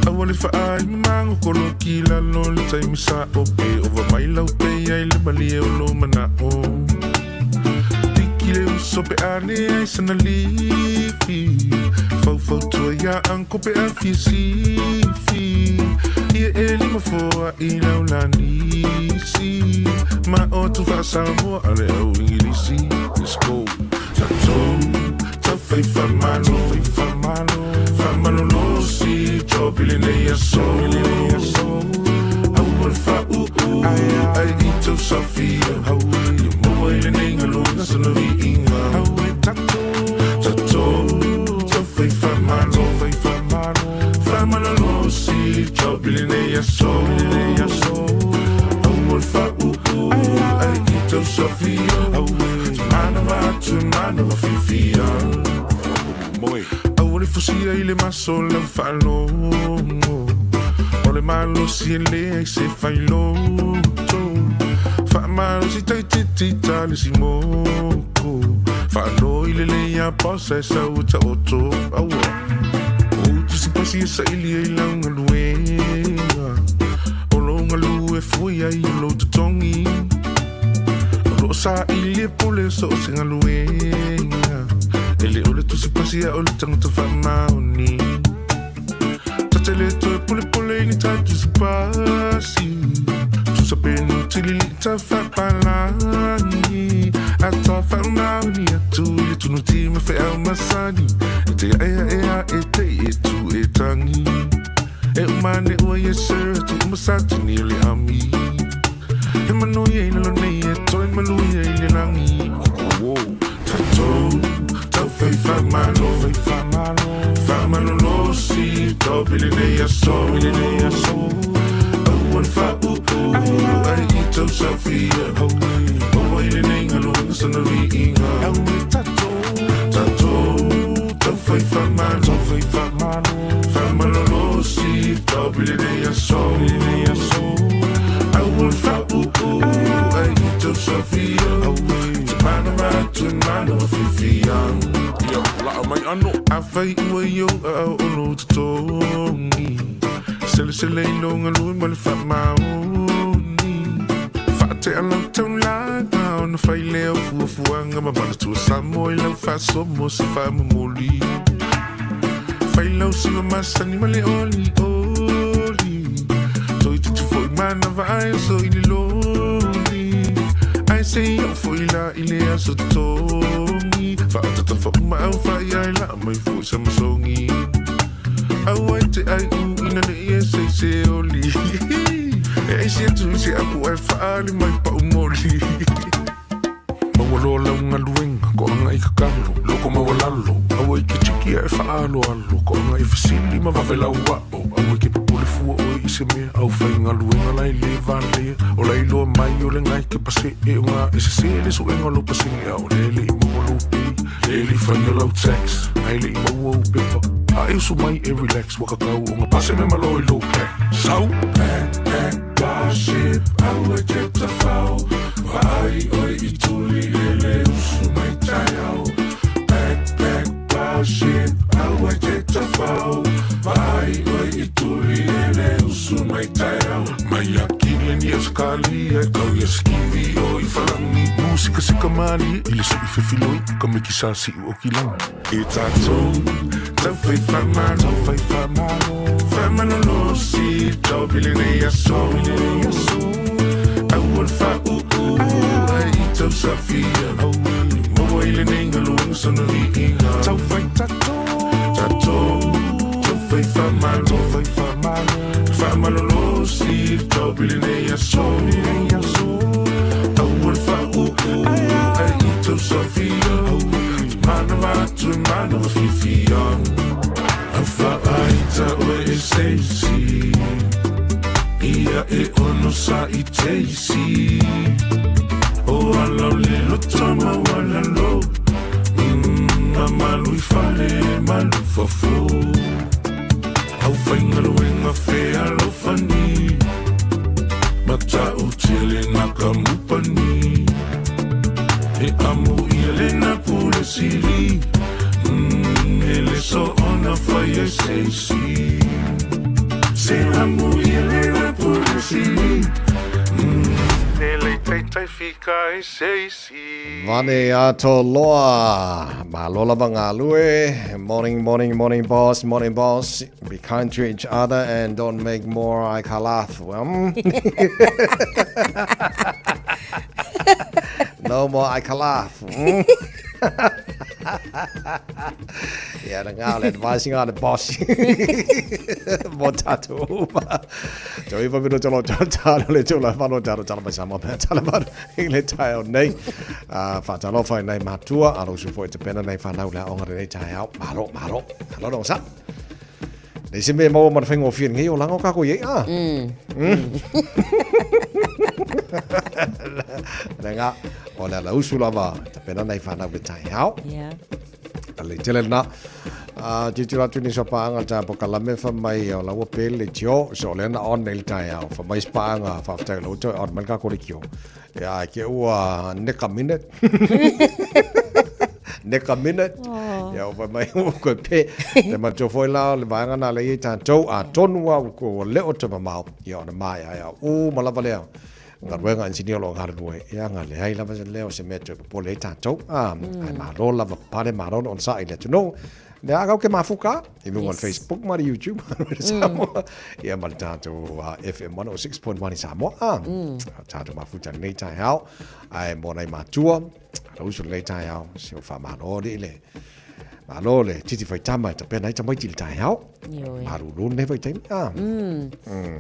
Aua le faai mamango koloki lalo le taimi sa o pe Ova mai lau pe ai le malie o lo mana'o Piki le uso pe ane ai sana lifi Faufautua ia anko pe a fia sifi Ia e lima foa i lau lanisi Ma o tu faasamoa a le au ingilisi Let's go Tatou tau faifamalo Faamalolosi Job i lenei aso Aua le faauu Ai i tau safia Ia maua i lenei galuega sana viiga Tatou tau faifamalo Faamalolosi Job i lenei aso Aua le faauu Ai i tau safia Manava atu manava fifia Aua le fusia i le maso lau faalogo O le malosi e leai se failoto Faamalosi taititi le simoko Faalo i le lei a posa e sau e taoto Aua O tusi pasi e saili ai lau galuega O lou galu e fui ai o lou totogi O loo saili e pule so o se galuega E le o le tusi pasi a o le tagata faamaoni Tatele toe pulepule i ni ta tusi pasi Tusa penu tilili ta faapalagi A ta faamaoni atu i le tunuti ma feau masani E te ea ea e te e tu e tangi E umane ua yes sir tu umasatini o le ami He manuia i lalo nei e toe maluia i le lagi Wow. Tatou tau faifamalo Faamalolosi Job i lenei aso Aua le faauu Ai i tau safia Maua i lenei galuega sana viiga Tatou tau faifamalo Faamalolosi Job i lenei aso Aua le faauu Ai i tau safia Te manava atu e manava fifia Ia, laa mai ano Afai ua i ou aao o lou totogi Selesele i lou galue ma le faamaoni Faatea lau taulaga ona fai lea o fuafuaga ma manatua Samoa i lau faasomo se faamomoli Fai lau siva masani ma le olioli Toititi foi manava ai o so i le loli Ai se i au foi la i le aso totogi Faaotata fauma au faia i laa mai foi sa masogi Aua i te ai u ina ne i e sei se oli E ai se atu i se apu ai faali mai pau moli Maua loa lau galuega koaga i kakalo Loko maualalo Aua i ke tiki e faaaloalo Koaga i fesili ma vave lau a'o Aua i ke popole fua oe i se mea Au faigaluega la e lē valea O la iloa mai o le gai ke pase'e O gā e sesē le suega o lou pasege A o lea le'i maua lou pei Le le faia lau tax Ai le'i maua ou pepa A e usu mai e relax Ua kakau o ga pase me malo i lou pack Sau Pack, pack, starship Aua te tafau Vaai oi i tuli e le usu mai taeao Pack, pack, starship Aua te tafau Vaai oi i tuli e le usu mai taeao Mai a kile ni Auskalia e kau ia skivi o i falangi Musika sika mali i le sui fefiloi Ka meki sa siu o kilangi E tatou tau faifamalo Faamalolosi Job i lenei aso Aua le faauu Ai i tau safia Maua i lenei galuega sana viiga Tau fai tatou Tatou tau faifamalo Faamalolosi Job i lenei aso Aua le faauu Ai i tau safia sa i teisi O ala o le loto maualalo A malu i fale malu fafo Au faigaluega fealofani Matautia lena kamupani E amu ia lena pule sili E le soona fai e se isi Se amu ia lena pule sili E le taitai fika e se isi Vane ato loa. Malo lava galue. Morning, morning, morning, boss. Morning, boss. Be kind to each other and don't make more aikalafu. No more aikalafu. Ia, na ngā le advising a le boss. Mo tātou uma. Tau iwa mino talo talo talo le tula whano talo talo mai Samoa pea talo whano i le taeao nei. Whaatalofa i nei matua, alo usu foi te pena nei whanau le aonga le nei taeao. Malo, malo, malo no sa. Nei se mea maua ma le whaingofie nei o langa o kako i a. Le ngā, o le ala usu lava, te pena nei whanau le taeao. Yeah. Le tele na. Titiro atu ni so paanga ta po kalame fa mai o laua pele le tio so le na on nei le taeao fa mai paanga fa ftai lo to on mai ka ko le kio. Ia ke ua neka minute. Neka minute. Ia o fa mai o ko pe te ma to foi la le vaega na le i tātou a tonu au ko le o te mamao ia ona mai ai u malava lea. Galuega engineer o lo o galulue, ia nga leai lava se leo se mea toe popole ai tatou, a, ae malo lava papale malo le onosai i le atunuu. Lea a kau ke mafuka i luga o le Facebook ma le YouTube Samoa, ia ma le tatou FM 106.1 i Samoa, a, tatou mafuta i lenei taeao, ae mo nai matua, ala uso lenei taeao, se o faamalo alii le, malo le titi faitama e tapena ai tamaiti i le taeao. Ioe. Malūlū lenei vaitaimi. Ah.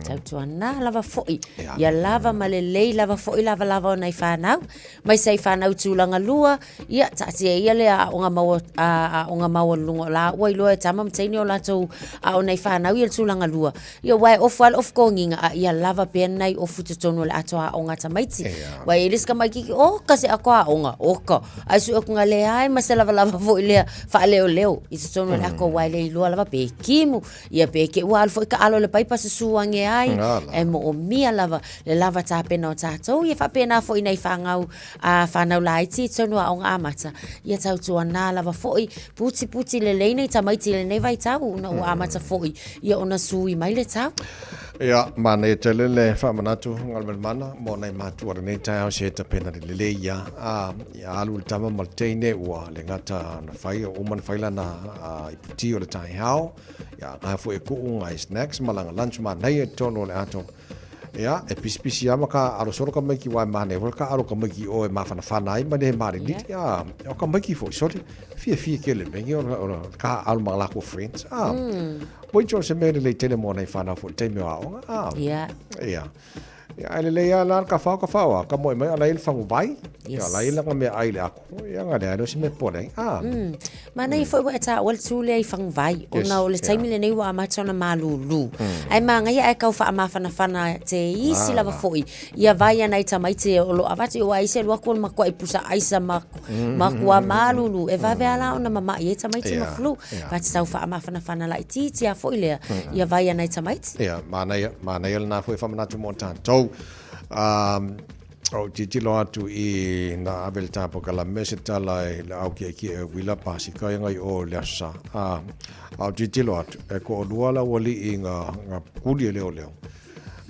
Tautuana lava fo'i. Ia lava ma lelei lava fo'i lavalava o nai whanau. Mai sei whanau tūlanga lua, ia taatia ia le aoga maua, aoga maualuluga o la ua iloa e tama ma teine o latou a o nai whanau ia le tūlanga lua. Ia uae ofu a le ofu kogiga a ia lava pea nai ofu totonu o le ato aoga a tamaiti. Uae e le se tamaititi, oka se ako aoga, oka. Ae sue atu nga leai ma se lavalava foi lea faaleoleo i totonu o le ako uae le iloa lava pe kimu, ia pe ke ua alu foi ka alo le paipa susu ange ai, e moomia lava le lava tapena o tatou, ia faapena foi nai fangau a whanau laiti i totonu o aoga amata, ia tautuana lava foi, putiputi lelei nei tamaiti i lenei vaitau ona ua amata foi ia ona sui mai le tau. Ia, manaia tele le faamanatu Galumalemana mo nai matua o lenei taeao se tapena le lelei ia, a, ia alu le tama ma le teine ua le gata na fai, ua uma na fai lana iputi o le taeao, ia ngae foi e kuu ngai snacks ma lana lunch manaia i totonu o le ato. Ia, e pisipisi lava ma ka alo solo tamaiti aua e manaia foi ka alo tamaiti i o e mafanafana ai ma le malilili. Ia, o tamaiti foi sole, fiafia tele mea nei o ka alo ma lakou friends. A, ua iti o se mea lelei tele mo nai whanau foi i le taimi o aoga. A, ia. Ia, ae lelei lava la le kafao kafao a, ka moe mai a la i le faguvai. Ia, la i lana mea ai le aku. Ia, nga leai lea o se mea pole ai. A. Manaia foi ua e taua le tū lea i Faguvai, ona o le taimi lenei ua amata ona malūlū. Ae māngaia ae kau faamafanafana te isi lava foi ia vai ana i tamaiti o lo avatu aua ai se alu atu o le matuai pusa aisa ma matua malūlū e vave a la ona mama'i ai tamaiti ma flu. Fa te tau faamafanafana laitiiti a foi lea ia vai ana i tamaiti. Ia, manaia, manaia lena foi faamanatu mo tatou. O tilotilo atu i na ave le tapokalame se tala i le au ki'eki'e o Wila Pasika i ngai o le aso Sa. A, a o tilotilo atu, e to'alua le auali'i nga, nga kuli e leoleo.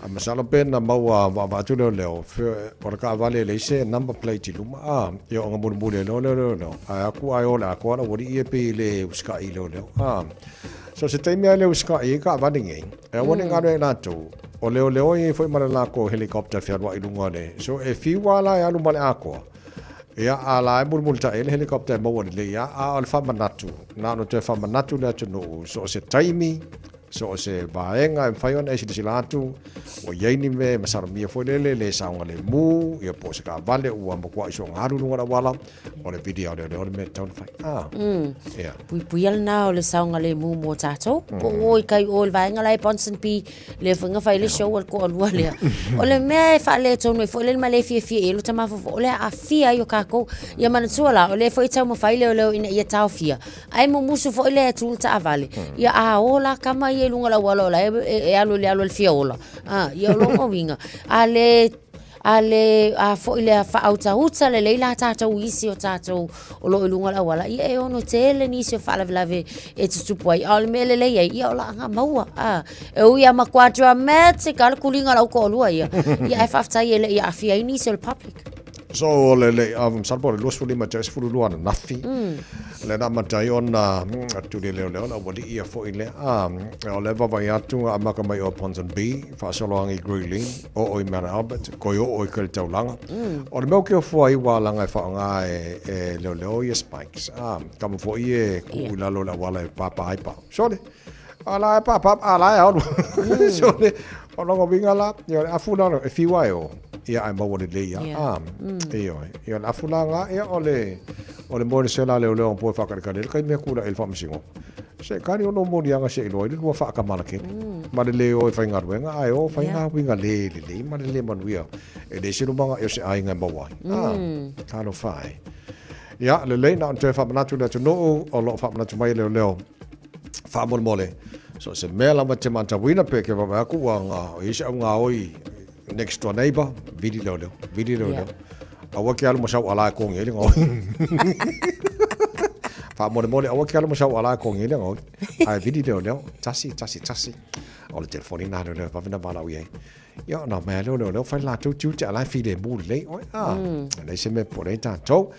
A masalo pe na maua vaavaai atu leoleo, fe, o le kaavale e leai se number plate i luma, a, ia o nga mulimuli ai loa lea o leoleo. Ae atu ae o le atoa le auali'i ia pei e le usikai i leoleo. A, so se taimi lava e le usikai ai kaavale nei, E aua ne galo e latou, o leoleo e i ai foi ma le lakou helicopter fealuai i luga o le, so e fiu a la e alu ma le atoa. Ia, a la e mulimulitaʻi ai le helicopter e maua lelei a, a o le faamanatu, na ona toe faamanatu le atunuu, so o se taimi, So o se vaega e mafai ona e silasila atu ua i ai ni mea e masalomia foi lele le saogalemu, ia po o se taavale ua matuai soona alu i luga o le auala, o le vili lava o leoleo le mea e tatau ona fai. Ah, ia. Puipuia lena o le saogalemu mo tatou. Po o i kai o i le vaega la e Ponsonby, lea foi na fai le show a le toalua lea. O le mea e faaletonu ai foi lele ma le fiafia i ai lo ta mafaufau, o le aafia ai o tatou. Ia manatua la, o lea foi e taumafai leoleo ina ia taofia, Ae mumusu foi le atu le taavale. Ia a o la tama ia i luga o le auala o la e alu i le alu a le fia ola. A, ia o lona uiga, a le a le a foi le faautauta lelei la tatou isi o tatou o lo o i luga o le auala, ia e ono tele nisi o faalavelave e tutupu ai. A o le mea lelei ai, ia o laaga maua. A, e ui lava matua dramatic lava le tuliga o lau toalua ia, ia ae faafetai e le i aafia ai nisi o le public. So o le le a masalo po o le 25 tai 12 ananafi. Le na amata ai ona tuli leoleo le aualii ia foi lea. A o le vaavaai atu na amata mai o Ponsonby, faasolo agi i Grey Lynn, oo i Mount Albert, toe oo i kai le taulaga. O le mea ou te ofo ai ua laga e faaaoga e leoleo ia spikes. A kama foi e tuu i lalo o le auala e pāpā ai pao. Sole, a la e pāpā, a la e alu. Sole, o lona uiga la, ia o le afu la e fiu ai o, ia ae maua lelei lava. A, ioe. Ia o le afu la lena, ia o le, o le moe le sela a leoleo anapo e faakalikali ai le taimi e tulai i le faamasinoga. Se kali o lou moliaga se i iloa ai le lua faatamala tele. Ma le le o e faigaluega ae o fai ngā uiga le lelei ma le le manuia. E leai se lumaga o se aiga e maua ai. A, talofa e. Ia, lelei, na ona toe faamanatu i le atunuu o lo o faamanatu mai e leoleo faamolemole. So se mea lava e te matauina pe ke vaavaai atu ua nga i se au gaoi next door neighbor, vili leoleo, vili leoleo. Aua ke alu ma sau ala e kongi ai le gaoi. Faamolemole, aua ke alu ma sau ala e kongi ai le gaoi. Ae vili leoleo, tasi, tasi, tasi. O le telefoni lena leoleo e vave ona valaau i ai. Ia ona mea lea o lea o fai le latou tiute a la e filemu lelei oe. A, e leai se mea e popole ai tatou.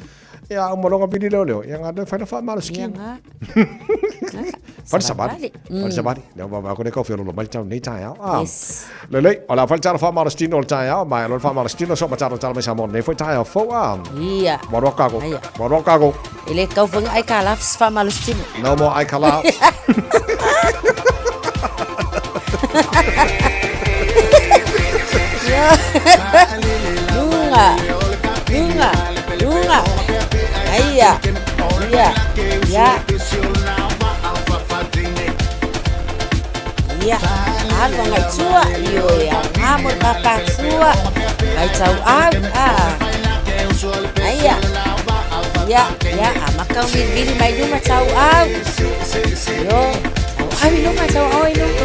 Ia a uma loa ona vili leoleo, ia na lea fai le faamalosi Ia nga. Fai le savali. Fai le savali. Lea ua vaavaai atu nei kau feololo mai le tau nei taeao. A, Yes. lelei, o le a fai le tala faamalositino o le taeao, ma e loa le faamalositino so ma talo tala mai Samoa nei foi taeao fou. A, Ia. ua alu atu tatou. Aia. Ua alu atu tatou. E le tatau foi ona aitalafu se faamalositino. No more aitalafu. Lunga, lunga, lunga. Aia, ia, ia. Ia, alu agai tua, ioe, aoga mo le papatua, mai tauau, a. Aia, ia, ia, amata o vilivili mai luma tauau. Io, tauau i luma, tauau i luma.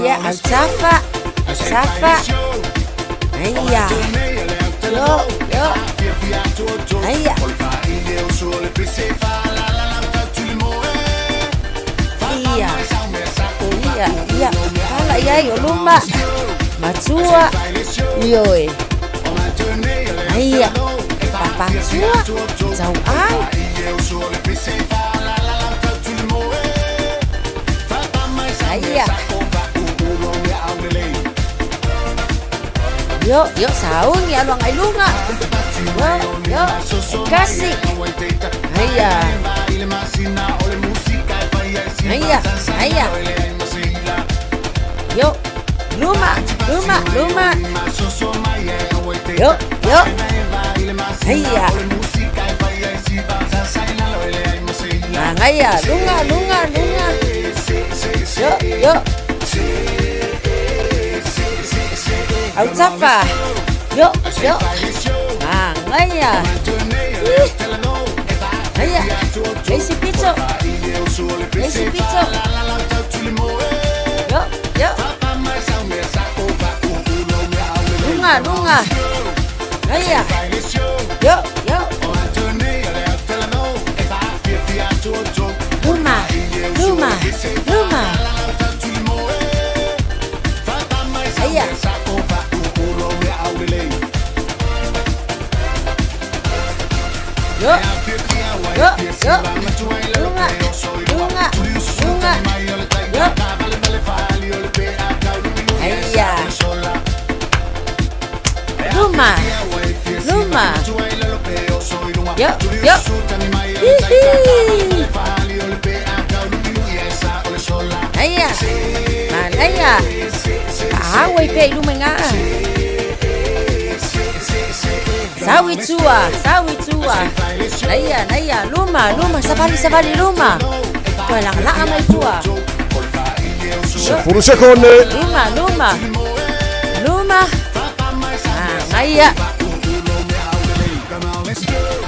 Ia, autafa, autafa. Aia, io, io. Aia. Ia, ia, ia, pala i ai o luma. Matua, ioe. Aia, papatua, tauau. Aia. Yo, yo, sauni alu agai luga. Yo, yo, e kasi. Aia. Aia, aia. Yo, luma, luma, luma. Yo, yo. Aia. Magaia, luga, luga, luga. Yo, yo. Autafa. Yo, yo. Magaia. Ih. Aia. Le isi pito. Le isi pito. Yo, yo. Luga, luga. Aia. Yo, yo. Luma, luma, luma. Aia. Yo, yo, yo. Luga, luga, luga. Yo. Aia. Luma, luma. Yo, yo. Hihi. Naia. Faaau ai pea i luma i ina. Sau i tua, sau i tua. Naia, naia, luma, luma, savali, savali, luma. Toe lagalaa mai tua. 10 sekone. Luma, luma. Luma. Ah, naia.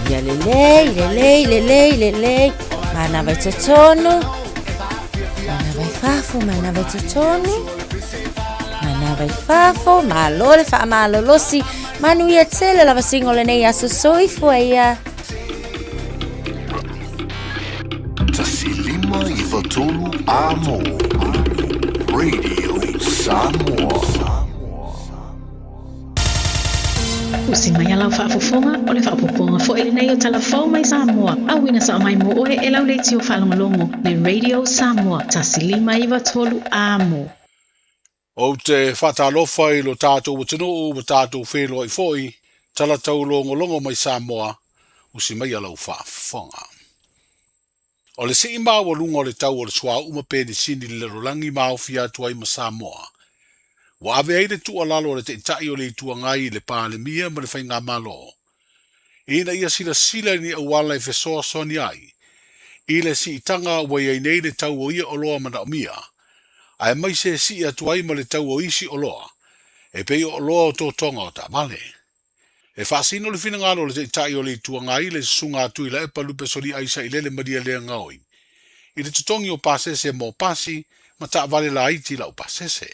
Ia lelei, lelei, lelei, lelei. Manava i totonu. Manava i fafo, manava i totonu. Manava i fafo, malo le faamalolosi. Manuia tele lava singo lenei aso soifua ia. 153 Amo. Radio Samoa. Usi mai a lau faafofoga, o le faaopoopoga foi lenei o tala fou mai Samoa, auina sao mai mo oe e lau leitio faalogologo le Radio Samoa 153 Amo. Ou te faatalofa i lo tatou atunuu ua tatou feiloai foi, tala taulogologo mai Samoa, usi maia lau faafofoga. O le sii maualuga o le tau o le suauu ma penisini i le lalolagi ma aofia atu ai ma Samoa, ua ave ai le tuualalo a le Taitai o le Itu Agai i le Palemia ma le Faigamalo ina ia silasila i ni auala e fesoasoani ai i le siitaga ua i ai nei le tau o ia oloa manaomia, aemaise e sii atu ai ma le tau o isi oloa e pei o oloa o totoga o taavale. E faasino le finagalo o le Taitai o le Itu Agai le Susuga a Tuilaepa Lupesoliai Sailele Malielegaoi i le totogi o pasese mo pasi ma taavale laiti laupasese.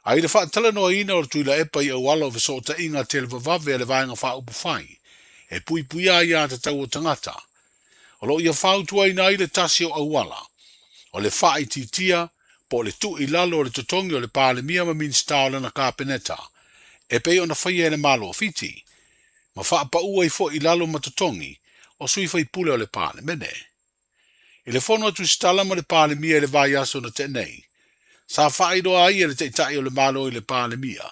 A i le faatalanoaina o le Tuilaepa i auala o fesootaiga televavave a le Vaega Faaupufai e puipuia aiatatau o tagata, o lo o ia fautuaina ai le tasi o auala, o le faaitiitia po o le tuu i lalo o le totogi o le Palemia ma Minisita o lana Kapeneta e pei ona faia e le Malo o Fiti, ma faapauu ai foi i lalo ma totogi o sui faipule o le Palemene. I le fono a Tusitala ma le Palemia i le vaiaso na tea nei, sa faailoa ai e le Taitai o le Malo i le Palemia,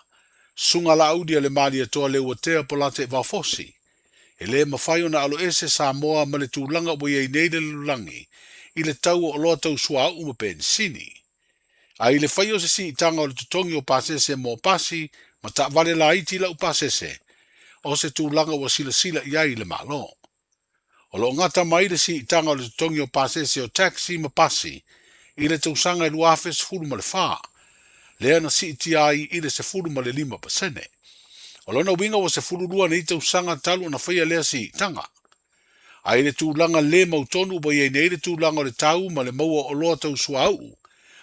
Susuga Laauli a le Malietoa Leuatea Polate Vaofosi, e le mafai ona aloese Samoa ma le tulaga ua i ai nei le lalolagi i le tau o oloa tau suauu ma penisini. A i le faia o se siitaga o le totogi o pasese mo pasi ma taavale laiti laupasese, o se tulaga ua silasila i ai le Malo. O lo o gata mai le siitaga o le totogi o pasese o taxi ma pasi i le tausaga e 2014, lea na siitia ai i le 15%. O lona uiga ua 12 nei tausaga talu ona faia lea siitaga. A i le tulaga le mautonu ua i ai nei le tulaga o le tau ma le maua o oloa tau suauu,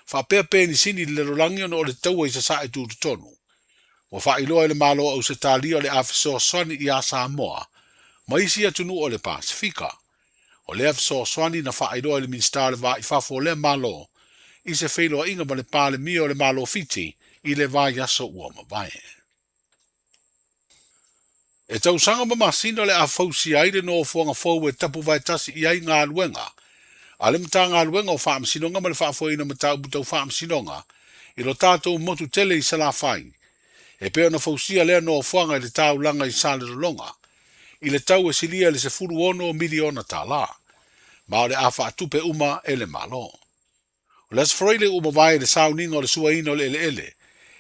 faapea penisini i le lalolagi ona o le taua i Sasae tutotonu, ua faailoa e le Malo o Ausetalia o le a fesoasoani iā Samoa ma isi atunuu o le Pasefika. O lea fesoasoani na faailoa e le Minisita o le Va i Fafo o lea Malo i se feiloaiga ma le Palemia o le Malo Fiti i le vaiaso ua mavae. E tausaga ma masina le a fausia ai le nofoaga fou e tapuvaetasi i ai galuega a le Matagaluega o Faamasinoga ma le Faafoeina Mataupu Tau Faamasinoga i lo tatou motu tele i Salafai, e pei ona fausia lea nofoaga i le taulaga i Salelologa i le tau e silia i le $16 miliona tala, ma o le a faatupe uma e le Malo. O le Aso Faraile ua mavae i le sauniga o le suaina o le eleele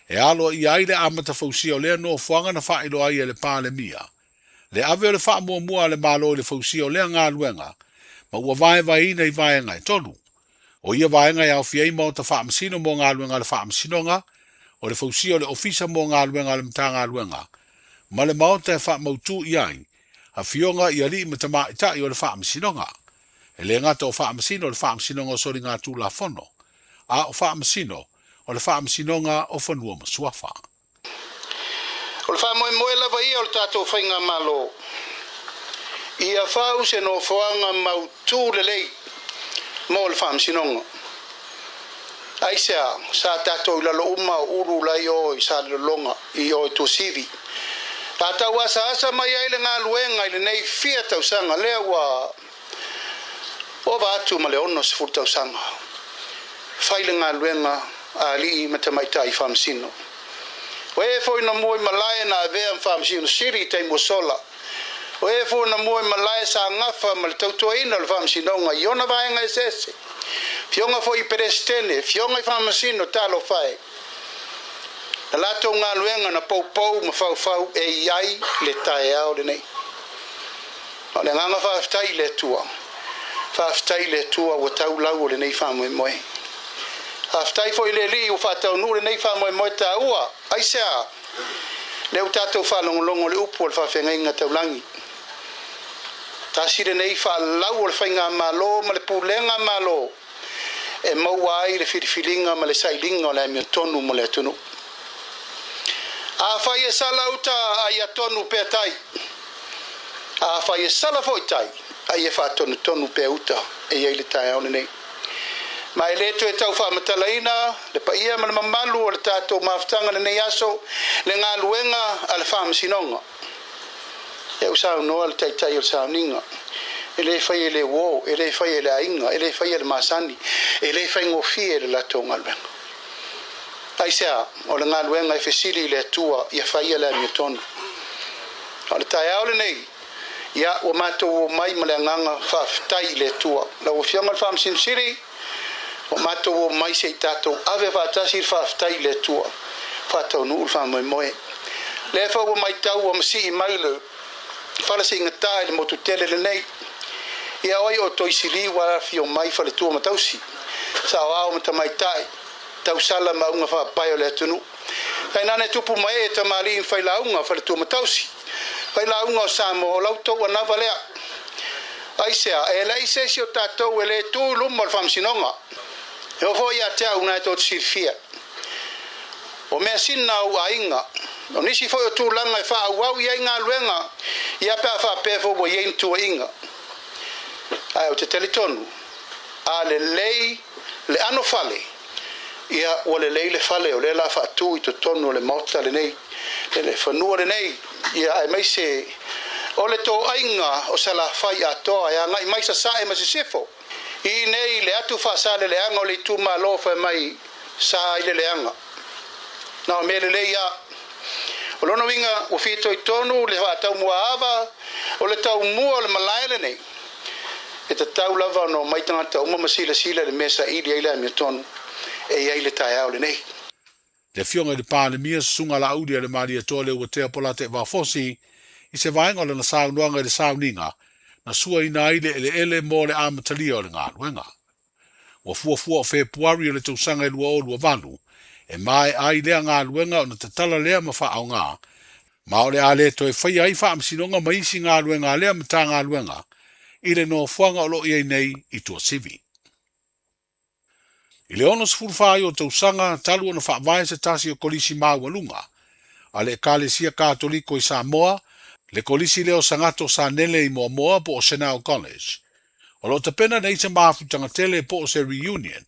e aloaia ai le amata fausia o lea nofoaga na faailoa ai e le Palemia le ave o le faamuamua a le Malo i le fausia o lea galuega ma ua vaevaeina i vaega e tolu. O ia vaega e aofia ai maota faamasino mo galuega a le Faamasinoga, o le fausia o le Ofisa mo galuega a le Matagaluega, ma le maota e faamautu i ai afioga i alii ma tamaitai o le Faamasinoga. E le gata o Faamasino o le Faamasinoga o Soligatulafono, a o Faamasino o le Faamasinoga o Fanua ma Suafa. O le faamoemoe lava ia o le tatou Faigamalo, ia fau se nofoaga mautū lelei mo le Faamasinoga. Aisea, sa tatou i lalo uma o ulu la i o i Salelologa, i o i Tuasivi. A tau asaasa mai ai le galuega i lenei fia tausaga lea ua ova atu ma le 60 tausaga. Fai le galuega a alii ma tamaitai faamasino. O e foi na mua i malae na avea ma Faamasino Sili i taimi ua sola. O e foi na mua i malae sa gafa ma le tautuaina o le Faamasinoga i ona vaega eseese. Afioga foi i Peresetene, Afioga i Faamasino, talofa e! Na latou galuega na poupou ma faufau e i ai le taeao lenei. Ma o le agaga faafetai i le Atua. Faafetai i le Atua ua tau lau o lenei faamoemoe. Faafetai foi i le Alii ua faataunuu lenei faamoemoe taua. Aisea? Lea ua tatou faalogologo i le upu a le faafeagaiga taulagi. Tasi lenei faalau o le faigamalo ma le pulega Malo e maua ai le filifiliga ma le sailiga o le amiotonu mo le atunuu. Afai e sala uta, a ia tonu pea tai. Afai e sala foi tai, a ia faatonutonu pea uta e i ai le taeao lenei. Ma e le toe tau faamatalaina le paia ma le mamalu o le tatou mafutaga lenei aso, le galuega a le Faamasinoga. Lea ua saunoa le Taitai o le sauniga, e le faia e le uo, e le faia e le aiga, e le faia e le masani, e le faigofie le latou galuega. Aisea? O le galuega e fesili i le Atua ia faia le amiotonu. A o le taeao lenei, ia, ua matou omai ma le agaga faafetai i le Atua. Lau Afioga i le Faamasino Sili, ua matou omai se i tatou ave faatasi le faafetai i le Atua, faataunuu le faamoemoe. Lea foi ua matau ua masii mai le fala seigata i le motu tele lenei. Ia o ai o Toisili ua afio mai faletua ma tausi, saoao ma tamaitai, tausala ma auga faapae o le atunuu. Tainane tupu ma ee tamalii ma failauga, faletua ma tausi, failauga o Samoa, o la outou anava lea. Aisea? E leai se isi o tatou e le tu i luma o le faamasinoga. E oo foi ia te au na e tou te silafia. O measina a ou aiga, o nisi foi o tulaga e faaauau i ai galuega ia pe a faapea foi ua i ai ni tuuaiga. Ae ou te talitonu, a lelei le ano fale, ia ua lelei le fale o lea la faatu i totonu o le maota lenei, le fanua lenei, ia aemaise o le toaiga o Salafai atoa e agai mai Sasae ma Sisifo. I nei le atu faasaleleaga o le itumalo fai mai sa i le leaga. Na o mea lelei a. O lona uiga ua fitoitonu le faataumuaava o le taumua o le malae lenei. E tatau lava ona omai tagata uma ma silasila i le mea e saili ai le amiotonu e i ai le taeao lenei. Le Afioga i le Palemia, Susuga Laauli Alemalietoa Leuatea Polataivao Fosi, i se vaega o lana saunoaga i le sauniga na suaina ai le eleele mo le amatalia o le galuega. Ua fuafua o Fepuari o le tausaga e 2028 e maea ai lea galuega ona tatala lea ma faaaoga, ma o le a le toe faia ai faamasinoga ma isi galuega a lea Matagaluega i le nofoaga o lo o i ai nei i Tuasivi. I le 64 ai o tausaga talu ona faavae se tasi o kolisi maualuga a le Ekalesia Katoliko i Samoa, le kolisi lea o Sagato Sanele i Moamoa po o Chanel College. O lo o tapena nei se mafutaga tele po o se reunion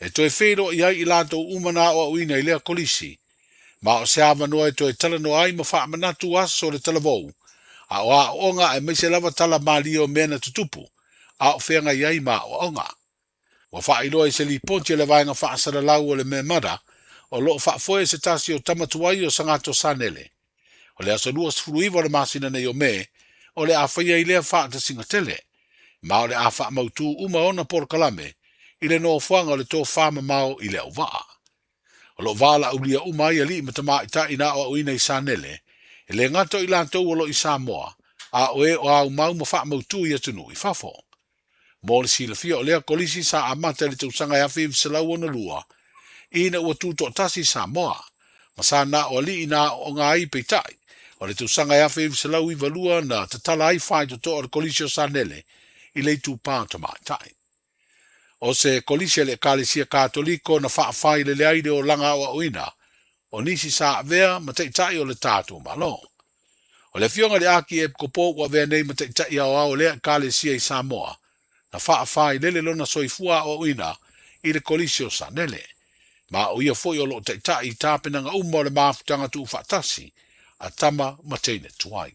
e toe feiloai ai i latou uma na aoaoina i lea kolisi, ma o se avanoa e toe talanoa ai ma faamanatu aso o le talavou, a o aoaoga aemaise lava tala malie o mea na tutupu a o feagai ai ma aoaoga. Ua faailoa i se lipoti a le Vaega Faasalalau o le Memada o lo o faafoe e se tasi o tama tuai o Sagato Sanele. O le aso 29 o le masina nei o Me, o le a faia ai lea faatasiga tele, ma o le a faamautu uma ona polokalame i le nofoaga o le tofamamao i Leauvaa. O lo o valaaulia uma ai alii ma tamaitai na aoaoina i Sanele, e le gata o i latou o lo o i Samoa, a o e o aumau ma faamautu i atunuu i fafo. Mo le silafia o lea kolisi sa amata i le tausaga e 1962, ina ua tutoatasi Samoa, ma sa na o alii na aooga ai peitai, o le tausaga e 1992 na tatala ai faitotoa o le Kolisi o Sanele i le itupa o tamaitai. O se kolisi a le Ekalesia Katoliko na faafailele ai le olaga aoaoina o nisi sa avea ma taitai o le tatou Malo. O le Afioga i le Akiepikopo ua avea nei ma taitai aoao o lea Ekalesia i Samoa, na faafailele lona soifua aoaoina i le Kolisi o Sanele, ma o ia foi o lo o taitai i tapenaga uma o le mafutaga tuufaatasi a tama ma teine tuai.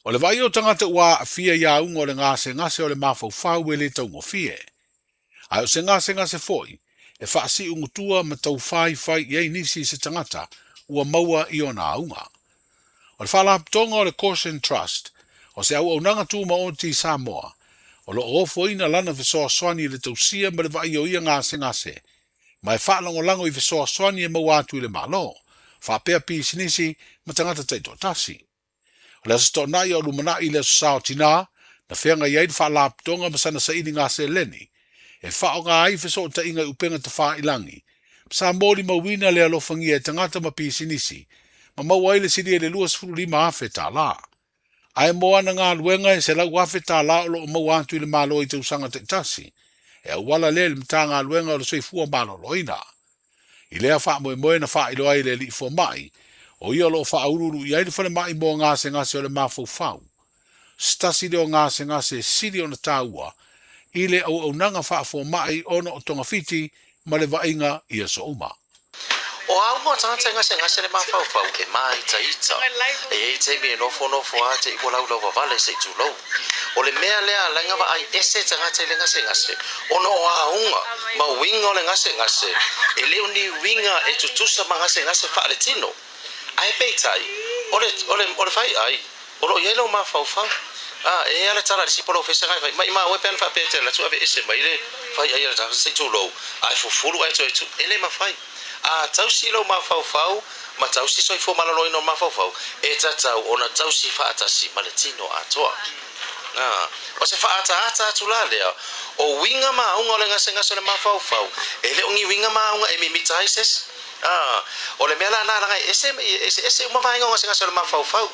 O le vaai o tagata ua aafia i auga o le gasegase o le mafaufau e le taugofie. Ae o se gasegase foi e faasiugutua ma taufaifai i ai nisi i se tagata ua maua i ona auga. O le Faalapotopotoga o le Caution Trust, o se auaunaga tumaoti i Samoa, o lo o ofoina lana fesoasoani i le tausia ma le vaaia o ia gasegase, ma e faalagolago i fesoasoani e maua atu i le Malo, faapea pisinisi ma tagata taitoatasi. O le Aso Toonai o lumanai i le Aso Sa o Tinā, na feagai ai le Faalapotopotoga ma sana sailiga seleni, e faaaoga ai fesootaiga i upega tafailagi, ma sa molimauina le alofagia e tagata ma pisinisi, ma maua ai le silia i le $25,000 tala. Ae mo ana galuega e $100,000 tala o lo o maua atu i le Malo i tausaga taitasi, e auala lea i le Matagaluega o le Soifua Maloloina. I lea faamoemoe na faailoa ai e le alii fomai, o ia o lo o faauluulu i ai le falemai mo gasegase o le mafaufau. Se tasi lea o gasegase e sili ona taua i le auaunaga faafomai ona o togafiti ma le vaaiga i aso uma. O auga o tagata e gasegase le mafaufau e māitaita. E i ai taimi e nofonofo a te i ua laulau vavale se i tulou. O le mea lea alainga vaai ese tagata i le gasegase ona o auga ma uiga o le gasegase e le o ni uiga e tutusa ma gasegase faaletino. Ae peitai, o le, o le, o le faiai, o lo o i ai lou mafaufau. A, e i ai lava le tala a le isi polofesa e fai, maimau e pe ana faapea e te alu atu aveese mai le faiai a le tagata se i tulou, ae fufulu ae toe tu. E le mafai. A tausi lou mafaufau ma tausi soifua maloloina o le mafaufau, e tatau ona tausi faatasi ma le tino atoa. A, o se faaataata atu la lea, o uiga ma auga o le gasegase o le mafaufau, e le o ni uiga ma auga e mimita ai se isi. A, o le mea la na laga e ese, eseese uma vaega o gasegase o le mafaufau.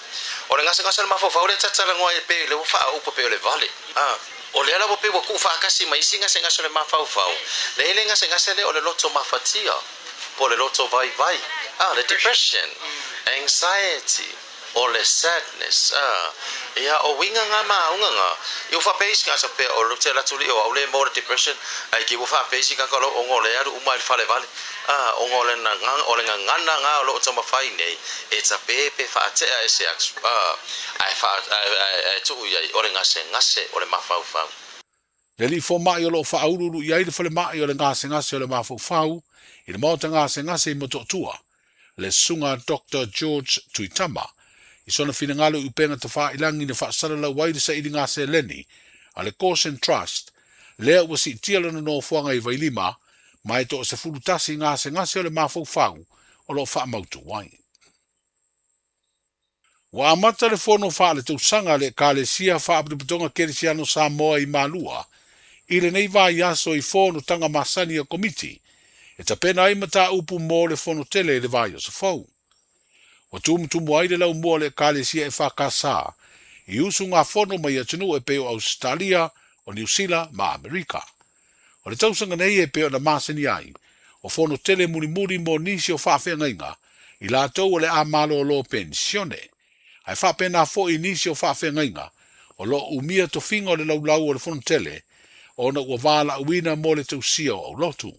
O le gasegase o le mafaufau lea ta te talanoa ai pei lea ua faaaupa pei o le vale. A, o lea la ua pei ua tuufaatasi ma isi gasegase o le mafaufau, lea i le gasegase lea o le loto mafatia, po o le loto vaivai, a, le depression, anxiety, o le sadness, a, ia, o uiga na ma auga na, ia ua faapea isi tagata pea o te alu atu alii o au lea e maua le depression, ae ki ua faapea isi tagata o lau ona o le alu uma i le fale vale, a, ona o le o le gagana na o lo o taumafai nei e tape pe faatea ese atu, a, ae faa, ae, ae, ae tuu i ai o le gasegase o le mafaufau. Le alii fomai o lo o faauluulu i ai le falemai o le gasegase o le mafaufau i le maota gasegase i Motootua, le Susuga Doctor George Tuitama, i sona finagalo i upega tafailagi na faasalalau ai le sailiga seleni a le Gosen Trust, lea ua siitia lona nofoaga i Vailima, ma e toa-11 gasegase o le mafaufau o lo o faamautu ai. Ua amata le fono faaletausaga a le Ekalesia Faapotopotoga Kerisiano Samoa i Malua i lenei vaiaso i fonotaga masani a Komiti e tapena ai mataupu mo le fono tele i le vaiaso fou. Ua tumutumu ai le laumua o le Ekalesia EFKS i usugafono mai atunuu e pei o Ausetalia, o Niu Sila ma Amerika. O le tausaga nei e pei ona masani ai, o fono tele mulimuli mo nisi o faafeagaiga i latou o le a malolo penisione. Ae faapena foi i nisi o faafeagaiga o lo o umia tofiga o le laulau o le fono tele ona ua valaauina mo le tausia o aulotu.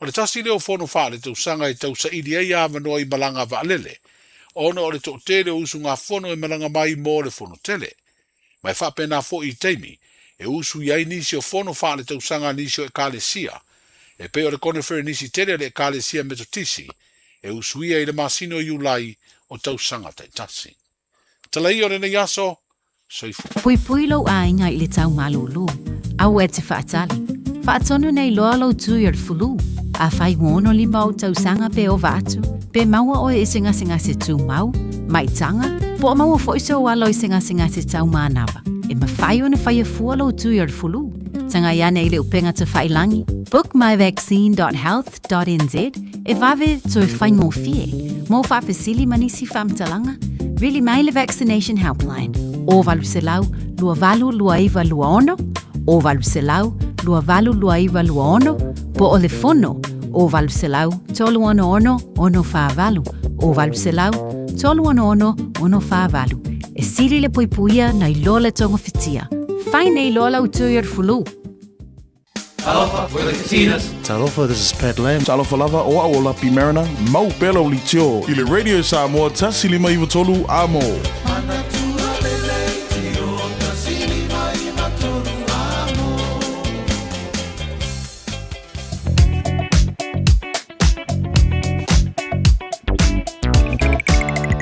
O le tasi lea o fono faaletausaga e tausaili ai avanoa i malaga vaalele ona o le toatele o usugafono e malaga mai mo le fono tele. Ma e faapena foi i taimi e usui ai nisi o fono faaletausaga a nisi o Ekalesia, e pei o le koneferenisi tele a le Ekalesia Metotisi e usuia i le masina o Iulai o tausaga taitasi. Tala ia o lenei aso, soifua. Puipui lou aiga i le tau malūlū. Aua e te faatali. Faatonu nei loa lou tui o le fulu. Afai ua 65 ou tausaga pe ova atu, pe maua oe i se gasegase tumau, maitaga, po o maua foi sou alo i se gasegase tau manava, e mafai ona faia fua lou tui o le fulu. Tagai ane i le upega tafailangi, bookmyvaccine.health.nz, e vave toe faigofie. Mo faafesili ma nisi faamatalaga, vili mai le Vaccination Helpline, o 800 282926, o 800 282926, po o le fono, o 800 366 648, o 800 366 648. E sili le puipuia nai lo le togafitia. Fai nei loa lau tui o le fulu. Talofa, we're the Katinas. Talofa, this is Pat Lam. Talofa lava, o au o Lapi Mariner, mau pea lau leitio i le Radio Samoa 153 Amo.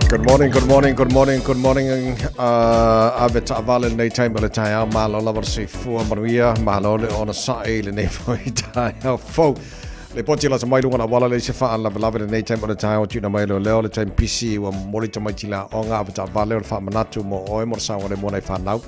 Good Good morning, good morning, good morning, good morning. Ave taavale lenei taimi o le taeao, malo lava le soifua manuia, malo le onosai i lenei foi taeao fou. Le poti la mai lunga la wala le se wha lave lave lenei taimi o le taeao tuina mai leo leo le taimi pisi ua momoli tamaiti la aoga ave taavale o le faamanatu mo oe mo le saogalemu o nai whanau.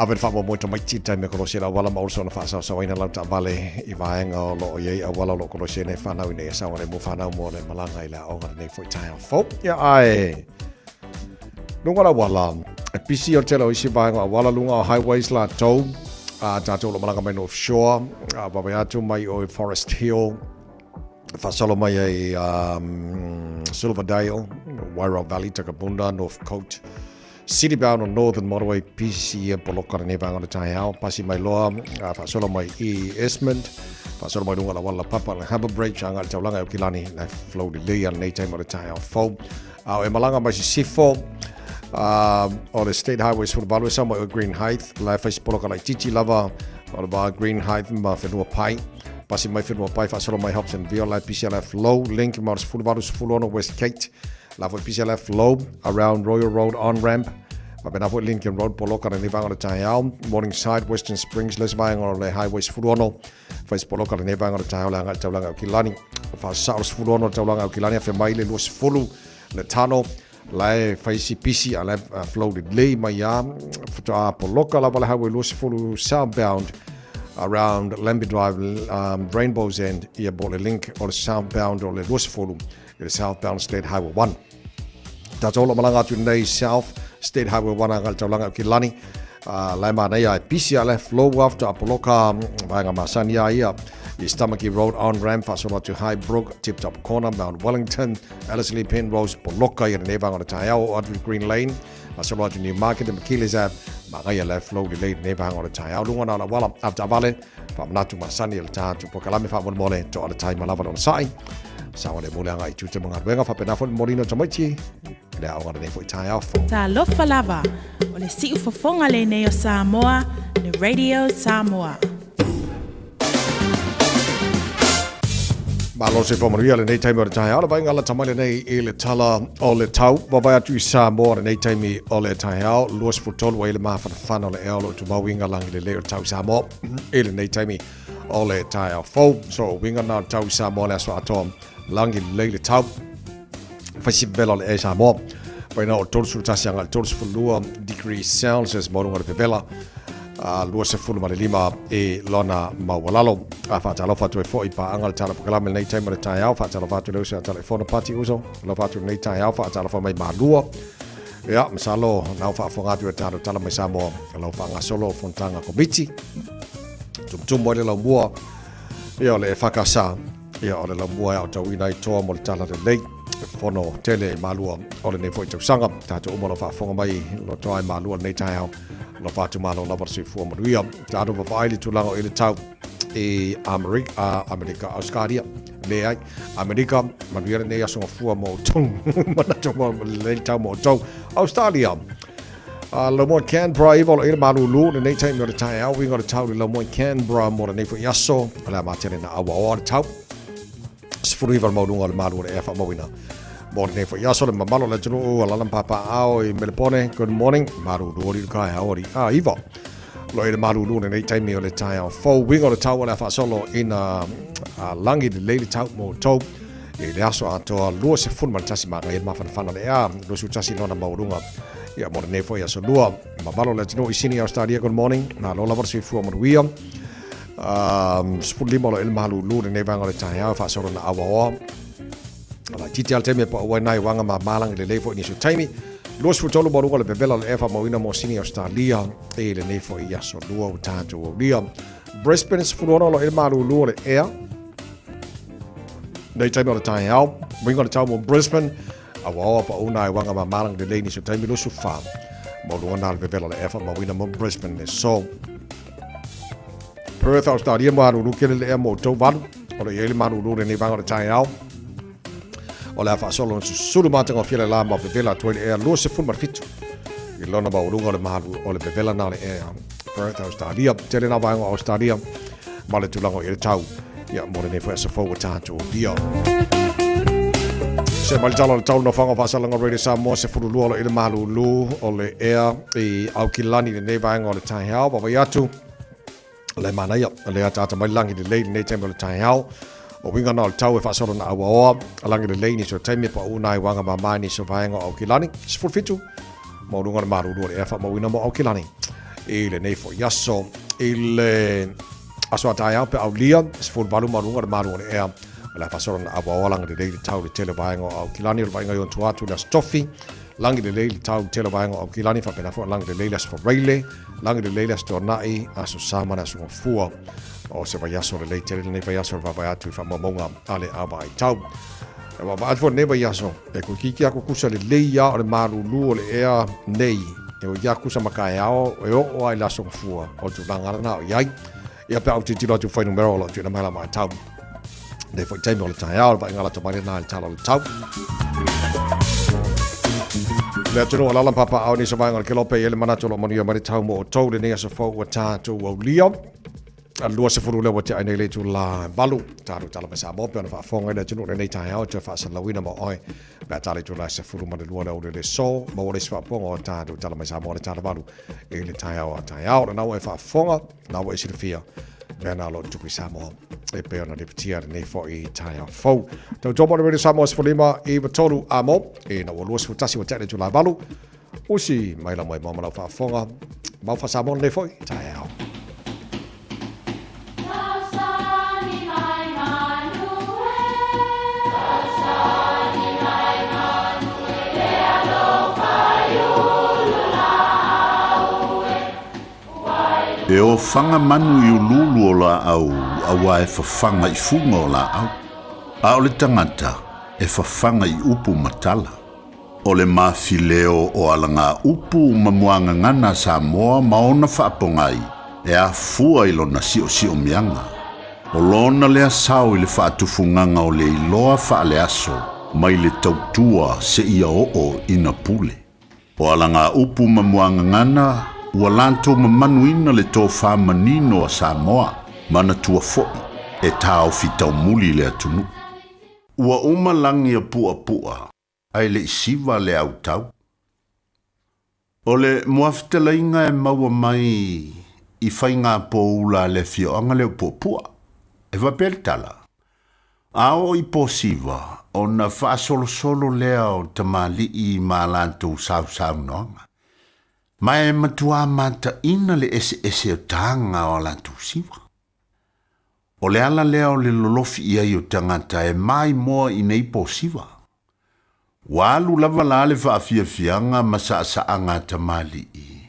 Ave le faamoemoe tamaiti i le taimi e kolosi ai le auala ma olo soona faasaosaoaina lau taavale i vaega o lo o i ai auala o lo o kolosi ai nai fanau ina ia saogalemu fanau mo le malaga i le aoga lenei foi taeao fou. Ia ae luga o le auala, e pisi o le tele o isi vaega o auala luga o highways latou, a tatou o lo o malaga mai North Shore, a vaavaai atu mai o i Forest Hill, faasolo mai ai Silverdale, Wairau Valley, Takapuna, Northcote, City bound on Northern Motorway pisi ia poloka lenei vaega o le taeao, pasi mai loa, faasolo mai i Esmond, faasolo mai luga o le auala laupapa le Harbour Bridge, agai i le taulaga i Aukilani, la e flow lelei a lenei taimi o le taeao fou. A o e malaga mai sisifo, o le State Highway 18 e sau mai o Greenhithe, la e fai si poloka laitiiti lava o le va Greenhithe ma Whenua Pai. Pasi mai Whenua Pai, faasolo mai Hobsonville, la e pisi a la e flow link ma o le 18 16 West Gate, La foi pisi a flow around Royal Road on ramp. Faapena foi Lincoln Road poloka lenei vaega o le taeao. Morningside, Western Springs, le isi vaega o le Highway 16. Fai si poloka lenei vaega o le taeao le agai i le taulaga i Aukilani. Faasao le 16 le taulaga i Aukilani afe mai le 20 le Tano. La e fai si pisi a la e flow lelei mai a. Faatoa poloka lava le Highway 20 southbound around Lambie Drive, Rainbow's End, ia po o le link o le southbound o le 20 i le southbound State Highway 1. Tātou o lo o malaga atu nei South State Highway 1 agai i le taulaga i Aukilani. La e manaia e pisi a le flow after a poloka vaega masani a ia i Stomachy Road on ramp faasolo atu Highbrook, Tip Top Corner, Mount Wellington, Ellerslie Penrose, poloka ia lenei vaega o le taeao o atu i Green Lane, faasolo atu Newmarket e Mckeeley's Ave, manaia le flow lelei lenei vaega o le taeao. Luga na o le auala, avetaavale, Faamanatu masani o le tatou polokalame faamolemole toa le taima lava le onosai. Saoa le mole agai i tiute ma galuega faapena foi le momoliina o tamaiti i le aoga lenei foi taeao fou. Talofa lava, o le siufofoga lenei o Samoa, le Radio Samoa. Malo se whamanuia lenei taimi o le taeao. Le vaaiga lata mai lenei i le tala o le tau. Vaavaai atu i Samoa lenei taimi o le taeao. 23 ai le mafanafana o le ea o lo o tumau uiga lagi lelei o le tau i Samoa i lenei taimi o le taeao fou. So uiga na o le tau i Samoa le aso atoa lagi lelei le tau. Fai si vela o le ea i Samoa. Paina o 31 agai i le 32 degrees Celsius mo luga o le vevela. 25 i lona maualalo. A faatalofa atu ai foi i paaga le tala polokalame lenei taimi o le taeao. Faatalofa atu le uso ia Talaifono Pati Uso. Alofa atu lenei taeao, faatalofa mai Malua. Ia, masalo nau faafofoga atu i le tala mai Samoa lau faagasolo o fonotaga komiti. Tumutumu ai le laumua ia o le EFKS ia o le laumua e aotauina ai toa mo le tala lelei fono tele i Malua o lenei foi tausaga. Tatou uma lo faafofoga mai lotoa ai Malua lenei taeao. Alofa atu malo lava le soifua manuia. Tatou vaavaai i le tulaga o i le tau i Amerika, Amerika, Australia. Leai, Amerika, manuia lenei aso gafua mo outou. Manatu mo lenei tau mo outou. Australia. Laumua i Canberra, iva o lo o i le malūlū lenei taimi o le taeao, uiga o le tau i le laumua i Canberra mo lenei foi aso, o le a matele na auaoa le tau. 19 le maualuga o le malu o le ea faamauina mo lenei foi aso le mamalu o le atunuu alaala ma papaaao i Melepone. Good morning. Malūlū o le taeao ali a iva. Lo i le malūlū lenei taimi o le taeao fou. Uiga o le tau o le a faasolo ina lagi lelei le tau mo outou i le aso atoa 21 magaia le mafanafana le ea 21 lona maualuga ia mo lenei foi aso lua. Mamalu o le atunuu i Sini Australia. Good morning. Malo lava le soifua manuia. 15 o lo o i le malūlū lenei vaega o le taeao e faasolo na auaoa. Laitiiti lava le taimi e paʻu ai nai uaga mama lagi lelei foi nisi o taimi. 23 maualuga o le vevela o le ea faamauina mo Sini Australia i lenei foi aso lua ua tatou aulia. Brisbane 16 o lo o i le malūlū o le ea nei taimi o le taeao. Uiga o le tau mo Brisbane, auaoa paʻu nai uaga mama lagi lelei nisi o taimi 24 maualuga na le vevela o le ea faamauina mo Brisbane le so. Perth, Australia, malūlū tele le ea mo outou valu. O lo o i ai le malūlū lenei vaega o le taeao. O le a faasolo na susulu matagofie le la ma vevela atu ai le ea 27 i lona maualuga o le malu o le vevela na le ea Perth, Australia. Tele na vaega o Australia ma le tulaga o i le tau. Ia, mo lenei foi aso fou ua tatou aulia. Se mai le tala o le tau nofoaga o faasalaga o Radio Samoa 12 o lo i le malulu o le ea i Aukilani lenei vaega o le taeao. Vaavaai atu le manaia le ataata mai lagi lelei lenei taimi o le taeao. O uiga na o le tau e faasolo na auaoa lagi lelei nisi o taimi e pauu nai waga mama i nisi o vaega o Aukilani. 17 maualuga o le malulu o le ea faamauina mo Aukilani i lenei foi aso. I le aso a taeao pe aulia 18 maualuga o le malu o le ea o le a faasolo na auaoa lagi lelei le tau i le tele o vaega o Aukilani. O le vaaiga i ona tua atu i le Aso Tofi, lagi lelei le tau i le tele o vaega o Aukilani, faapena foi lagi lelei le Aso Faraile, lagi lelei le Aso Toonai, Aso Sa ma le Aso Gafua. O se vaiaso lelei tele lenei vaiaso i le vaavaai atu i faamaumauga a le vaai tau. E vaavaai atu foi lenei vaiaso, e kuikiki aku kusa lelei lava o le malulu o le ea nei, e oi lava kusa ma kaeao e oo lava i le Aso Gafua, o le tulaga lena o i ai. Ia pe a ou tilotilo atu i fuainumera o lo o tuuina mai la matau. Nei foi taimi o le taeao, le vaaiga lata mai lena i le tala o le tau. Le atunuu o lala papaao nisi o vaega o le kelope i ai le manatu o lo o manuia mai le tau mo outou lenei aso fou ua tatou aulia. A 20 lea ua tea ai nei le itula 8. Tatou tala mai Samoa pe ona faafofoga i le atunuu lenei taeao e toe faasalalauina mo oe. Pe a tala itula 12 le aoauli o le aso, maua le isi faaopoopoga o tatou tala mai Samoa le tala 8 i le taeao a taeao. Lena ua e faafofoga, lena ua e silafia mea na o lo o tupu i Samoa e pei ona lipotia lenei foi taeao fou. Tautua mo le Radio Samoa 15 i 3 amo, ina ua 21 ua tea le itula 8. Usi mai la moemoa ma lau faafofoga. Mau faa-Samoa lenei foi taeao. E ofaga manu i uluulu o laau auā e fafaga i fuga o laau, a o le tagata e fafaga i upu ma tala. O le mafileo o alagaupu ma muagagana a Samoa ma ona faapogai e afua i lona siosiomiaga. O lona lea sao i le faatufugaga o le iloa faaleaso mai le tautua seia oo ina pule. O alagaupu ma muagagana ua latou mamanuina le tofa manino a Samoa, manatua foi e taofi taumuli le atunuu. Ua uma lagi a puapua ae le i siva le autau. O le muafetalaiga e maua mai i faiga poula a le afioaga lea o Puapua, e faapea le tala, A oo i po siva, ona faasolosolo lea o tamalii ma a latou sausaunoaga, ma e matuā mataina le eseese o taga o a latou siva. O le ala lea o le lolofi i ai o tagata e maimoa i nei po siva. Ua alu lava la le faafiafiaga ma saasaaga a tamalii,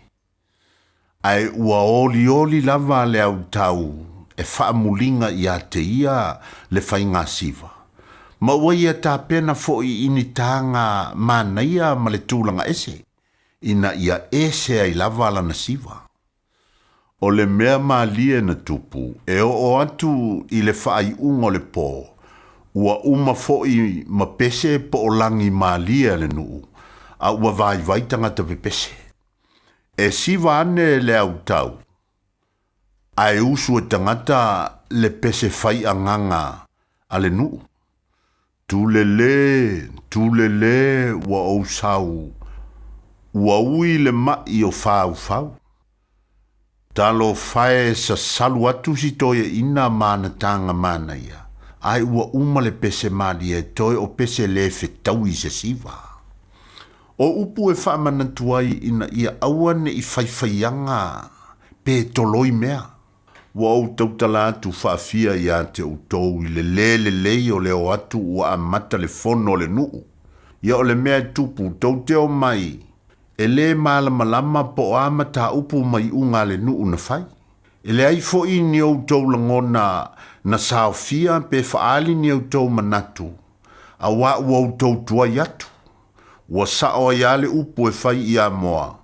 ae ua olioli lava le autau e faamuliga ia te ia le faiga siva, ma ua ia tapena foi i ni taga manaia ma le tulaga ese, ina ia ese ai lava lana siva. O le mea malie na tupu, e oo atu i le faaiuga o le po, ua uma foi ma pese po o lagi malie a le nuu, a ua vaivai tagata pepese. E siva ane le autau, ae usu e tagata le pese fai agaga a le nuu. Tulele, tulele ua ou sau, ua ui le ma'i o faufau. Talofa e sasalu atu si toeaina ma ana taga manaia, ae ua uma le pese malie toe o pese lē fetaui se siva. O upu e faamanatu ai ina ia aua ne i faifaiaga pe toloi mea. Ua ou tautala atu faafia ia te outou i le lē lelei o le o atu ua amata le fono a le nuu. Ia o le mea e tupu, tou te omai, e lē malamalama po o a mataupu ma iuga a le nuu na fai. E leai foi ni outou lagona na saofia pe faaali ni outou manatu, auā ua outou tuai atu. Ua sao ai lava le upu e fai i Amoa,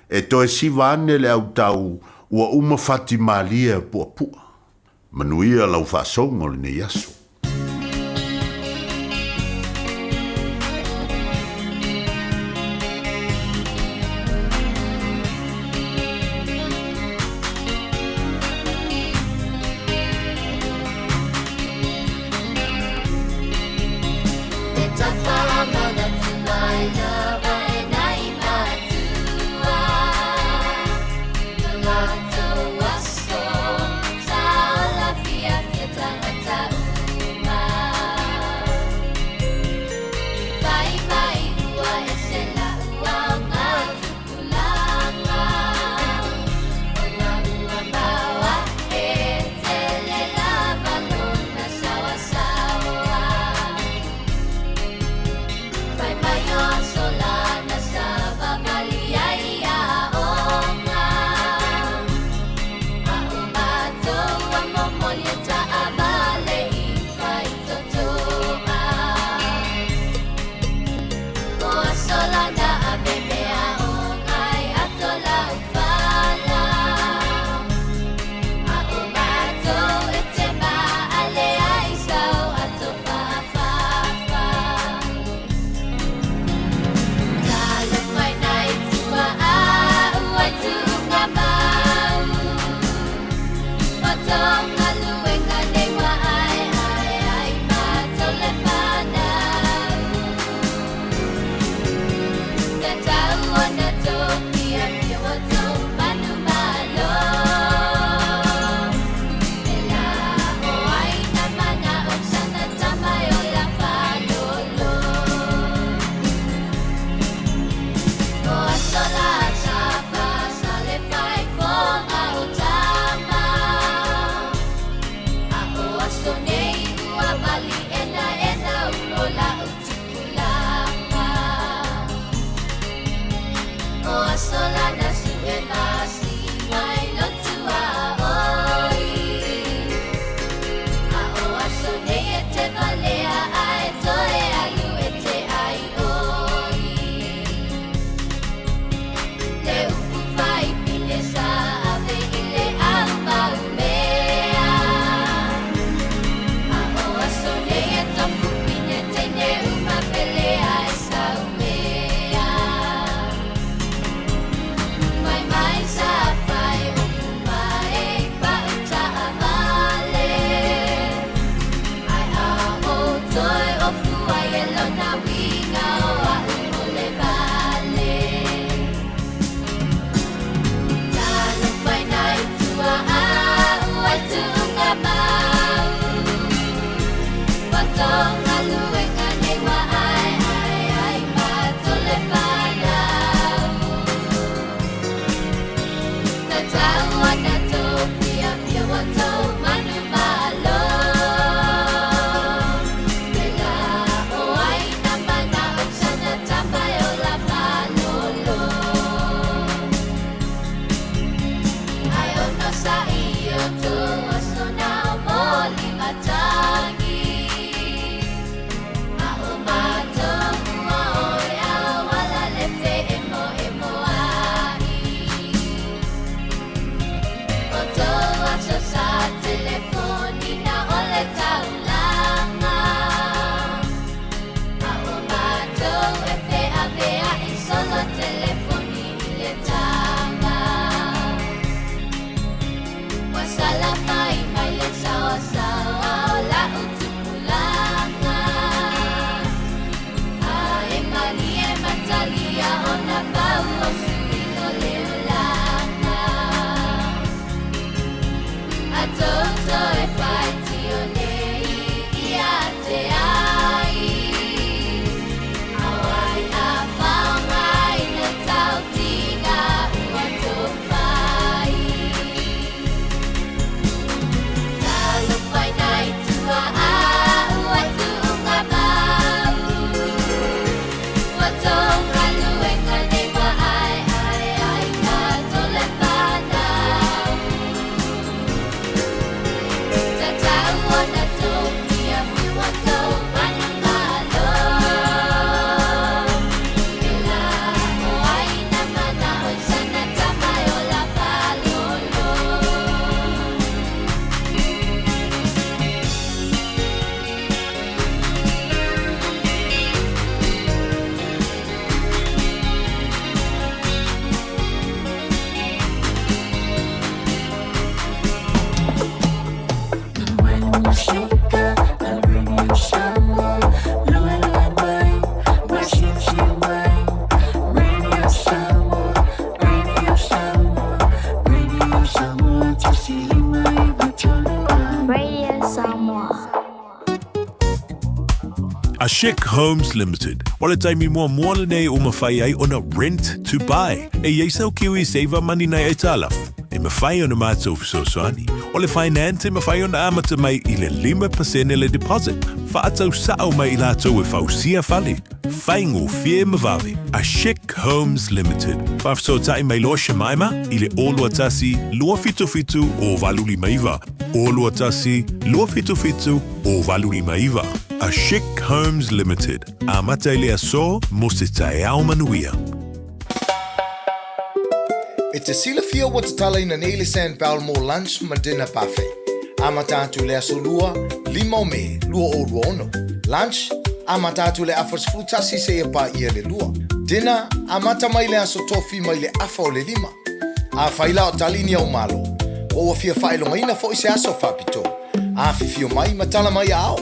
E toe siva ane le autau ua uma fati malie a puapua. Manuia lau faasouga o lenei aso. A Chic Homes Limited. O le taimi muamua lenei ua mafai ai ona rent to buy. E i ai sau kiwi saver money nai aitalafu. E mafai ona matou fesoasoani. O le finance e mafai ona amata mai i le 5% le deposit. Faatau sao mai i latou e fausia fale. Faigofie ma vave. A Chic Homes Limited. Faafesootai mai loa Shemaima i le 021 277 0859. 021 277 0859. A Chic Homes Limited. Amata i le aso mo se taeao manuia. E te silafia ua tatalaina nei le Sandbell mo lunch ma dinner buffet. Amata atu i le aso Lua, 5 o Me, 2026. Lunch, amata atu i le afa 11 seia paia le 2. Dinner, amata mai le aso Tofi mai le afa o le 5. Afai la o tali ni au malo, po ua fia faailogaina foi se aso faapitoa, afifio mai ma tala mai aao.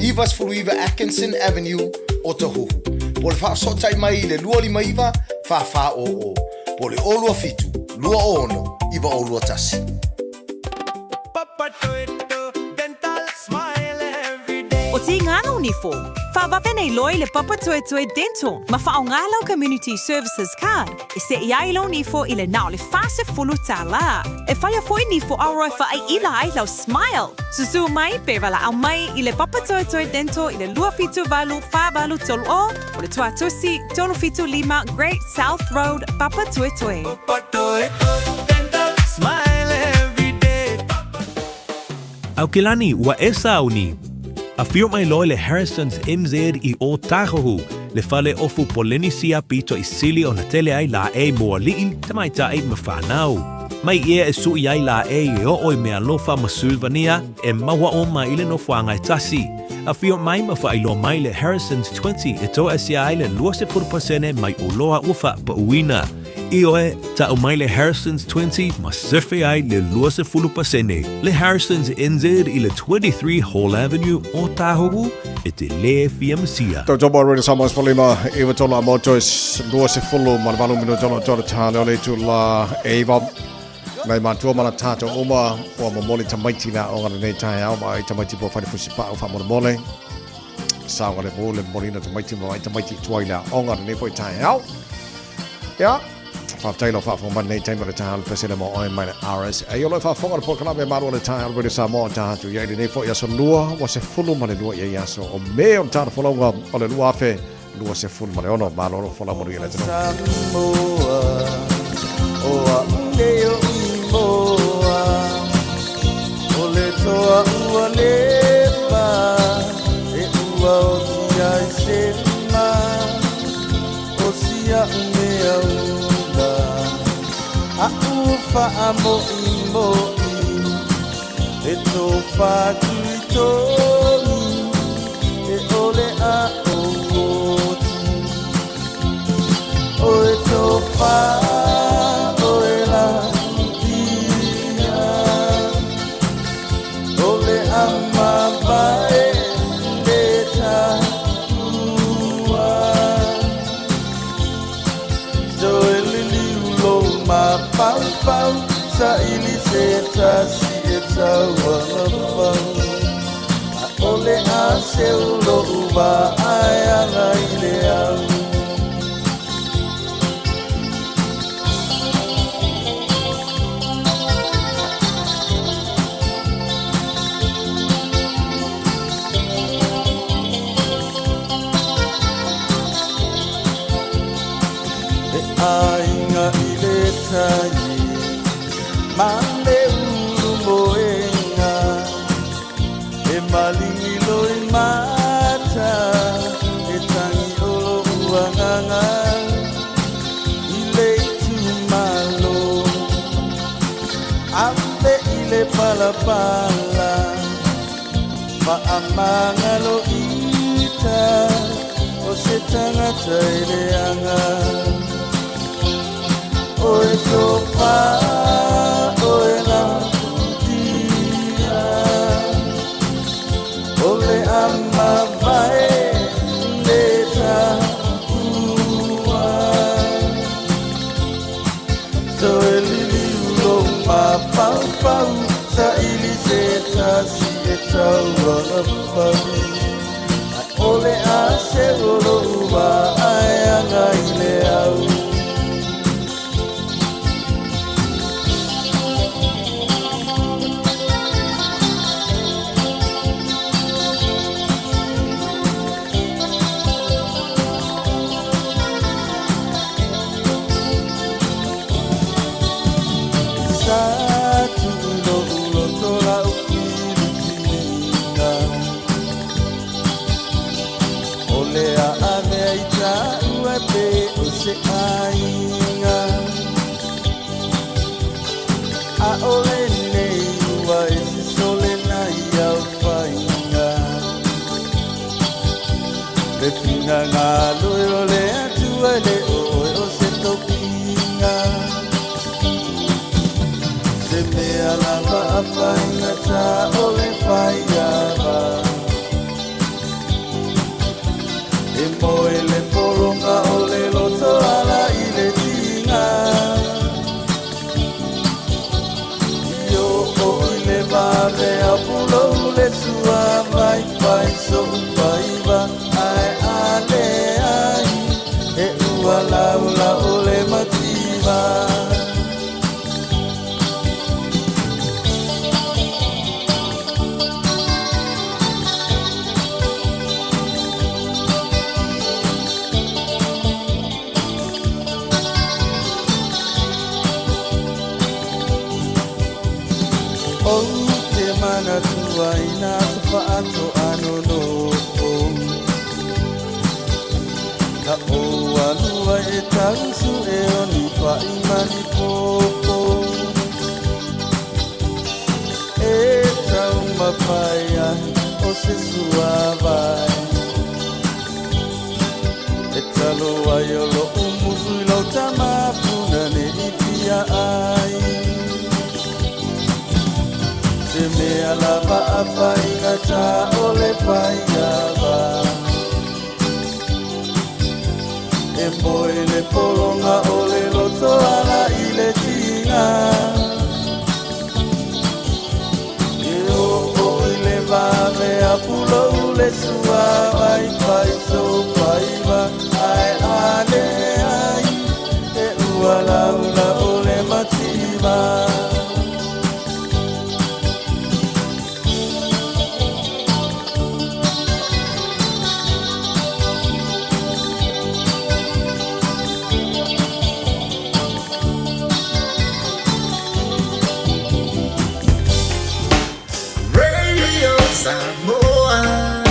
99 Atkinson Avenue, Otahuhu. Po o le faafesootai mai i le 259 4400, po o le 027 206 9021. O Tigana o Nifo. Faavave nei loa i le Papatoetoe Dental ma faaaoga lau Community Services Card e seʻi ai lou nifo i le na o le $40. E faia foi nifo auro e faaiʻila ai lau smile. Susū mai pe valaau mai i le Papatoetoe Dental i le 278 483 o le Tuatusi 375 Great South Road, Papatoetoe. Smile every day. Aukilani, ua e sauni. Afio mai loa le Harrisons NZ i Ōtāhuhu, le fale ofu Polenisia pito i sili ona tele ai lāʻei mo aliʻi, tamaitai ma whānau. Mai ia e suʻi ai lāʻei e oo i Mealofa ma Sulvania e maua uma i le nofoaga e tasi. Afio mai ma faailoa mai le Harrisons 20 e toaesia ai le 20% mai oloa ua faapauina. Ioe, ta'u mai le Harrison's 20 ma sefe ai le 20%. Le Harrison's NZ i le 23 Hall Avenue, Ōtāhuhu, e te lē fia masia. Tautomo Radio Samoa Spolima, iwa tolu a moto 28 minuto no tolu tā leo le tu la eiva. Nei mātua mana tātou uma, ua momoli tamaiti la o ngana nei tae au, ma ai tamaiti po whare fusi pa'u wha mole mole. Saoga le mō le momoli na tamaiti ma ai tamaiti tuai la o ngana nei foi tae au. Ia, faafetai lau faafofoga mai lenei taimi o le taeao le pesele mo oe mai le RSA. O lau faafofoga le polokalame malo o le taeao le Radio Samoa o taha atu i ai lenei foi aso lua, ua 12 ia i aso o Me o le tala folauga o le 2026. Malo lo folau manuia le atunuu. Samoa, o a'u nei o Imoa, o le toa ua leva, e ua oti ai se ma. O si a'u mea ula, a'u faamoʻimoʻi, e tofa atu i tonu, e ʻole a ou oti. O e tofa ʻoe la tia, o le ama vae le taua. Toe liliu lou mafaufau, saili se tasi e tauagafau. ʻAʻole a seu loʻu vaai aga i le au. E aiga i le tai ma le ulu moenga, e malingi loi mata, e tangi o loʻu agaga i le itumalo. Ave i le palapala, faamagalo ita, o se tagata e leaga. O e tofa oe la tia, o le ama vae le taua. Toe liliu lou mafaufau, saili se tasi e tauagafau. ʻAʻole a seu o loʻu vaai aga i le au. Sa tuʻu loʻu loto lau filifiliga, o le a avea i taua pe o se aiga. ʻAʻole nei ua e sisole na ia faiga. Le finagalo e o le Atua e le ʻoe o se tofiga. Se mea lava a faigata o le faiava. E moe le pologa o le loto ala i le tiga. I oo i le vave a pulou le sua vaivai soʻu faiva. Ou te manatua ina te whaatoa nonofo. Ka o alua e tausu e o ni whai mani popo. E tau mawhai ai o se suavai. E talo ai o lo umusu i lau tamafuna ne i fia ai. Se mea lava a whainga tā o le whaiava. E moe le polonga o le loto ala i le tinga. E o o i le vave a pulo u le sua vai whai so whaiva ai ane ai. E ua laula o le mativa. Radio Samoa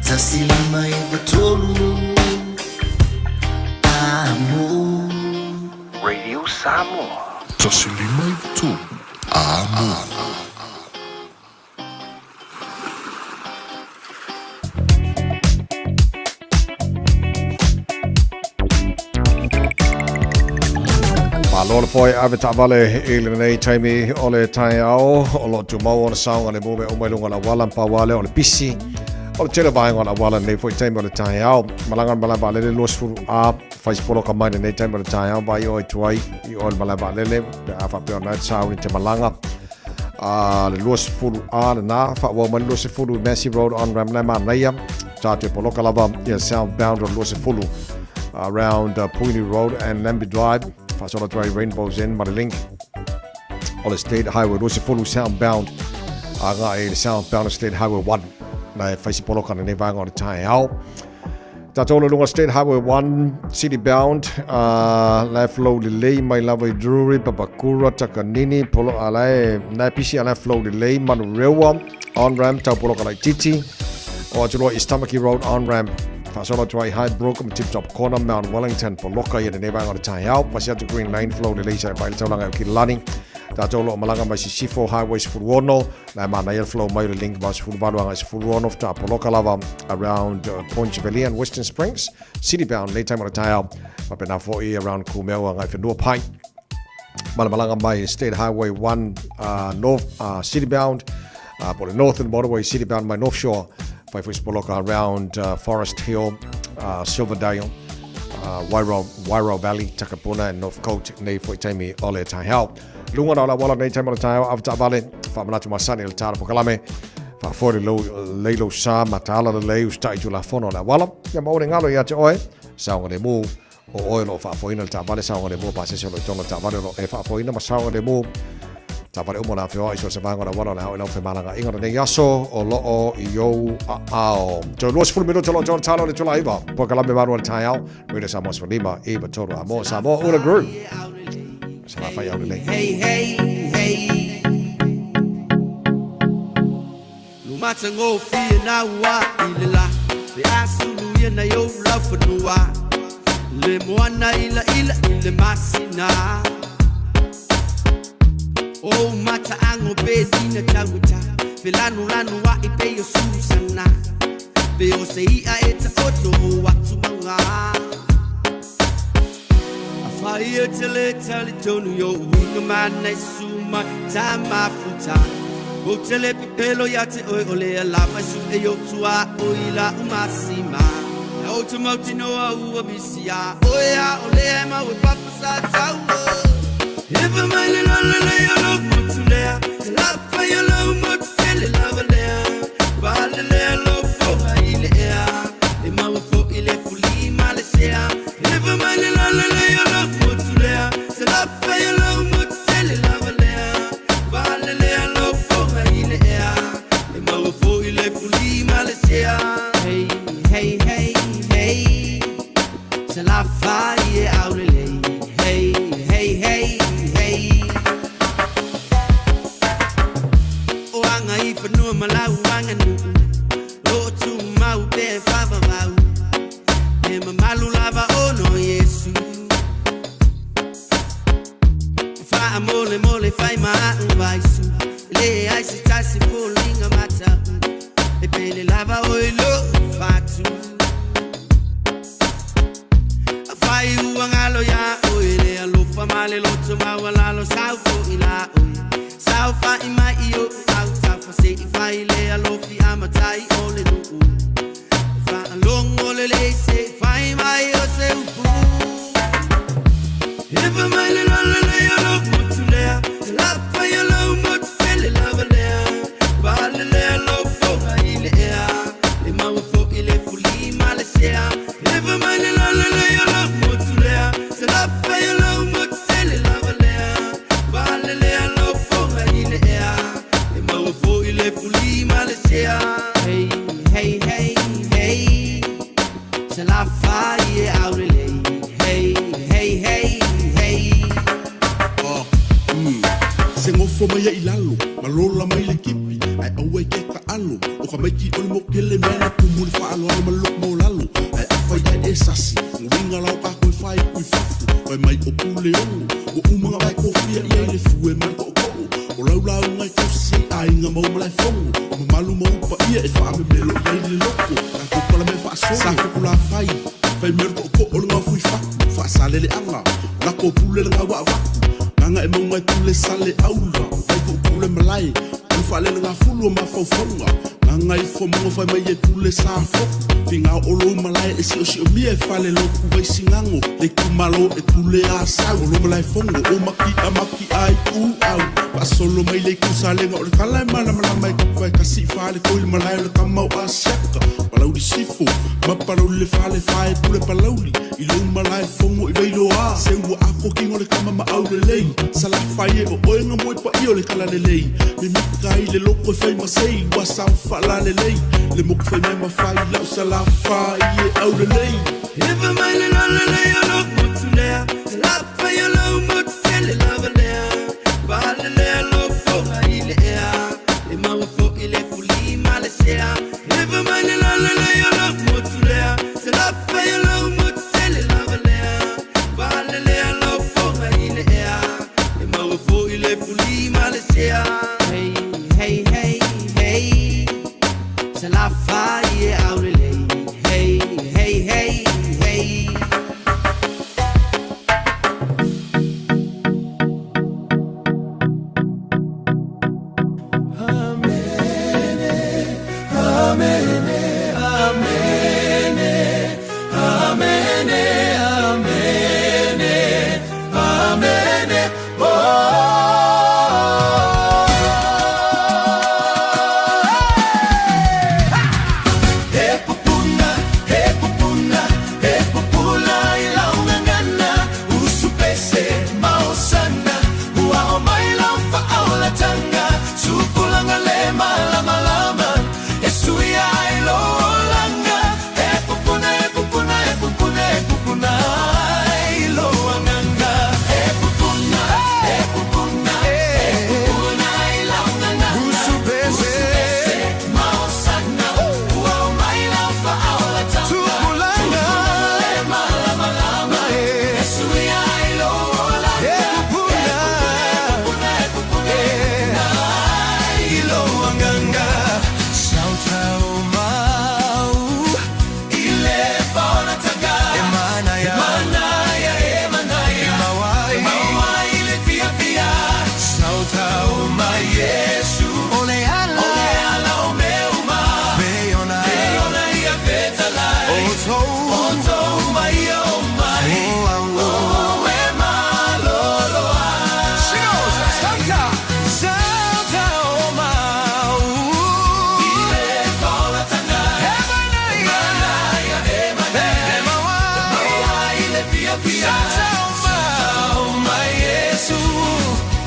153 Amo. Radio Samoa. 153 Amo. Malo le foi ave taavale i lenei taimi o le taeao o loo tumau ona saogalemu mea uma i luga o le auala ma pau lava lea o le pisi o le tele o vaega o le auala i lenei foi taimi o le taeao. Malaga i le malae vaalele 20 A fai se poloka mai lenei taimi o le taeao vai oe tuai i oe le malae vaalele pe a faapea o lena e te sauni te malaga a le 20 A lena faaauau mai le 20 i Massey Road on ramp la e manaia tatou e poloka lava ia southbound o le 20 around Puini Road and Lambie Drive faasolo atu ai Rainbow's End ma le link o le State Highway 20 southbound agai i le southbound o State Highway 1 na e fai se poloka lenei vaega o le taeao. Tatou le luga State Highway 1 city bound la e flow lelei mai lava i Drury, Papakura, Takanini, polo a la e la e pisi a la e flow lelei Manurewa on ramp tau poloka laititi o atu loa East Tamaki Road on ramp faasolo atu ai Highbrook ma Tip Top Corner Mount Wellington poloka ia lenei vaega o le taeao pasi atu Green Lane flow lelei sa e vai le taulaga e o Kililani. Tatou o lo o malaga mai Sisifo Highway 16, la e manaia le flow mai o le link ma 18 agai 16 faatoa poloka lava around Point Chevalier and Western Springs, city bound lenei taimi o le taeao, faapena foi around Kumeu agai whenua pai. Ma le malaga mai State Highway 1 north city bound, po o le Northern Motorway city bound mai North Shore, fai foi se poloka around Forest Hill, Silverdale, Wairau, Wairau Valley, Takapuna and North Coast nei foi taimi o le taeao. Luga na o le auala nei taimi o le taeao, ave taavale, faamanatu masani i le tala pokalame, faafoe le lou, lei lou sa, mataala lelei, usitai i tulafono o le auala, ia ma aua ne galo ia te oe, saogalemu, o oe o lo o faafoeina le taavale, saogalemu o pasese o lo o i totonu o le taavale o lo o e faafoeina ma saogalemu taavale uma o le a feoai so o se vaega o le auala o le a oo i lau femalagaaiga o lenei aso o lo o i ou aao. Toe 20 minute o lo o toe talo le itula 9 polokalame malu o le taeao Radio Samoa 15 9 3 Amoa Samoa Ula Group Salafai aulelei. Hey, hey, hey. Lumatagofie na ua i le la Pe a sulu ia nai ou laufanua Le moana ilaila i le masina O mataago pe tina taugata Pe lanulanu ai pei o Susana Pe o se i'a e taoto o atu maga Afai e te le talitonu i o'u uiga ma nai susu mai ta mafuta Ou te le pepelo ia te oe o lea lava e su'e i o'u tuaoi la'u masima Na ou te mautinoa ua misi iā oe a o lea e mau e papa sa taua Ewa mai le lalelei o lou motu lea Se lafai o lou motu tele lava lea Faalelea lou foga i le ea E maua fo'i le fuli ma le sea Ewa mai le lalelei o lou motu lea Se lafai o lou motu tele lava lea Faalelea lou foga i le ea E maua fo'i le fuli ma le sea Hey, hey, hey, hey Se lafai e aulelei Hey, hey, hey, hey. Faa mole mole fai maa vaisu Le ai se tasi fulinga mata E pele lava oi lo fatu A fai uangalo ya oi le alofa male loto mawalalo sau fo ila oi Sau fa i mai i o au tafa se i fai le alofi amatai o le nuu Fa alongo le le se fai mai o se upu Ewa mai le lala le alo motu lea La fai alo motu tele lava lea Vale le alo foga i le ea Le maua fo i le fuli ma le sea Ewa mai le lala le alo motu lea La fai alo motu tele lava lea Vale le alo foga i le ea Le maua fo i le fuli ma le sea Hey, hey, hey, hey Se la fai e aurelei Hey, hey, hey, hey Se ngofo mai ia i lalo, malola mai le kipi, ai aue ke ka alo, o ka maiki o le mokele mea na kumu le whaaloalo ma lok maulalo, ai awhai ai e sasi, nguinga lau ka koe whai kui fafu, wai mai o pule ono, o umanga vai kofia ia i le fue mai ko ko, o lau lau ngai kosi ai ngā mau malai fongo, o mamalu mau pa ia e whaame melo ia i le loko, ka kopala me whaasolo, sa fuku la whai, whai mero ko ko o le ngā fui faku, whaasalele anga, lako pule le ngā wa waku, Nganga e maungai pule sale aula, vai ko pule malai, o whalele ngā fulu o mawhauwhaunga, nganga i whamunga whai mai e pule sa foku, whingā o lou malai e sio sio mia e whale loku vai singango, le kumalo e pule a sau, o lo malai fongo, o maki a maki ai u au, Paasolo mai le kusalenga o le kala e malamalama e kapu e kasi whale koi le malai o le kamau a siaka, palauli sifo, ma palauli le whale whae pule palauli, i lou malai fongo i veiloa, se ua ako kingo le kama ma au le lei, sala whai e o oenga moe pa i o le kala le lei, me mika i le loko e whai masei, ua sao whala le lei, le moku whai me mawhai lau sala whai e au le lei. Ewa mai le lala le alo motu lea, la whai alo motu tele lava lea, Vale le alo foga i le ea, le maua fo i le fuli ma le sea. Ewa mai le lala le alo motu lea, se la whai alo motu tele lava lea, Vale le alo foga i le ea, le maua fo i le fuli ma le sea. Hey, hey, hey, hey, se la whai e aurelei. Hey, hey, hey, hey. Amene, amene, amene, amene, amene, oh. He pupuna, he pupula i laungangana, usupese maosana, ua o mai lau whaolatanga, sukulanga le malamalama, e sui ai lo olanga. He pupuna, he pupuna, he pupuna, he pupuna ai lo anganga. He pupuna, he pupuna, he pupuna ai laungangana, usupese maosana, ua o mai lau whaolatanga, sukulanga le malamalama, e sui ai lo olanga. He pupuna, he pupuna, he pupuna, he pupuna ai lo anganga. Sautau mau i le whaolatanga, e manaya, e manaya, e manaya, e mawai, e mawai le fia fia. Sautau mai Yesu, o le ala, o le ala o meuma, peiona, peiona ia fetalai, o tou, o tou mai o mai, o au, o e malolo ai. She goes, Sauta, sautau mau i le whaolatanga, e manaya, e manaya, e mawai, e mawai le fia fia. Sautau mau mai Yesu,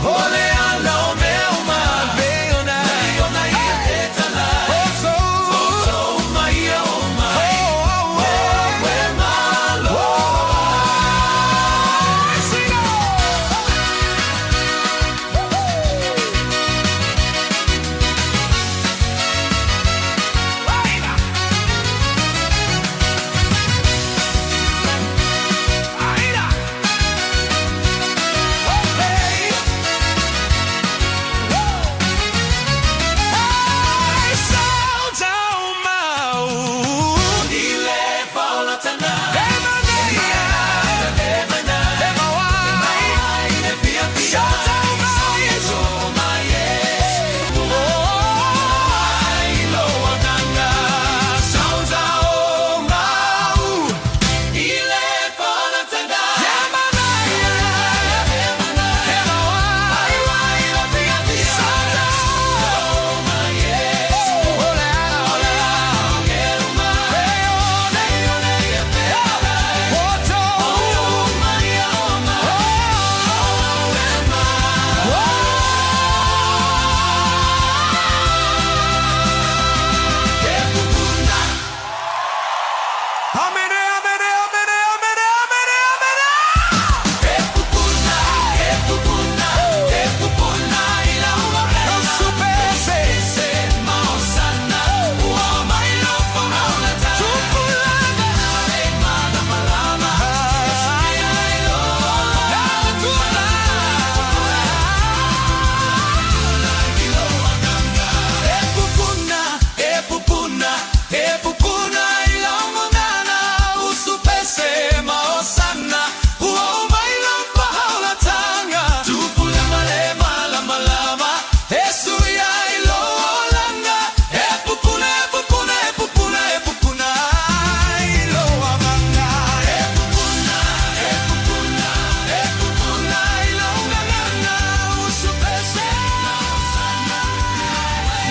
o le ala o meuma, peiona, peiona ia fetalai, o tou, o tou mai o mai, o au e malolo ai. Sing on.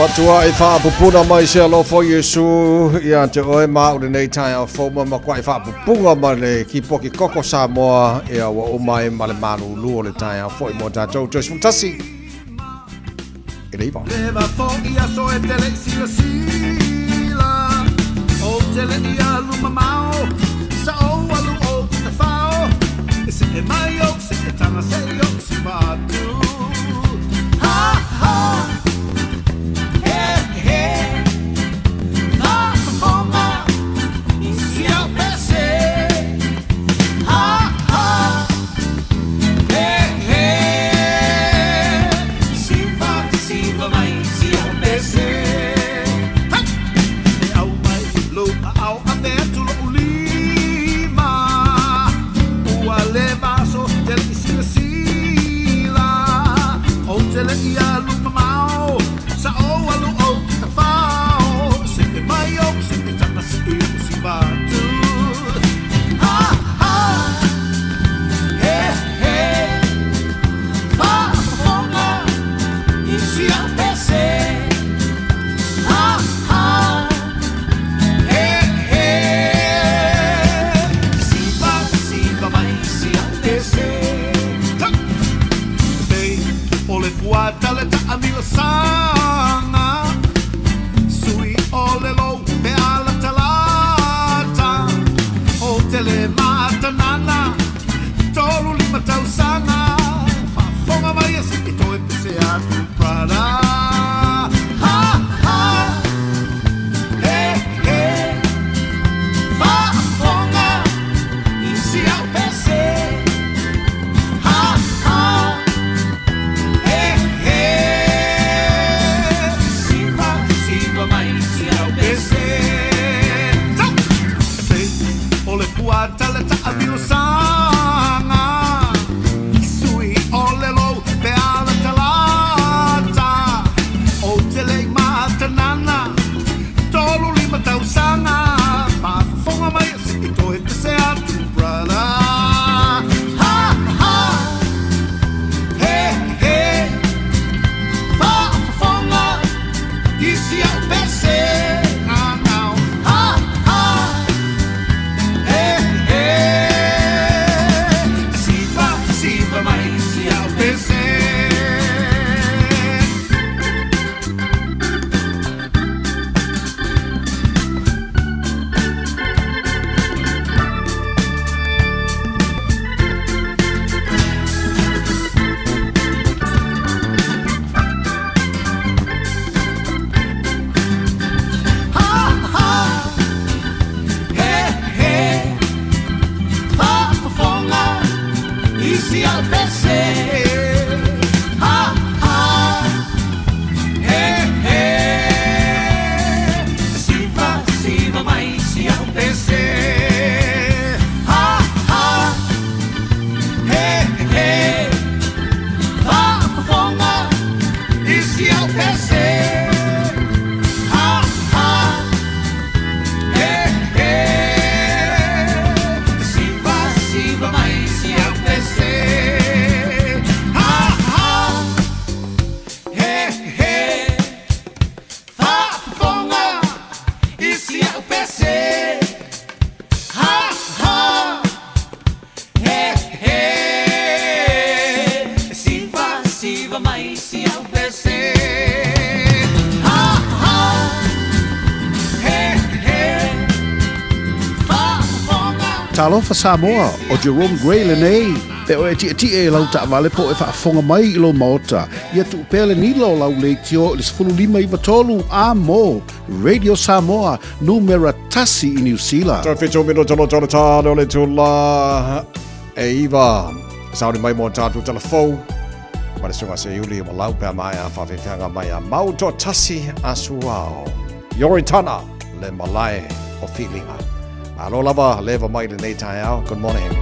Matuaʻi faapupula mai se alofa o Iesu ia te oe ma au lenei taeao fou ma matuaʻi faapupuga ma le kipoki koko Samoa ia ua uma ai ma le malūlū o le taeao foi mo tatou toe 11 i le 9. Leva foʻi aso e te leʻi silasila Ou te leʻi alu mamao Sa ou alu ou te tawhao E seʻe mai ou seʻe taga seʻi ou siva atu Ha ha He he Faafofoga i si au pese Ha ha He he Siva siva mai si au pese Hai! E au mai lou aao ave atu loʻu lima Ua leva aso te leʻi silasila Ou te leʻi alu mamao Sa ou alu ou te tawhao Seʻe mai ou seʻe taga seʻi ou siva atu Ha ha He he Faafofoga i si au pese Ha ha He he Siva siva mai si au pese Ha! Pei o le fuata le taamilosaga Sui o le lou pe ala talata O te le matanana 35 tausaga Faafofoga mai e seʻi toe pese atu brother Ha ha He he Faafofoga i si au pese Ha ha He he Siva siva mai si au pese Tau! E o le fuata le taamilosaga Sui o le lou pe ala talata O te lei matanana 35 tausaga Faafofoga mai e seʻi toe pese atu brother Ha ha He he Faafofoga i si au pese Ah, now. Ha ha He he Siva siva mai si au pese Ha ha He he Faafofoga i si au pese Ha ha He he Siva siva mai si au pese Ha ha He he Faafofoga i si au pese Ha ha He he Siva siva mai si au pese Ha ha He he Faafofoga i si au pese Ha ha He he Siva siva mai si au pese Ha ha He he Faafofoga Talofa Samoa, o Jerome Gray lenei, pe o e tietie e lau taavale po o e faafofoga mai i lou maota, ia tuu pea le nila o lau leitio i le 15 93 a mo Radio Samoa, numera tasi i Niu Sila. Toe 7 minute o tona tāne o le tula e 9. Sauni mai mo tātou tala fou. Ma le suga se iuli o malau pe a mai a whawhewhanga mai a mau to tasi asuao. Yoritana le malae o Feelinga. Malo lava leva mai lenei taeao. Good morning.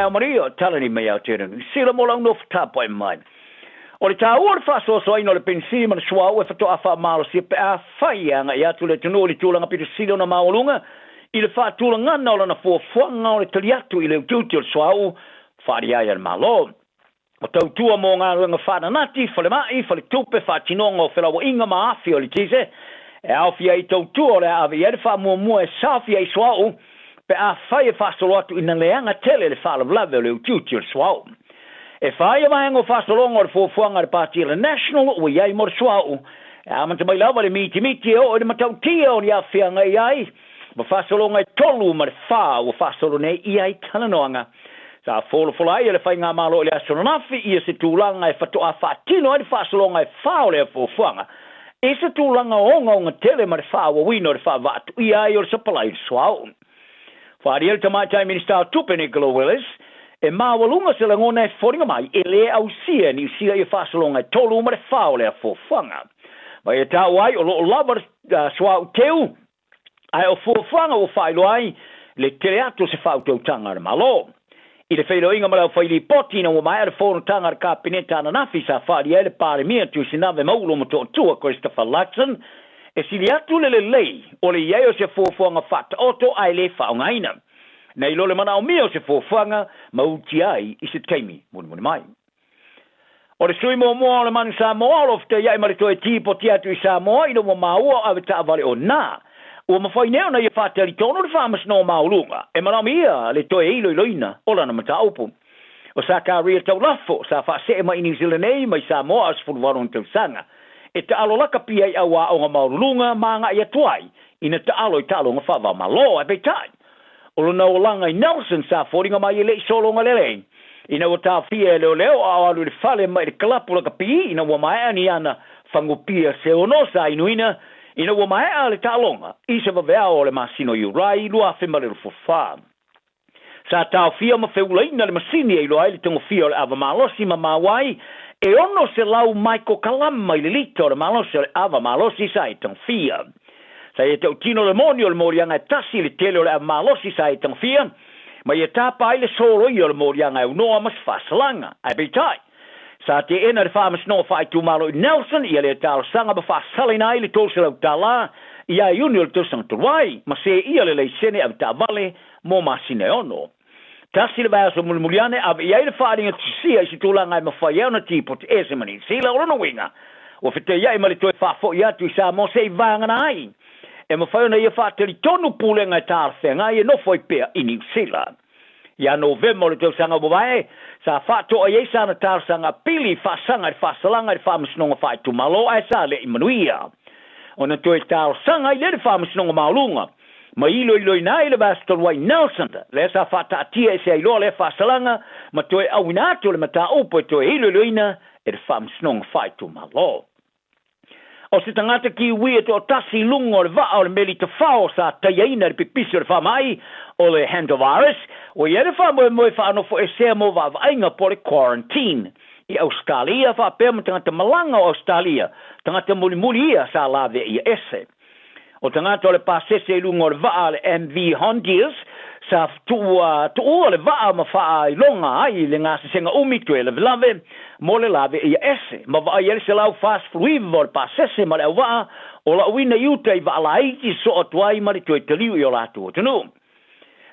taeao manuia, talani mai Aotearoa Niu Sila mo lau nofo tapuai mai. O le taua o le faasoasoaina o le penisini ma le suauu e faatoa faamalosia pe afai e agai atu le atunuu i le tulaga pito sili ona maualuga i le faatulagana o lana fuafuaga o le tali atu i le utiuti o le suauu faaalia ai a le Malo. O tautua mo galuega faananati, falemai, faletupe, faatinoga o felauaiga ma afi o le eletise, e aofia ai tautua o le a ave i ai le faamuamua e saofia ai suauu pe afai e faasolo atu ina leaga tele le faalavelave o le utiuti o le suauu. E fā ia vaega o faasologa o le fuafuaga a le Pati a le National ua i ai mo le suauu, e amata mai lava i le mitimiti e oo i le matautia o ni aafiaga i ai, ma faasologa e 3 ma le 4 ua faasolo nei i ai talanoaga. Sa folafola ai e le Faigamalo i le aso ananafi ia se tulaga e faatoa faatino ai le faasologa e 4 o lea fuafuaga i se tulaga ogaoga tele ma le faaauauina o le faavaatuia ai o le sapalai o le suauu. Faaalia le Tamaitai Minisita o Tupe Nicola Willis, e maualuga se lagona e foliga mai e le ausia e Niu Sila ia faasologa e 3 ma le 4 o lea fuafuaga. Ma ia taua ai o lo o lava le suauu teu, ae o fuafuaga ua faailoa ai le tele atu o se faautautaga a le Malo. I le feiloaiga ma le aufailipoti ina ua maea le fonotaga a le Kapeneta ananafi sa faaalia ai le Palemia Tuisinave Maulo Motootua Christopher Luxon, e sili atu le lelei o le i ai o se fuafuaga faataoto ae le faaaogaina, nai lo le manaomia o se fuafuaga ma utia ai i se taimi mulimuli mai. O le sui muamua o le Manu Samoa o lo o fetaiai ma le toe tipoti atu i Samoa ina ua maua o avetaavale o na ua mafai nei ona ia faatalitonu le Faamasinoga Maualuga e manaomia le toe iloiloina o lana mataupu. O Sakaria Taulafo sa faasee mai i Niu Sila nei mai Samoa a 18 ona tausaga e taalo lakapi ai i auaoga maualuluga ma agai atu ai ina taalo i taaloga faava-o-Malo. Ae peitai, o lona olaga i Nelson sa foliga mai e le i sologa lelei ina ua taofia e leoleo a o alu i le fale mai le kalapu lakapi ina ua maea ni ana fagupia se ono sa inuina ina ua maea le taaloga i se vaveao o le masina o Iulai 2024. Sa taofia ma feulaina le masini e iloa ai le togofia o le ava malosi ma maua ai e 600 maikokalama i le lita o le malosi o le ava malosi sa e togofia. Sa ia tautino le moni o le moliaga e tasi i le tele o le ava malosi sa e togofia, ma ia tapa ai le soloia o le moliaga e aunoa ma se faasalaga. Ae peitai, sa teena le Faamasinoga Faaitumalo i Nelson ia lea talosaga ma faasalaina ai le $300 ia Iuni o le tausaga talu ai, ma seia le laisene avetaavale mo masina e ono. Tasi le vaiaso mulimuli ane, ave i ai le faaaliga tusia i se tulaga e mafai ai ona tipoti ese ma Niu Sila. O lona uiga, ua fetaiai ma le toe faafoi atu i Samoa se i vagana ai e mafai ona ia faatalitonu pulega e talafeagai e nofo ai pea i Niu Sila. Ia Novema o le tausaga ua mavae, sa faatoa i ai sana talosaga pili faasaga i le faasalaga i le Faamasinoga Faaitumalo ae sa le i manuia ona toe talosaga ai lea i le Faamasinoga Maualuga ma iloiloina ai le vaiaso talu ai Nelson, lea sa faataatia ese ai loa lea faasalaga ma toe auina atu o le mataupu e toe iloiloina e le Faamasinoga Faaitumalo. O se tagata Kiwi e toatasi i luga o le vaa o le meli tafao sa taiaina i le pipisi o le faamai o le hantavirus, ua i ai le faamoemoe faanofoesea mo vaavaaiga po o le quarantine i Ausetalia faapea ma tagata malaga o Ausetalia, tagata mulimuli ia sa laveia ese. O tagata o le pasese i luga o le vaa le MV Hondius sa tuua tuua le vaa ma faailoga ai le gasesega umi toe lavelave mo le laveia ese ma vaai ai le 149 o le pasese ma le auvaa o lauina i uta i vaa laiti sosoo atu ai ma le toe taliu i o latou atunuu.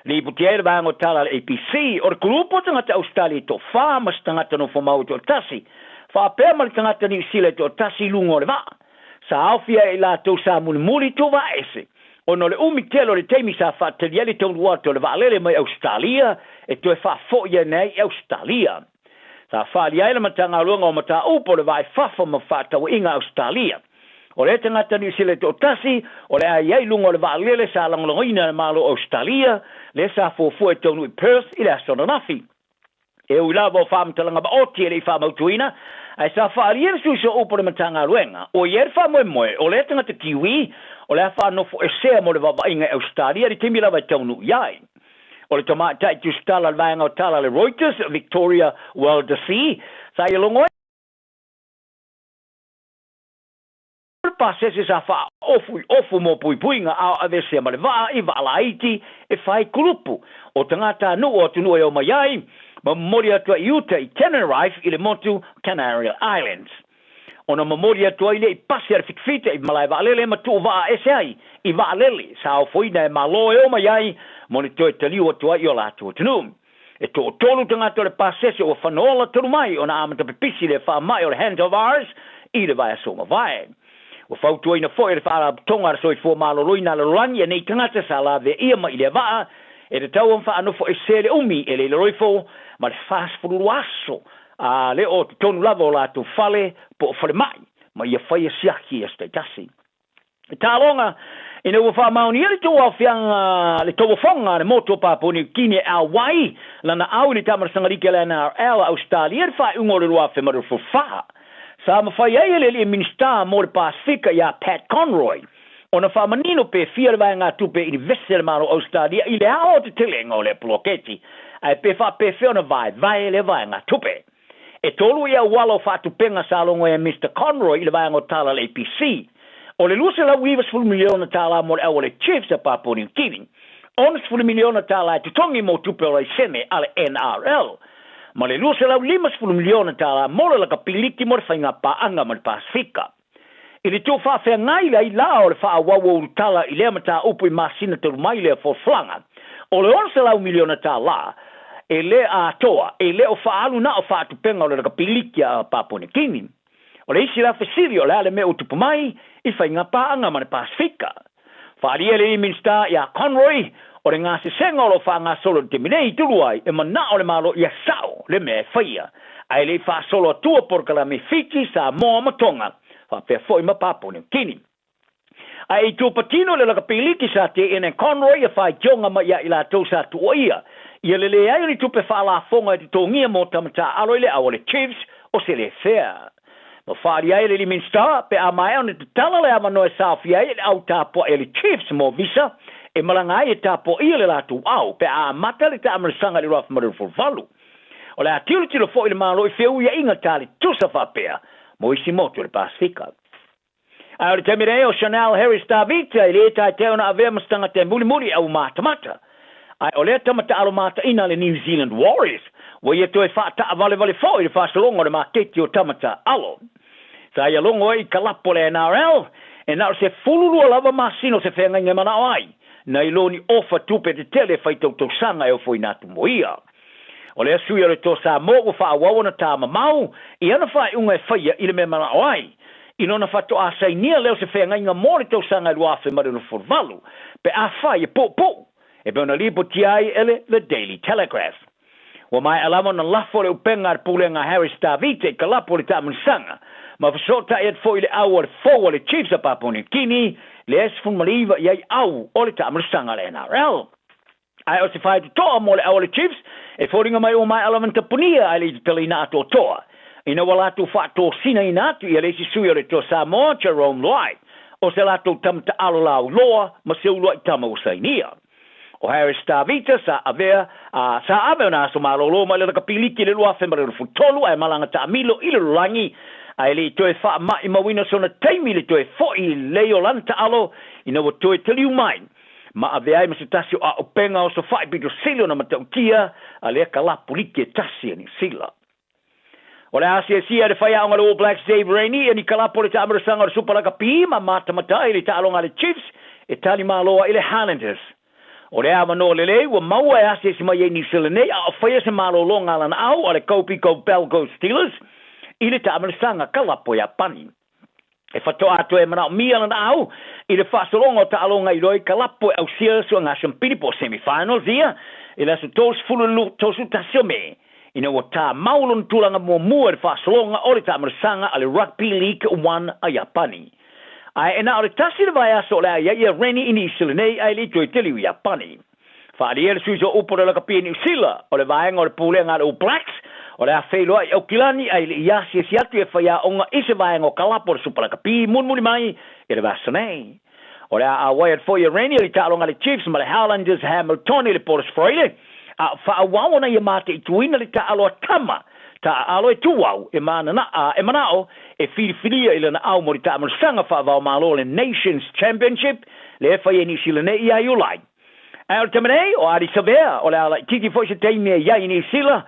Lipoti ai le vaega o tala a le ABC, o le kulupu o tagata Ausetalia e toafa ma se tagata nofomau e toatasi, faapea ma le tagata Niu Sila e toatasi i luga o le vaa. Sa aofia ai i latou sa mulimuli tuvaese, ona o le umi tele o le taimi sa faatali ai le taunuu atu o le vaalele mai Ausetalia e toe faafoi ane ai i Ausetalia. Sa faaalia ai le Matagaluega o Mataupu o le Va i Fafo ma Fefaatauaiga a Ausetalia. O lea tagata Niu Sila e toatasi o le a i ai i luga o le vaalele sa lagolagoina e le Malo o Ausetalia, lea sa fuafua e taunuu i Perth i le aso ananafi. E ui lava o faamatalaga maoti e le i faamautuina, ae sa faaalia le suisoa-upu o le Matagaluega, ua i ai le faamoemoe o lea tagata Kiwi o le a faanofoesea mo le vaavaaiga i Ausetalia i le taimi lava e taunuu i ai. O le tamaitai tusitala o le vaega o tala a le Reuters, Victoria Waldersey, sa ia logo ai le pasese sa faaofu i ofu mo puipuiga a o aveesea ma le vaa i vaa laiti e fai kulupu o tagatanuu o atunuu e omai ai ma momoli atu ai i uta i Tenerife i le motu Canary Islands. Ona momoli atu ai lea i pasi a le fitafita i malae vaalele ma tuuvaa ese ai i vaalele sa ofoina e Malo e omai ai mo le toe taliu atu ai i o latou atunuu. E toatolu tagata o le pasese ua fanaola talu mai ona amata pipisi le faamai o le hantavirus i le vaiaso ua mavae. Ua fautuaina foi e le Faalapotopotoga a le Soifua Maloloina a le Lalolagi nei tagata sa laveaia mai i lea vaa e tatau ona faanofo ese le umi e le i lalo ifo ma le 42 aso a le o totonu lava o latou fale po o falemai ma ia faia siaki i aso taitasi. E taaloga ina ua faamaonia le tauaofiaga le tauofoga a le motu o Papua Niu Kini e auai lana au i le taamalasaga liki a le NRL a Ausetalia i le faaiuga o le 2024. Sa mafai ai e le alii Minisita mo le Pasefika ia Pat Conroy ona faamanino pe fia le vaegatupe e inivese a le Malo o Ausetalia i le aoaotetelega o lea poloketi ae pe faapefea ona vaevae lea vaegatupe. E tolu i auala o faatupega sa logo ai e Mister Conroy i le vaega o tala a le APC. O le $290 miliona tala mo le au a le Chiefs a Papua New Guinea, $60 miliona tala e totogi mo tupe o laisene a le NRL, ma le $250 miliona tala mo le lakapiliki mo le faiga paaga ma le Pasefika. I le tuufaafeagai ai la o le faaauau o ulutala i lea mataupu i masina talu mai lea folafolaga, o le $600 miliona tala e le atoa, e le o faaalu na o faatupega o le lakapiliki a Papua New Guinea. O le isi la fesili o le a le mea ua tupu mai i faiga paaga ma le Pasefika? Faaalia le alii Minisita ia Conroy, o le gasesega o lo o faagasolo i le taimi nei i Tuluai e manao le Malo ia sao le mea e faia, ae le i faasolo atua polokalame Fiti, Samoa ma Tonga, faapea foi ma Papua New Guinea. Ae i tua patino le lakapiliki sa teena e Conroy ia faitioga mai ia i latou sa tuuaia ia le leai o ni tupe faalafoga e totogia mo tama taaalo i le au a le Chiefs o se le fea. Ma faaali ai le alii Minisita pe a maea ona tatala le avanoa e saofia ai le au tapuai a le Chiefs mo visa e malaga ai e tapuaia le latou au pe a amata le taamalasaga i le 2028. O le a tilotilo foi le Malo i feuiaiga tali tusa faapea mo isi motu o le Pasefika. Ae o le taimi nei o Chanel Harris Tavita e le taetea ona avea ma se tagata e mulimuli i aumatamata. Ae o lea tama taalo mataina a le New Zealand Warriors ua ia toe faataavalevale foi i le faasologa o le maketi o tama taaalo. Sa ia logo ai i kalapo a le NRL e na o se 12 lava masina o se feagaiga e manao ai, nai lo ni ofa tupe tetele e fai tautausaga e ofoina atu mo ia. O lea sui o le Toa Samoa ua faaauau ona tamamau i ana faaiuga e faia i le mea manao ai, i lona faatoa sainia lea o se feagaiga mo le tausaga e 2028, pe afai e puupuu, e pei ona lipotia ai e le The Daily Telegraph. Ua maea lava ona lafo le upega a le pulega a Harris Tavita i kalapu o le taamilisaga, ma fesootai atu foi i le au a le fou a le Chiefs a Papua New Guinea, lea e 19 i ai au o le taamilisaga a le NRL. Ae o se faitotoa mo le au a le Chiefs, e foliga mai ua maea lava ona tapunia ae le i tatalaina atoatoa. Ina ua latou faatosinaina atu ia le isi sui o le Toa Samoa, Jerome Luai, o se latou tama taalo lauloa ma se uluai tama ua sainia. O Harris Tavita sa avea, a, sa ave ona aso malolo mai le lakapiliki i le 2023 ae malaga taamilo i le lolagi, ae le i toe faamaimauina sona taimi i le toe foi lelei o lana taalo ina ua toe taliu mai. Ma avea ai ma se tasi o aopenga o sofa'i pito sili ona matautia a lea kalapu liki e tasi a Niu Sila. O le asiasia e le faiaoga a le All Blacks Dave Rennie e ni kalapu o le taamalasaga o le Supa Lakapi ma matamata ai le taaloga a le Chiefs e tali malo ai i le Highlanders. O le avanoa lelei ua maua e asiasi mai ai Niu Sila nei a o faia se malologa a lana au a le Kobe Go Belgo Steelers i le taamalasaga kalapu a Iapani. E faatoa toe manaomia lana au i le faasologa o taaloga i loa i kalapu e ausia suaga siampili po o semi-finals ia i le aso 30 31 o Me ina ua tāmau lona tulaga muamua i le faasologa o le taamalasaga a le Rugby League One a Iapani. Ae e na o le tasi le vaiaso o le a i ai ia Rennie i Niu Sila nei ae le i toe teliu i Iapani. Faaalia le sui sooupu o le lakapi i Niu Sila, o le vaega o le pulega a le All Blacks, o le a feiloai i Aukilani ae le i asiasi atu e faiaoga i se vaega o kalapu o le Supa Lakapi mulimuli mai i le vaiaso nei. O le a auai atu foi e Rennie i le taaloga a le Chiefs ma le Highlanders Hamilton i le Port Friday, a o faaauau ona ia mataituina le taalo a tama Taaalo e tu au e manana'a e mana'o e filifilia i lana ao mo le taamalosaga faavaomalo le Nations Championship lea e faia i Niusila nei ia Iulai. Ae o le taimi nei, o Ardie Savea o le a laitiiti foi se taimi e i ai i Niusila,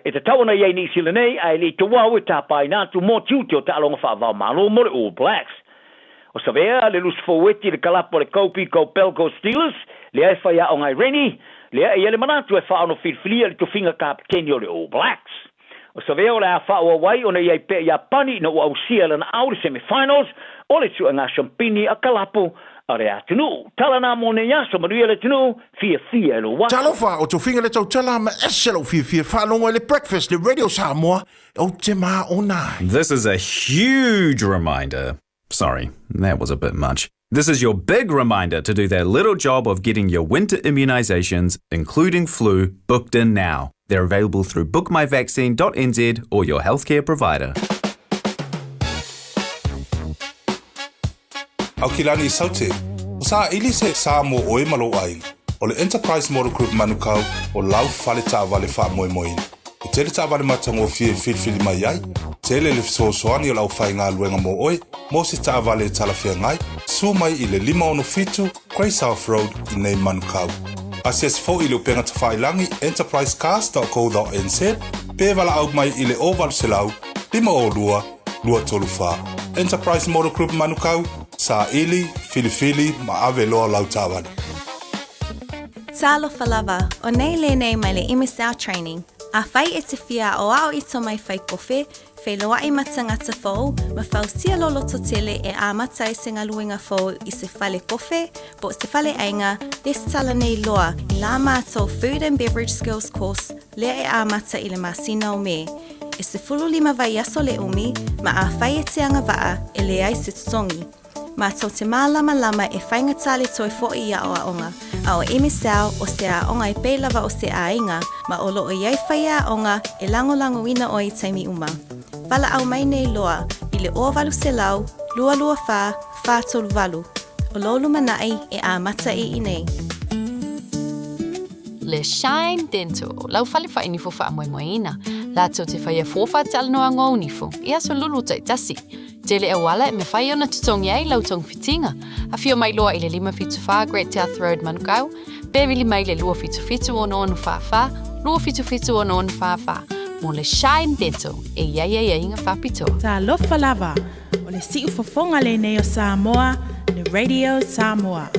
e tatau ona i ai i Niusila nei, ae le i tauau e tapaina atu mo tiute o taaloga faavaomalo mo le All Blacks. O Savea le lusi foueti i le kalapu a le Kopi Kobelco Steelers, lea e faiaoga ai Rennie, lea e i ai le manatu e faaono filifilia i le tofiga kapeteni o le All Blacks. O Savea o le a faaauau ai ona i ai pea i Iapani ina ua ausia e lana au le semi-finals o le suega shampini a kalapu a le atunuu. Tala na mo nei aso, manuia le atunuu, fiafia e lou aso. Talofa, o Tofiga le tautala ma ese lou fiafia faalogo i le Breakfast le Radio Samoa ou te maona ai. This is a huge reminder. Sorry, that was a bit much. This is your big reminder to do that little job of getting your winter immunisations, including flu, booked in now. They're available through bookmyvaccine.nz or your healthcare provider. Aukilani Saute, o saili se sa mo oe ma lou aiga. O le Enterprise Motor Group Manukau o lau fale taavale faamoemoeina. E tele taavale matagofie e filifili mai ai, tele le fesoasoani o le aufaigaluega mo oe mo se taavale e talafeagai, suo mai i le 567 Grey South Road i nei Manukau. Asiasi foi i le upega tafailagi enterprisecars.co.nz pe valaau mai i le 0800 502 234. Enterprise Motor Group Manukau, saili, filifili ma ave loa lau taavale. Talofa lava, o nei lenei mai le MSL Training. Afai e te fia aoao i to mai whai kofe, wheiloai ma tangata fou, ma fausia lo loto tele e amata ai se ngaluenga fou i se fale kofe, po se fale aiga, resitala nei loa i la mātou Food and Beverage Skills Course lea e amata i le masina o Me. E 15 vaiaso le umi, ma afai e te agavaa e leai se totogi. Mātou te mālamalama e whaingatā le toi foʻi i aoaoga, a o MSL o se aoga e pei lava o se aiga, ma o loo i ai faiaoga e lagolagoina oe i taimi uma. Valaau mai nei loa i le 0800 224 438. O lou lumanai e amata i inei. Le Shine Dental, lau fale faainifo faamoemoeina, latou te faia fua faatalanoaga o nifo i aso lulu taitasi. Tele auala e mafai ona totogi ai lau togafitiga. Afio mai loa i le 574 Great South Road, Manukau, pe vili mai le 277 6644, 277 6644 mo le Shine Dental e i ai aiaiga faapitoa. Talofa lava, o le siufofoga lenei o Samoa, le Radio Samoa.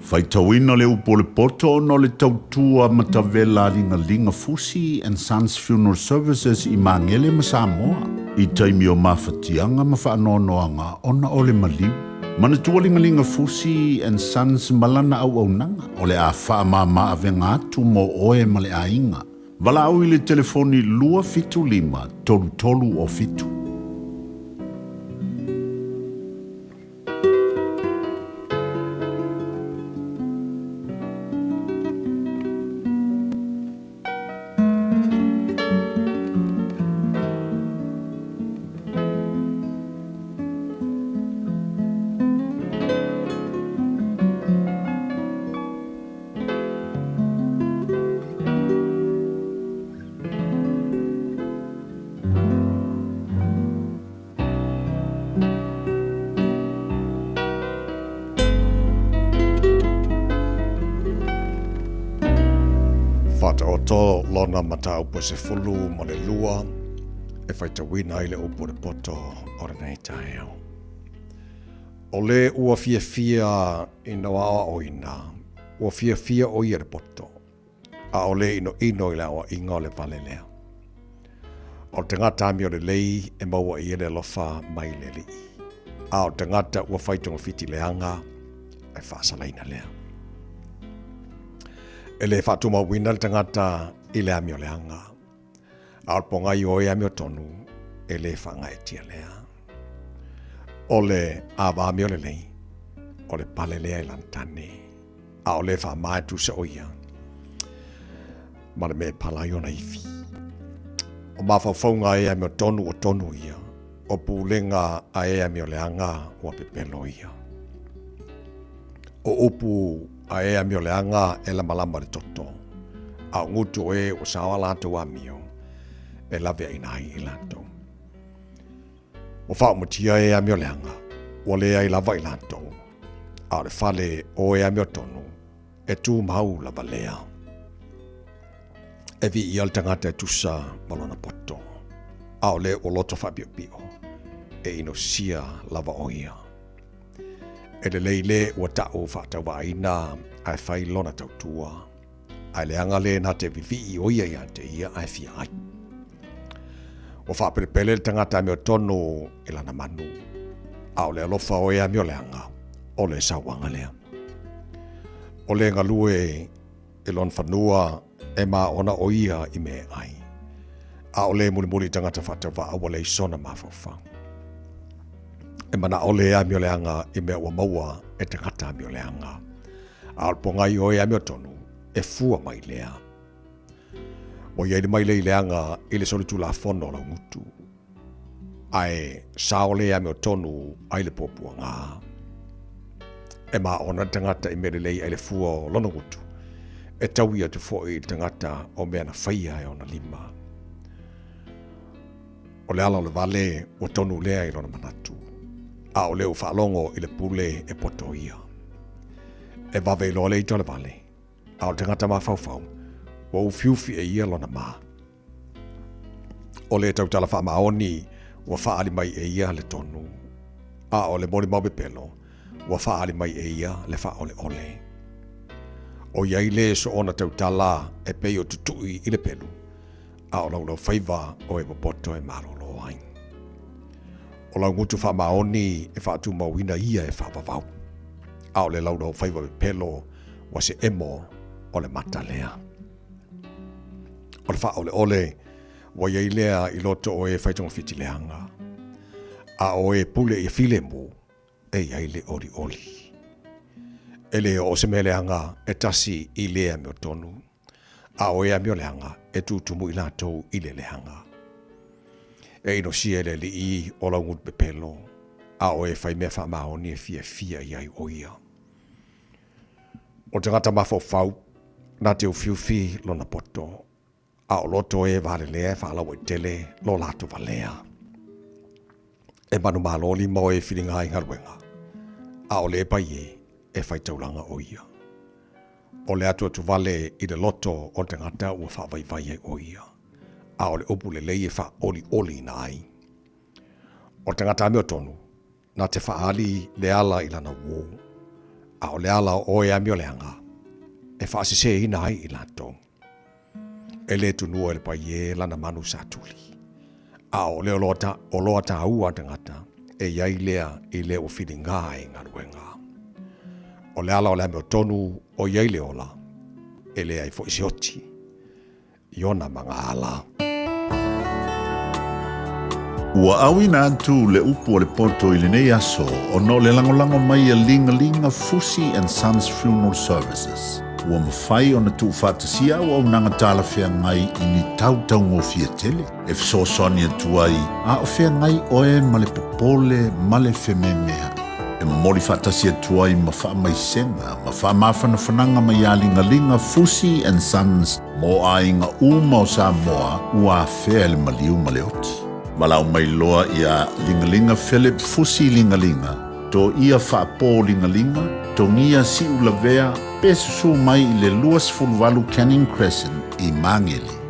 Faitauina le upu o le poto ona o le tautua matavela a Ligalinga Fusi and Sons Funeral Services i Magele ma Samoa i taimi o mafatiaga ma faanoanoaga ona o le maliu. Manatua Ligalinga Fusi and Sons ma lana auaunaga o le a faamama avega atu mo oe ma le aiga. Valaau i le telefoni 275 33 o 7. Whataoto lona mataupu e 12 e faitauina ai le upu o le poto o lenei taeao. O le ua fiafia ina aoaoina, ua fiafia o ia le poto, a o le inoino i le aoaiga o le vale lea. O le tagata amio lelei e maua i ai le alofa mai le Alii, a o le tagata ua fai togafiti leaga e faasalaina lea. E le faatumauina le tagata i le amio leaga, a o le pogai o e amio tonu e le faagaetia lea. O le ava amio lelei, o le pale lea i lana tane, a o le faama e tusa o ia ma le mea e pala ai ona ivi. O mafaufauga e amio tonu o tonu ia, O pulega a e amioleaga ua pepelo ia. O upu a e amioleaga e lamalama le toto, a o gutu o e ua sao a latou amio e laveaina ai i latou. Ua faaumatia e amioleaga, ua leai lava i latou, a o le fale o e amiotonu e tumau lava lea. E viia le tagata e tusa ma lona poto, a o le ua loto faapiopio, e inosia lava o ia. E lelei le ua taʻu faatauvaaina ae fai lona tautua, ae leaga le na te vivii o ia ia te ia ae fia ai. Ua faapelepele le tagata amiotonu i lana manu, a o le alofa o e amioleaga, o le sauaga lea. O le galue i lona fanua e maona o ia i mea e ai, a o le mulimuli i tagata faatauvaa ua leai sona mafaufau. E manao le amioleaga i mea ua maua e tagata amioleaga, a o le pogai o e amiotonu e fua mai lea. Ua i ai le mailei leaga i le solitulafono o laugutu, ae sao le amiotonu ai le puapuaga. E maona le tagata i mea lelei ai le fua o lona gutu, e taui atu foi i le tagata o mea na faia e ona lima. O le ala o le vale ua tonu lea i lona manatu, a o le ua faalogo i le pule e poto ia. E vave iloa le ita o le vale, a o le tagata mafaufau, ua ufiufi e ia lona ma. O le tautala faamaoni ua faaali mai e ia le tonu, a o le molimau pepelo ua faaali mai e ia le faaoleole. O i ai le soona tautala e pei o tutui i le pelu, a o laulaufaiva o e popoto e malolo ai. O laugutu faamaoni e faatumauina ia e faavavau, a o le laulaufaiva pepelo ua se emo o le mata lea. O le faaoleole ua i ai lea i loto o e faitogafiti leaga, a o e pule ia filemu e i ai le olioli. E le oo se mea leaga e tasi i le amiotonu, a o e amioleaga e tutumu i latou i le leaga. E inosia e le Alii o laugutu pepelo, a o e fai mea faamaoni e fiafia i ai o ia. O le tagata mafaufau, na te ufiufi lona poto, a o loto e valelea e faalauaitele lo latou valea. E manumalo lima o e filiga ai galuega, a o le pai e e faitaulaga o ia. O le atuatuvale i le loto o le tagata ua faavaivai ai o ia, a o le upu lelei e faaolioliina ai. O le tagata amiotonu, na te faaali le ala i lana uō, a o le ala o e amioleaga e faasesēina ai i latou. E le tunua e le pai e lana manu satuli, a o le oloa tāua a tagata e i ai lea i le ua filiga ai i galuega. O le ala o le amiotonu o i ai le ola, e leai foi se oti i ona magaala. Ua auina atu le upu a le poto i lenei aso ona o le lagolago mai a Ligalinga Fusi and Sons Funeral Services, ua mafai ona tuufaatasia auaunaga talafeagai i ni tau taugofie tele e fesoasoani atu ai a o feagai oe ma le popole ma le fememea'i. E momoli faatasi atu ai ma faamaisega ma faamafanafanaga mai iā Ligaliga Fusi and Sons mo aiga uma o Samoa ua afea e le maliu ma le oti. Valaau mai loa iā Ligaliga Philip Fusi Ligaliga, Toia Faapō Ligaliga, Togia Siulavea pe susū mai i le 28 Canning Crescent i Magele.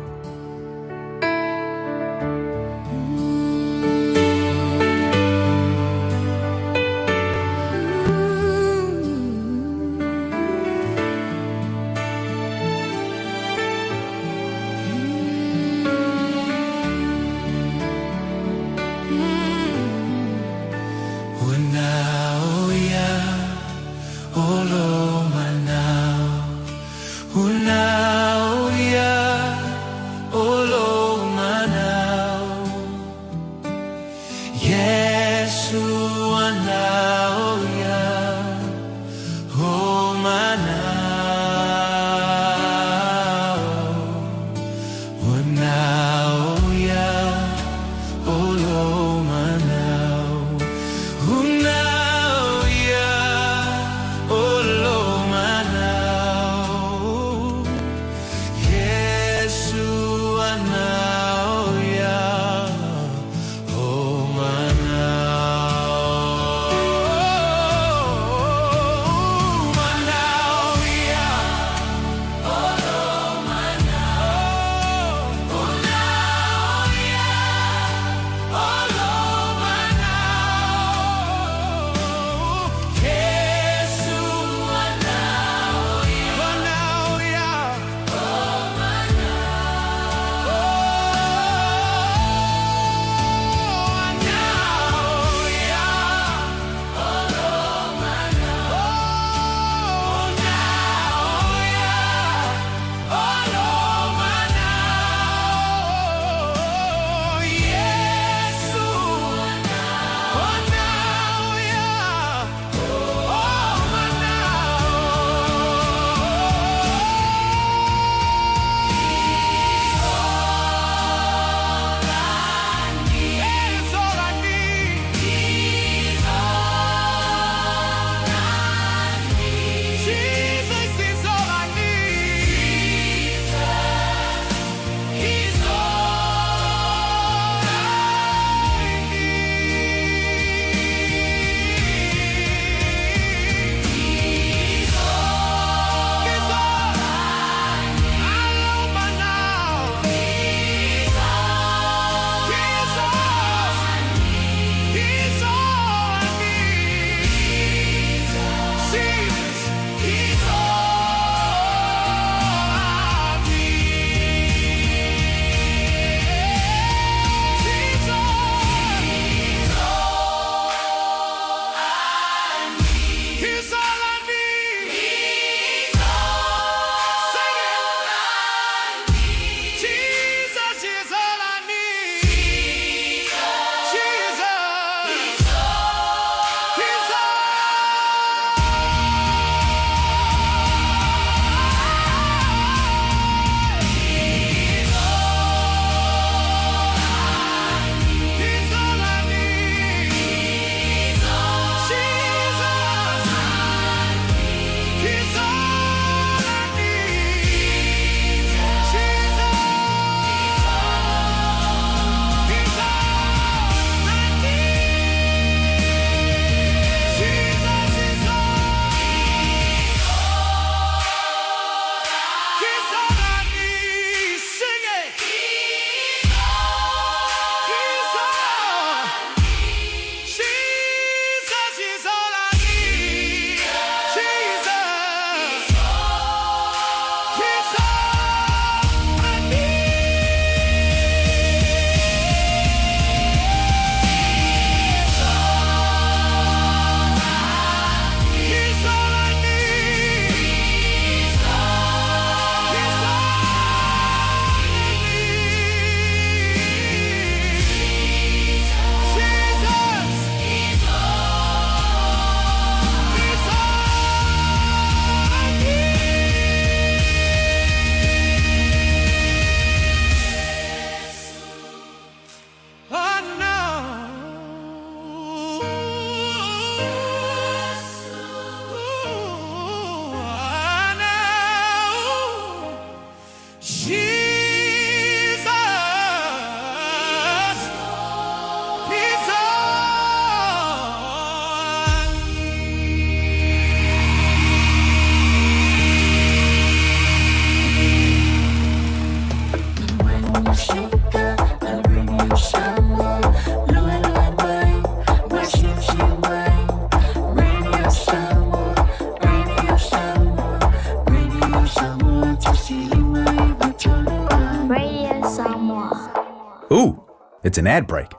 It's an ad break.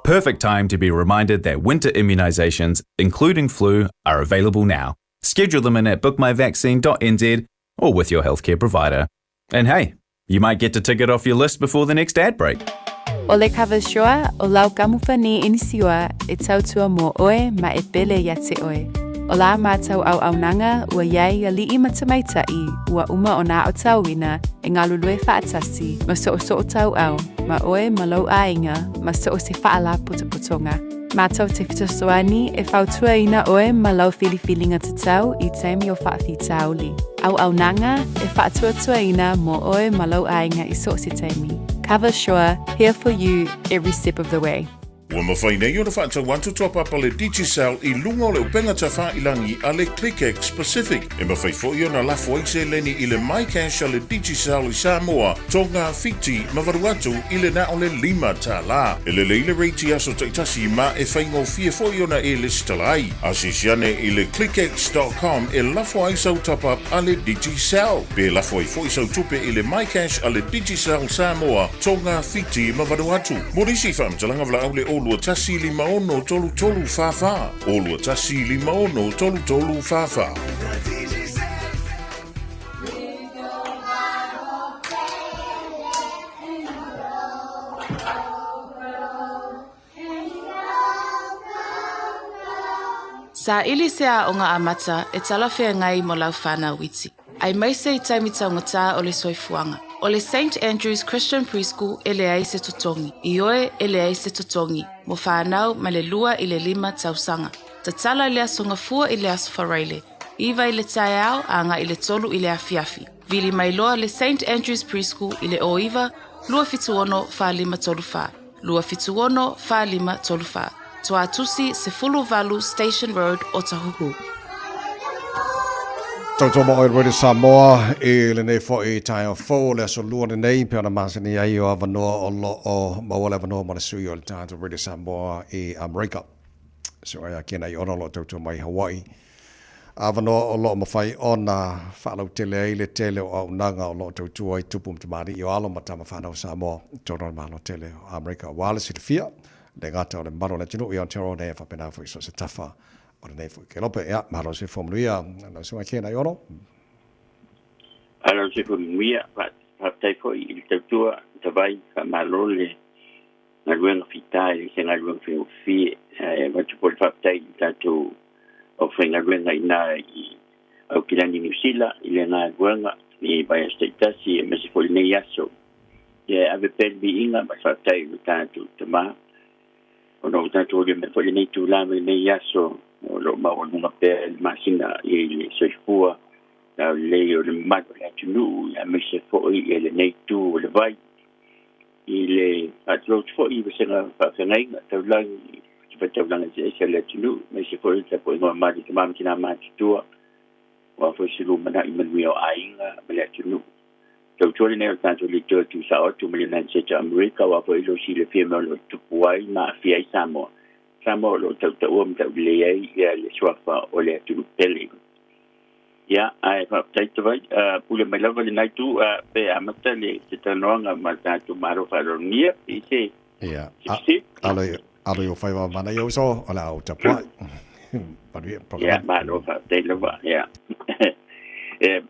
Perfect time to be reminded that winter immunisations, including flu, are available now. Schedule them in at bookmyvaccine.nz or with your healthcare provider. And hey, you might get to tick it off your list before the next ad break. O le kavasoa o lau kamupani inisiua e tautua mō oe ma e pele ia te oe. O la mātou auaunaga ua iai ali'i ma tamaita'i ua uma ona aotauina e galulue faatasi ma soosoo tauau ma oe ma lou aiga ma so o se faalapotopotoga. Mātou te fesoasoani e fautuaina oe ma lau filifiliga tatau i taimi o faafitauli. Auaunaga e faatuatuaina mō oe ma lou aiga i so o se taimi. Cover Sure, here for you every step of the way. Ua mafai nei ona faatau atu toa papa le Digicel i luga o le upega tafailangi a le ClickX Pacific. E mafai foi ona lafo ai seleni i le MyCash a le Digicel i Samoa, Tonga, Fiti ma Vanuatu i le na o le $5. E lelei le rate i aso taitasi ma e faigofie foi ona e lesitala ai. Asiasi ane i le clickx.com e lafo ai sau top-up a le Digicel. Pe lafo ai foi sau tupe i le MyCash a le Digicel Samoa, Tonga, Fiti ma Vanuatu. Mo nisi faamatalaga valaau le 0 21 56 33 44, 0 21 56 33 44. Saili se aoga amata e talafeagai mo lau whānau iti. Aemaise i taimi taugata o le soifuaga. O le St Andrews Christian Preschool e leai se totogi. Ioe, e leai se totogi, mo whānau mai le 2 i le 5 tausaga. Tatala i le Aso Gafua i le Aso Faraile, 9 i le taeao agai i le 3 i le afiafi. Vili mai loa le St Andrews Preschool i le 09 276 4534. 276 4534. Tuatusi 18 Station Road, Otahuhu. Tautua ma oe Radio Samoa i lenei foi taeao fou o le aso lua lenei pei ona masani ai o avanoa o lo o maua le avanoa mo le sui o le tatou Radio Samoa i Amerika. So ai a kena i ona o lo o tautua mai i Hawaii. Avanoa o lo o mafai ona faalautele ai le tele o auaunaga o lo o tautua ai tupu ma tamalii o alo ma tama fanau o Samoa i totonu o le Malo tele o Amerika aua le silafia le gata o le mamalu o le atunuu i Aotearoa nei e faapena foi so o se tafa o lenei foi kelope. Ia, malo le soifua manuia lau susuga Ken Aiono. Malo le soifua manuia, faafetai foi i le tautua tavai, faamalo le galuega fita e le se galuega faigofie. Ae avatu foi le faafetai i le tatou aufaigaluega i ina i Aukilani Niu Sila i le galuega i vaiaso taitasi aemaise foi lenei aso. Ia e ave pea le viiga ma le faafetai i lo tatou Tama ona ua tatou aulia mai foi lenei itula ma lenei aso o lo o maualuga pea i le masina i le soifua laulelei o le mamalu o le atunuu aemaise foi lenei itu o le vai. I le faatulou atu foi i vasega faafeagaiga taulagi i fatafaitaulaga eseese a le atunuu, aemaise foi le tapuaiga mamalu i tama ma tina matutua, aua foi se lumanai manuia o aiga ma le atunuu. Tautua lenei o le tatou leitioa tuusao atu ma le United States of America, aua foi lo silafia mea o lo o tupu ai ma aafia ai Samoa. Samoa o lo o tautaua ma taulelei ai ia le suafa o le atunuu pele. Ia, ae faafetai Tavai, pule mai lava lena itu pe amata le se talanoaga ma le tatou Malo faaaloalogia i se Ia, alo alo i o faiva mana ia uso, o le a ou tapuai. Manuia, Ia, malo faafetai lava, ia. E,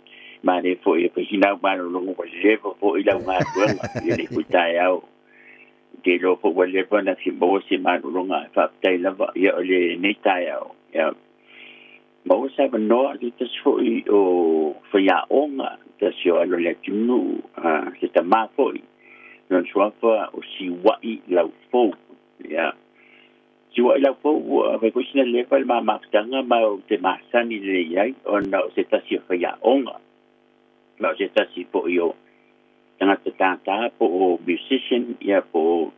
manaia foi e fai malologa ua leva foi lau galuega i lenei foi taeao. Ou te iloa foi ua leva ona fia maua se malologa, ae faafetai lava, ia o lenei taeao. Ia, Maua se avanoa se tasi foi o faiaoga, tasi o alo o le atunuu, se tamā foi, lona suafa o Siua'i Laufou. Ia, Siua'i Laufou, ua fai foi sina leva le ma mafutaga ma ou te masani lelei ai ona o se tasi o faiaoga, ma o se tasi foi o tagata tātā po o musician, ia, po o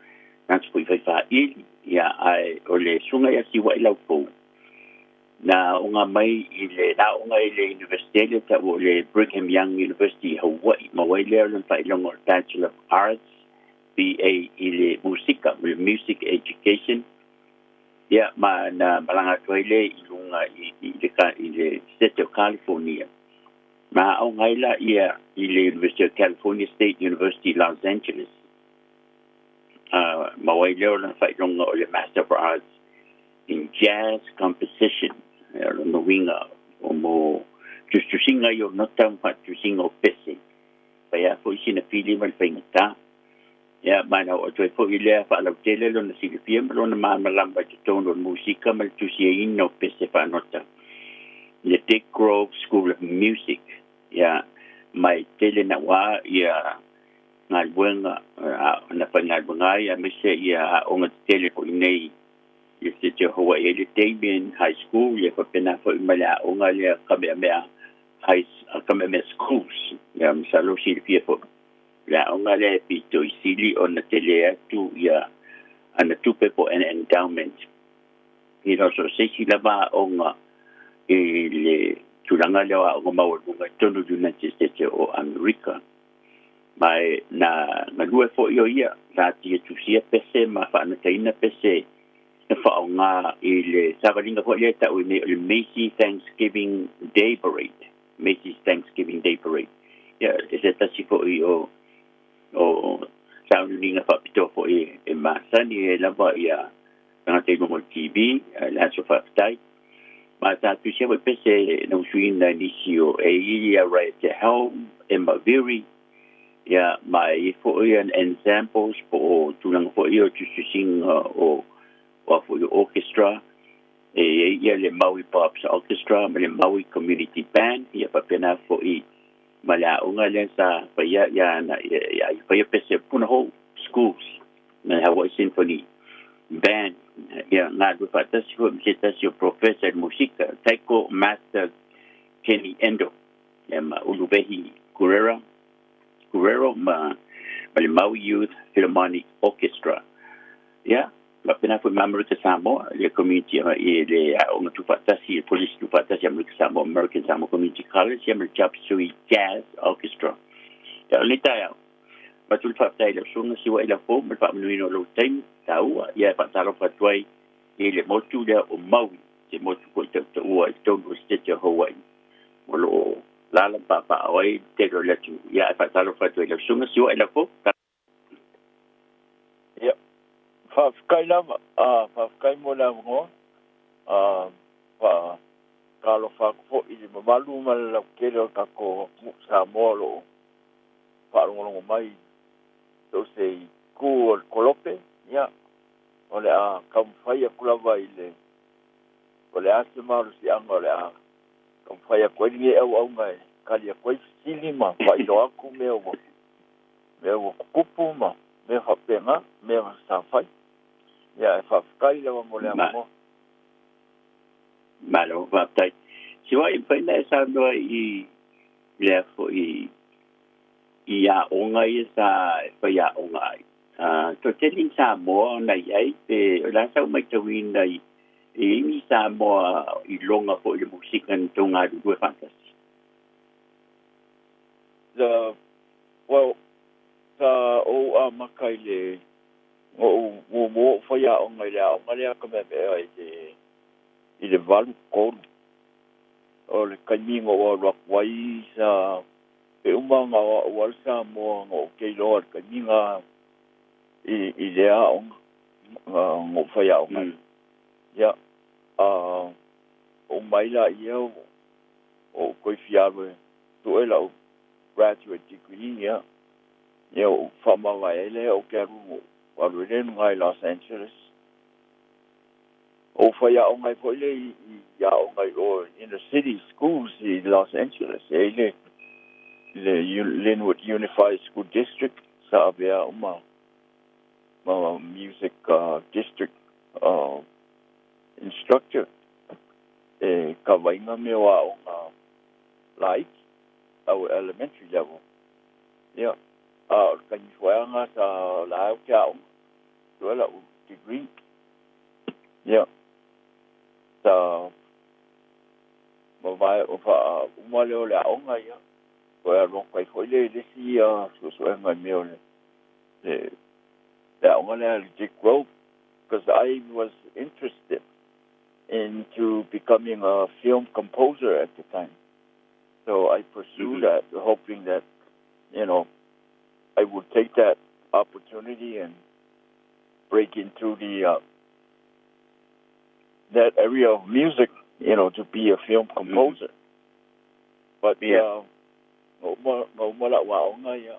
tagata foi fai faaili, ia, ae o le susuga ia Siua'i Laufou, Na aoga mai i le na aoga i le Universite lea taua o le Brigham Young University i Hawaii, maua ai lea o lona faailoga o le Bachelor of Arts, BA i le musika, mo le Music Education. Ia, ma na malaga atu ai lea i luga i, i, le, i le State o California. Ma aoga ai la ia i le University of California State University Los Angeles. Maua ai lea o lona faailoga o le Master of Arts in Jazz Composition. O lona uiga o mo tusitusiga ia o nota ma faatusiga o pese. Fai lava foi sina pili ma le faigatā. Ia, ma na oo atu ai foi lea faalautele lona silafia ma lona malamalama i totonu o le musika ma le tusiaina o pese faanota i le Dick Grove School of Music. Ia, ma e tele naua ia galuega na faigaluega ai aemaise ia aoga tetele foi nei i le Sitete o Hawaii ai le Damien High School, ia faapena foi ma le aoga lea Kamehameha High Kamehameha Schools. Ia masalo silafia foi le aoga lea e pito i sili ona tele atu ia ana tupe po an endowment i lo so se isi lava aoga i le tulaga lea o aoga maualuga i totonu o United States o Amerika. Ma e na galue foi o ia sa tia tusia pese ma faanotaina pese na faaaoga i le savaliga foi lea e ta'u nei o le Macy's Thanksgiving Day Parade. Macy's Thanksgiving Day Parade. Ia, e se tasi foi o sauniuniga faapitoa foi e masani ai lava ia tagata i luga o le TV le aso faafetai. Ma sa tusia foi pese na usuina e nisi o e ia Riot Helm, Emma Viri, ia ma e i ai foi an ensembles po o tulaga foi ia o tusitusiga o o a foi o orchestra e i ai ia le Maui Pops Orchestra ma le Maui Community Band, ia faapena foi ma le aoga lea sa faia ia na ia i faia pese Punahou Schools ma le Hawaii Symphony Band. Ia galulue faatasi foi ma se tasi o professor i le musika, Taiko Master Kenny Endo, ia ma Uluvehi Guerrero Guerrero ma ma le Maui Youth Philharmonic Orchestra. Ia faapena foi ma Amerika Samoa, le community i le aoga tuufaatasi, le Kolisi Tuufaatasi Amerika Samoa, American Samoa Community College, ia ma le Chop Suey Jazz Orchestra. Ia, o lenei taeao, avatu le faafetai i lau Susuga Siuai Lafou ma le faamanuiina o lou taimi taua, ia e faatalofa atu ai i le motu lea o Maui, se motu foi tautaua i totonu o le Setete o Hawaii, o lo o alaala ma paapaa ai le tele o le atunuu. Ia, e faatalofa atu ai i lau Susuga Siuai Lafou. Ia, faafetai lava, faafetai mo le avanoa. Faatalofa atu foi i le mamalu ma le lautele o le tatou atunuu Samoa o lo o faalogologo mai i so o se itu o le kolope. Ia, o le a taumafai atu lava i le, o le a se malosiaga o le a taumafai atu ai lenei auauna e tali atu ai fesili ma faailoa atu mea ua mea ua tutupu ma mea faapena, mea sa fai. Ia, ae faafetai lava mo le avanoa. Malo faafetai. Siuai, mafai ona e saunoa i lea foi i aoga ia sa e faiaoga ai. Toatele ni Samoa na i ai pe o le a sau matauina i e i ai ni Samoa iloga foi i le musika na tou galulue faatasi? The, well, sa ou amata i le, na ou muamua ou faiaoga i le aoga lea a Kamehameha i le, i le 83. O le taimi na ou alu atu ai sa pe uma na o a'u a le Samoa na ou ke iloa i le taimi na i, i lea aoga na ou faiaoga ai. Ia, a oo mai laia ua ou toe fia alu e sue la'u graduate degree, ia, ia ou faamavae ai lea ou te alu alu ai lea i luga i Los Angeles. Ou faiaoga ai foi lea i aoga i o inner city schools i Los Angeles. E i ai le le Lynwood Unified School District sa avea au ma ma music district instructor e kavaina mea o aoga laiti au elementary level. Ia, a o le taimi foi lava lena sa la ou te aoga, sue la'u degree. Ia, sa mavae o faauma lea o le aoga, ia, toe alu atu ai foi lea i le isi suesuega i mea o le le aoga lea le Dick Grove, because I was interested into becoming a film composer at the time. So I pursued that, hoping that, I would take that opportunity and break into the that area of music, to be a film composer. But nga uma la'u a'oga ia,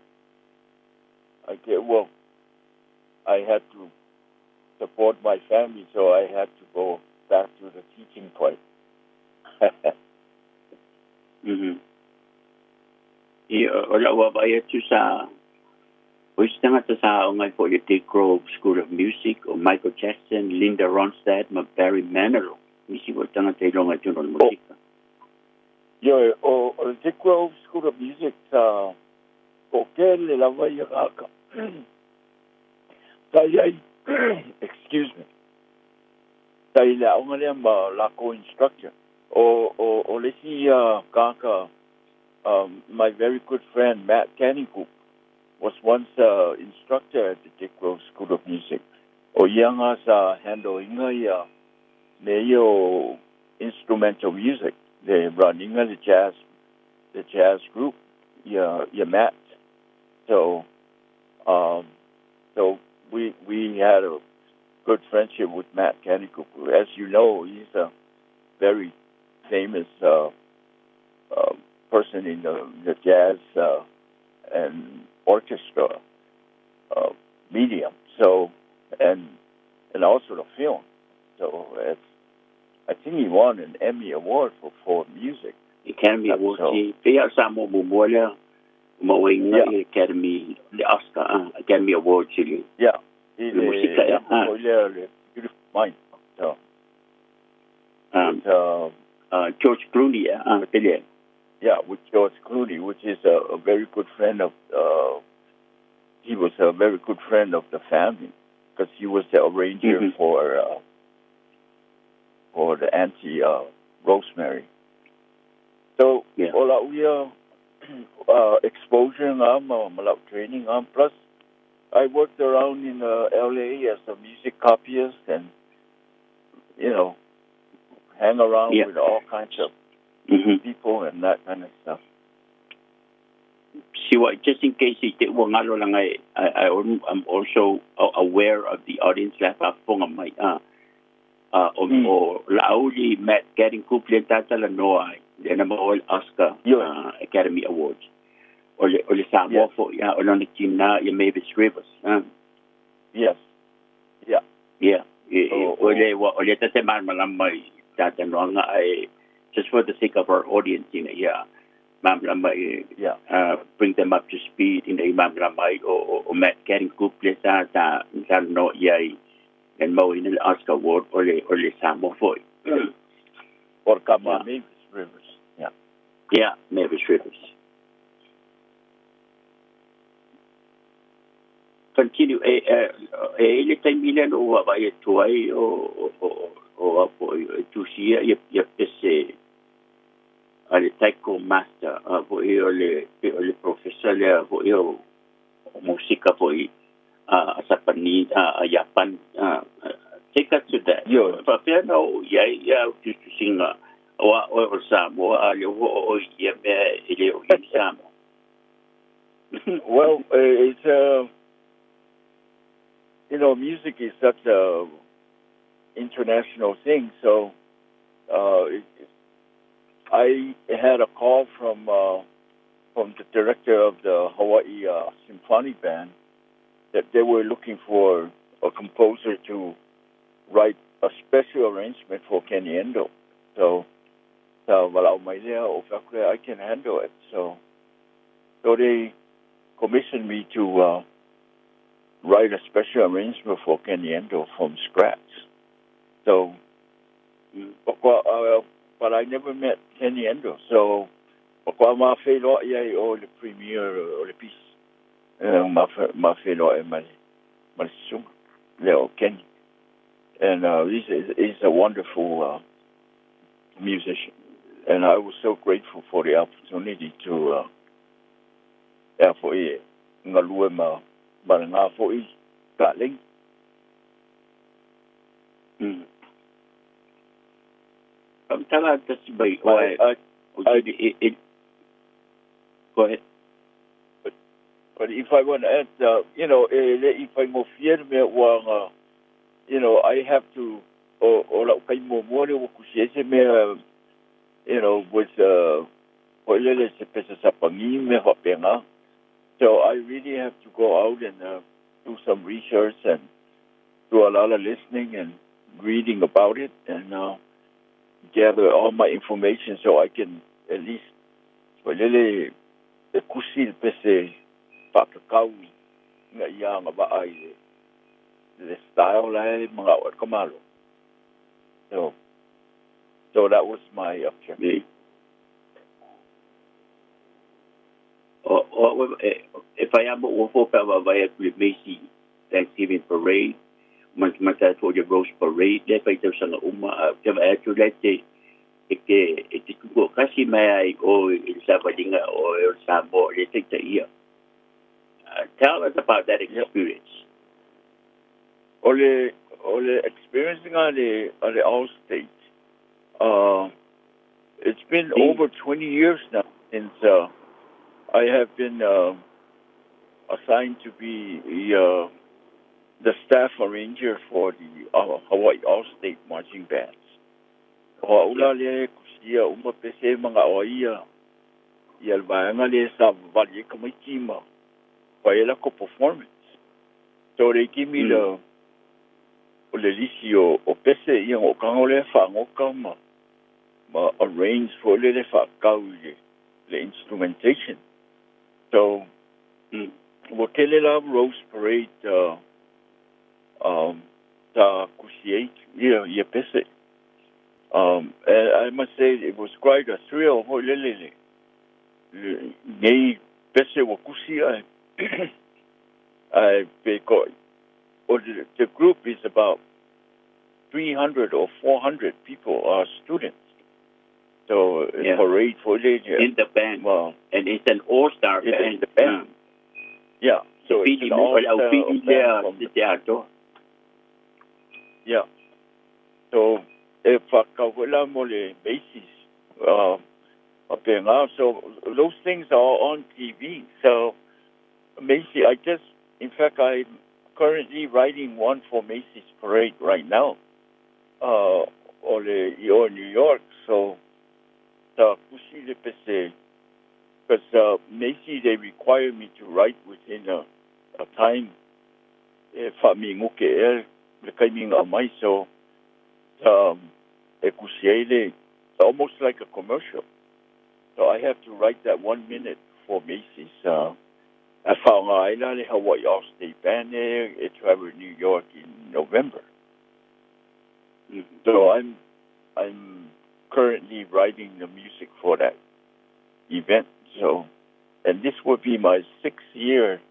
I get well, I had to support my family, so I had to go back to the teaching part. Ia, o la'u vaavaai atu sa o isi tagata sa aoga ai fo'i le Dick Grove School of Music, o Michael Jackson, Linda Ronstadt ma Barry Manilow, nisi fo'i tagata iloga i totonu o le musika. Ioe, o le Dick Grove School of Music sa to'atele lava ia tagata sa iai, excuse me, sa i le a'oga lea ma lakou instructor. O le isi tagata, my very good friend Matt Canning was once instructor at the Dick Grove School of Music. O ia ga sa handle iga ia mea ia o instrumental music, le running the jazz group, ia Matt. So we had a good friendship with Matt Kanakupu. As you know, he's a very famous person in the jazz and orchestra medium. So, and also the film. So it's, I think he won an Emmy Award for music. Academy Award si pei sa mo muamua lea mauaiga i Academy le Oscar, Academy Award sili le musika ia. Le Beautiful Mind. So, George Clooney pele. Yeah, with George Clooney, which is a very good friend of. He was a very good friend of the family because he was the arranger for the Auntie Rosemary. So o la'u ia exposure ga ma la'u training plus I worked around in LA as a music copyist and hang around with all kinds of people and that kind of stuff. See what, just in case i te ua galo laga I'm also aware of the audience la faafofoga mai o, o Laauli Matt Gadding Couple tatalanoa ai le na maua le Oscar, Academy Awards o le Samoa fo'i o lona tinā ia Mavis Rivers. Yes. Yeah. Yeah. O le o le tate malamalama i talanoaga ai, just for the sake of our audience ina ia malamalama i bring them up to speed ina i malamalama ai o Matt Gadding Couple sa talanoa iai and mauaina le Oscar Award o le Samoa fo'i. Or kama Mavis Rivers. Yeah. Yeah, Mavis Rivers. Continue e e le taimi lea na ou vaavaai atu ai o apo e tusia ia pese a le taiko master a fo'i o le professor lea fo'i o musika fo'i a Sapani a Japan. Take us to that. Faapea na oo i ai ia tusitusiga o a oe o Samoa a le oo o ia mea e le o i Samoa. Well, it's music is such a international thing. So I had a call from the director of the Hawaii Symphonic Band that they were looking for a composer to write a special arrangement for Kenny Endo. So, well, my I can handle it. So they commissioned me to write a special arrangement for Kenny Endo from scratch. So, but I never met Kenny Endo. So, kwa ma whenua ia o le premier o le piece. Ma whenua e ma le sunga, leo Kenny. And he's a wonderful musician. And I was so grateful for the opportunity to ea fo'i galue ma le gā fo'i taʻalegi. Tala tasi mai oe. I, go ahead. But if I want to add, e le i whaingofie le mea ua nga You know, I have to o la'u taimi muamua lea ua tusi ai se mea with fo'i lele se pese sapagī ma mea fa'apegā. So I really have to go out and do some research and do a lot of listening and reading about it and gather all my information so I can at least fo'i lele e kusi le pese fa'atatau ina ia agava'a i le le style la e maga'o ai le ka Malo. So that was my objective. O o e e fai a mo ua fo pe vaavaai atu i le Macy Thanksgiving Parade ma ma tatou i le Rose Parade lea e fai tausaga uma ae ou te vaai atu la e te e te e te tutoatasi mai lava i o i le savaliga o e o le Samoa o lea e taitaia. Tell us about that experience. O le o le experience lena a le a le All State it's been over 20 years now since I have been assigned to be the the staff arranger for the Hawaii All State Marching Bands. O a'u la lea e kusia uma pese e maga'o ai ia ia le vaega lea e savavali ai tamaiti ma fai ai latou performance. So they give me the o le lisi o o pese ia ona ou tago lea fa'anota ma ma arrange foi lele fa'atatau i le le instrumentation. So ua tele la Rose Parade sa kusi ai ia ia pese. And I must say it was quite a thrill foi lele le lenei pese ua kusi ae ae pe ko o the group is about 300 or 400 people are students. So parade foi lele in the band. Well, and it's an all-star band. In the band. Yeah. So it's an all-star band from te atoa. Yeah. So e fa'atatau foi la mo le Macy's fa'apegā. So those things are all on TV. So Macy, I just in fact I'm currently writing one for Macy's parade right now o le i o New York. So sa kusi le pese because Macy they require me to write within a time e fa'amiguke ea le taimi na aumai. So e kusi ai le almost like a commercial. So I have to write that one minute for Macy's ae fa'aaogā ai la le Hawaii All State Band e e travel New York in November. So I'm currently writing the music for that event. So and this will be my sixth year,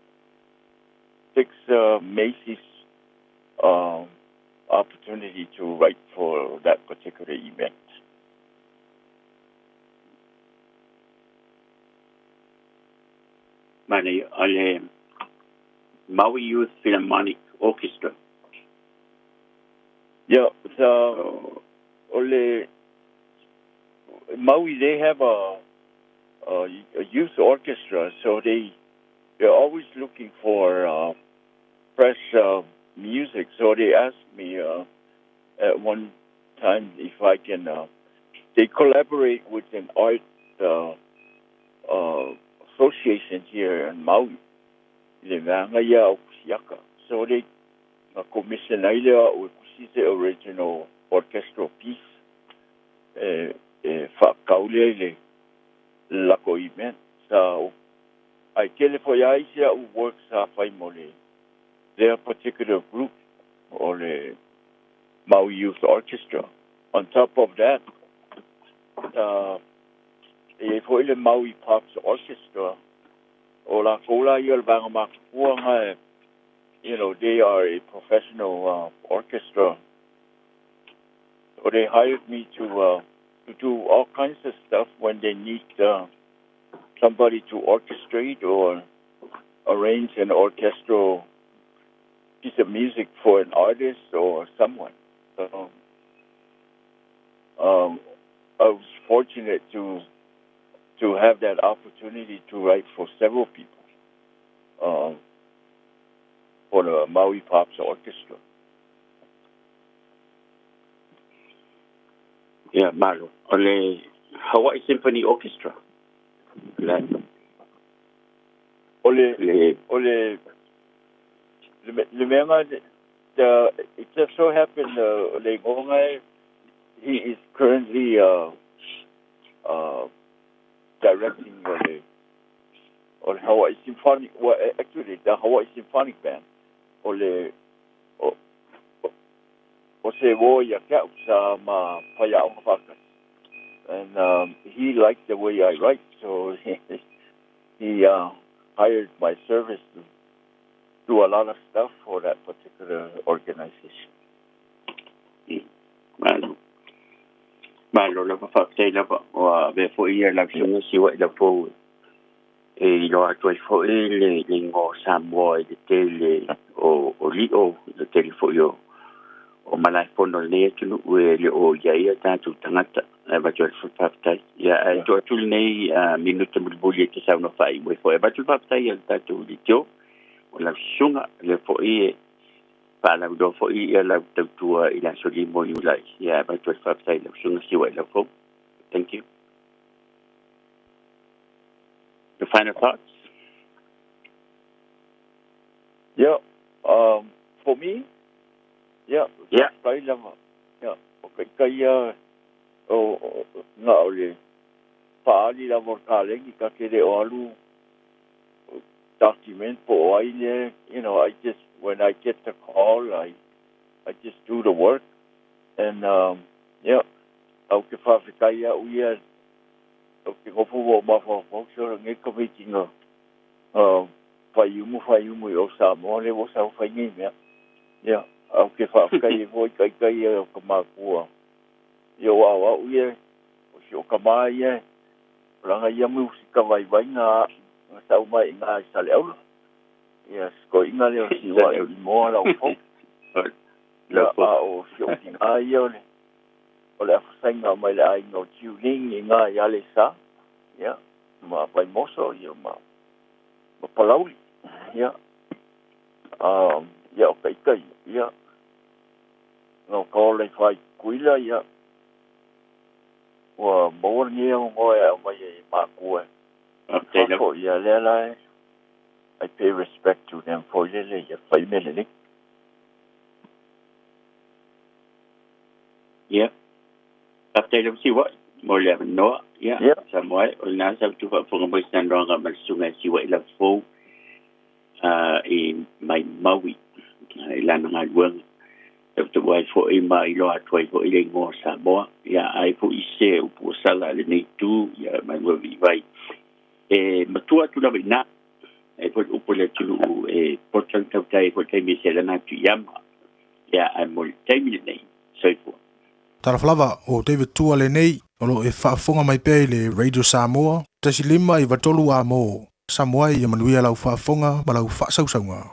sixth Macy's opportunity to write for that particular event. Ma le o le Maui Youth Philharmonic Orchestra. Yeah, so o le Maui they have a youth orchestra, so they're always looking for fresh music. So they asked me at one time if I can. They collaborate with an art association here in Maui i le vaega ia o Kusiaka. So they na commission ai lea a'u e kusi se original orchestral piece e e fa'akau lea i le lako event. Sa ae tele foi lava isi a'u work sa fai mo le their particular group o le Maui Youth Orchestra. On top of that, sa e i ai foi le Maui Pops Orchestra o lakou la ia o le vaega matutua na e they are a professional orchestra. So they hired me to to do all kinds of stuff when they need somebody to orchestrate or arrange an orchestral piece of music for an artist or someone. So I was fortunate to have that opportunity to write for several people for the Maui Pops Orchestra. Ia, malo. O le Hawaii Symphony Orchestra. Le O le le o le le mea the it just so happened le igoa he is currently directing o le o le Hawaii Symphonic, well, actually the Hawaii Symphonic Band. O le o o se uō ia te a'u sa ma faiaoga faatasi. And he liked the way I write, so he hired my service to do a lot of stuff for that particular organization. Malo. Malo lava, faafetai lava. Ua avea foi ia lau susuga Siua'i Laufou e iloa atu ai foi le le igoa o Samoa i le tele o o lio, i le tele foi o o malaefono o lenei atunuu e le o i ai a tatou tagata. Ae avatu ai le faafetai. Ia, ae tuu atu lenei minute mulimuli e te saunoa faaiu ai foi. Avatu le faafetai a le tatou leitio o lau susuga, lea foi e faalauiloa foi ia lau tautua i le aso 5 o Iulai. Ia, ae avatu ai le faafetai i lau susuga Siua'i Laufou. Thank you. Your final thoughts? Yeah, for me, yeah, faafetai lava. Yeah, o kai ia o na o le faaali lava o le kalegi ta te le o alu document po o ai le, I just, when I get the call, I just do the work. And, yeah, au te faafetai a'u ia o ke nofo ua o mafaufau se ora nei tamaiti na faiumu faiumu i o Samoa le ua sau fai nei mea. Ia, au ke faafetai ai foi taitai ia o ka makua. Ia o au au ia, o si o ka maa ia, o langa ia musika vaivai na na sau mai i ngā i Saleaula. Ia, sikoiga lea o Siua'i i moa lau fou. Ia, a o si o tinā ia o le o le afasaiga mai le aiga o Tiuling i ngā i Alesa, ia, ma Vaimoso, ia, ma, ma Palauli, ia. Ia, o ka ika ia, ia. No ka ola i whai kuila, ia. Ua maua lenei avanoa e aumai ai e makua i fafo, ia, lea la e I pay respect to them foi lele ia fai mea lelei. Ia, faafetai lava Siua'i mo le avanoa. Ia, Samoa e, o lena sa outou faafofoga mai i se talanoaga ma le Susuga ia Siua'i Laufou i mai Maui i lana galuega. Tautaua ai foi ma iloa atu ai foi le igoa o Samoa. Ia, a i ai foi se upu ua sala a lenei itu, ia maua viivai. E matua atu lava i ina, e ai foi le upu a le atunuu e poto le tautai ai foi le taimi e selana atu i ama. Ia, ae mo le taimi lenei, soifua. Talofa lava, o David Tua lenei, o lo o e faafofoga mai pea i le Radio Samoa, 1 5 93 A mo Samoa ia manuia lau faafofoga ma lau faasausauga.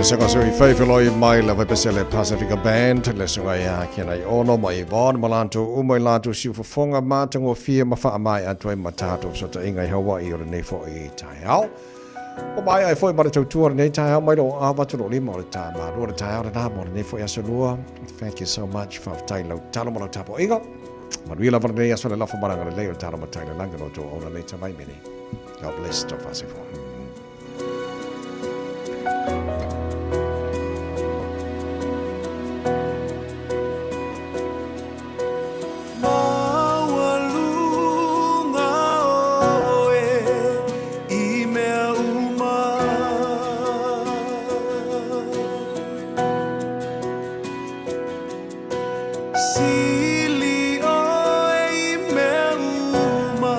Pesega sui whaiwheloi mai la wepese le Pasifika Band, le sunga ia kia nei ono ma Yvonne ma lantu uma i lantu siu fafonga mātango fia ma wha mai atu ma tātou sota inga i Hawaii o le nei fo i tai ao. O mai ai foi ma le tautua le nei tai ao mai lo a watu lo lima o le tā mā le tai ao le nā mo le nei fo i aso lua. Thank you so much whaftai lau talo ma lau tapo inga. Manuia lava le nei aso le lafo maranga le lei o le talo ma tai le langa no tō ona nei tamai mene. God bless tō whasifo. Sili oe i mea uma,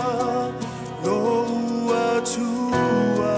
lo ua tua.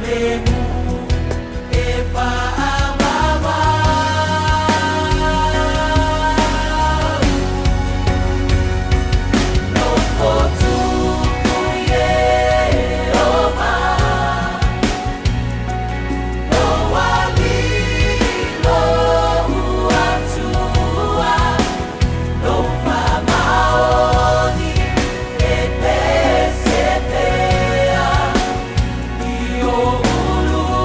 filemu e faavavau. Nofo tupu Ieova, Lou Alii lou Atua, Lou faamaoni e pese pea i ou uluga.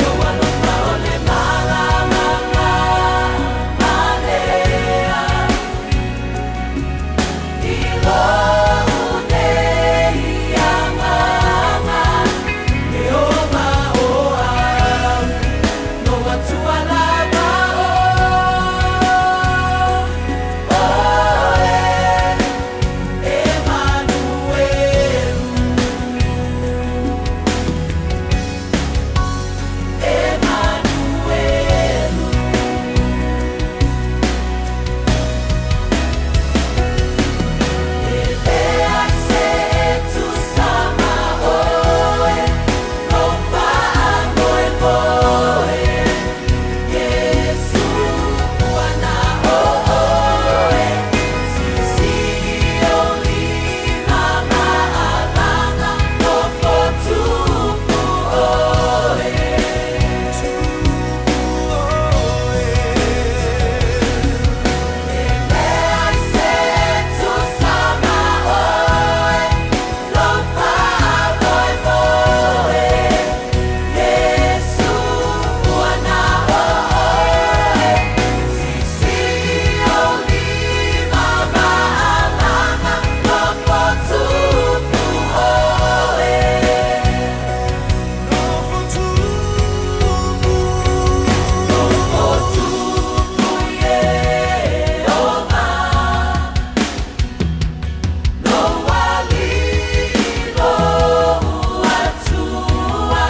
Lou alofa o le malamala malea i lou nei agaga, Ieova o au, lou Atua lava o oe, Emanuelu. Emanuelu. E leai se e tusa ma oe, lou faamoemoe, Iesu ua na o oe, siisii ou lima ma alaga, nofo tupu oe. E leai se e tusa ma oe, lou faamoemoe, Iesu ua na o oe, siisii ou lima ma alaga, nofo tupu oe. Nofo tupu, nofo tupu Ieova, Lou Alii lou Atua,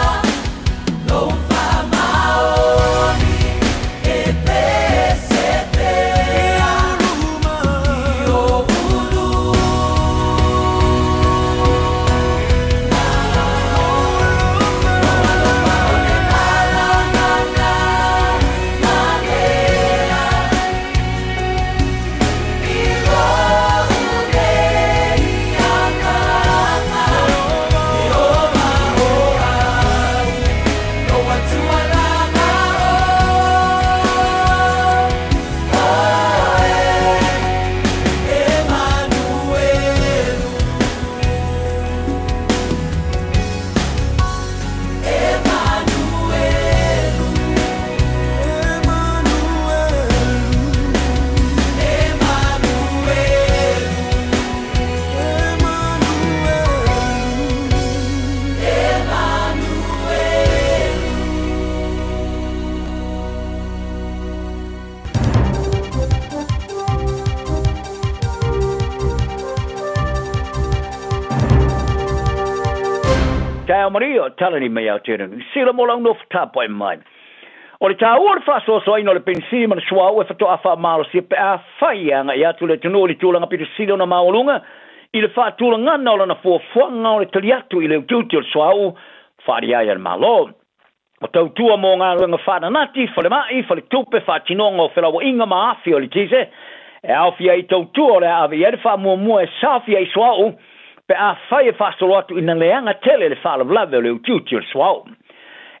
lou faamaoni e pese pea i ou uluga. Lou alofa o le malamala malea i lou nei agaga, Ieova o au, lou Atua lava o oe, Emanuelu. Emanuelu. Emanuelu. Emanuelu. Taeao maria, talani mai Aotearoa Niu Sila mo lau nofo tapuai mai. O le taua o le faasoasoaina o le penisini ma le suauu e faatoa faamalosia pe afai e agai atu le atunuu i le tulaga pito sili ona maualuga i le faatulagana o lana fuafuaga o le tali atu i le utiuti o le suauu faaalia ai a le Malo. O tautua mo galuega faananati, falemai, faletupe, faatinoga o felauaiga ma afi o le eletise, e aofia ai tautua o le a ave i ai le faamuamua e saofia ai suauu pe afai e faasolo atu ina leaga tele le faalavelave o le utiuti o le suauu.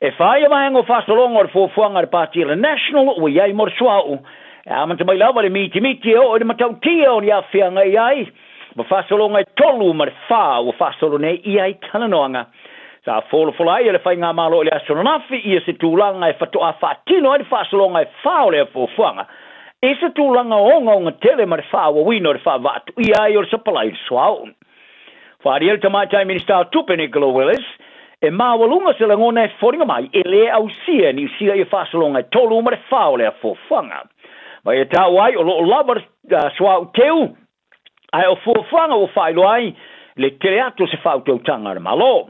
E fa ia vaega o faasologa o le fuafuaga a le Pati a le National ua i ai mo le suauu, e amata mai lava i le mitimiti e oo i le matautia o ni aafiaga i ai ma faasologa e 3 ma le 4 ua faasolo nei i ai talanoaga. Sa folafola ai e le Faigamalo i le aso ananafi ia se tulaga e faatoa faatino ai le faasologa e 4 o lea fuafuaga i se tulaga ogaoga tele ma le faaauauina o le faavaatuia ai o le sapalai i le suauu. Faaalia le Tamaitai Minisita o Tupe Nicola Willis, e maualuga se lagona e foliga mai e lē ausia e Niu Sila ia faasologa e 3 ma le 4 o lea fuafuaga. Ma ia taua ai o loo lava le suauu teu, ae o fuafuaga ua faailoa ai le tele atu o se faautautaga a le Malo.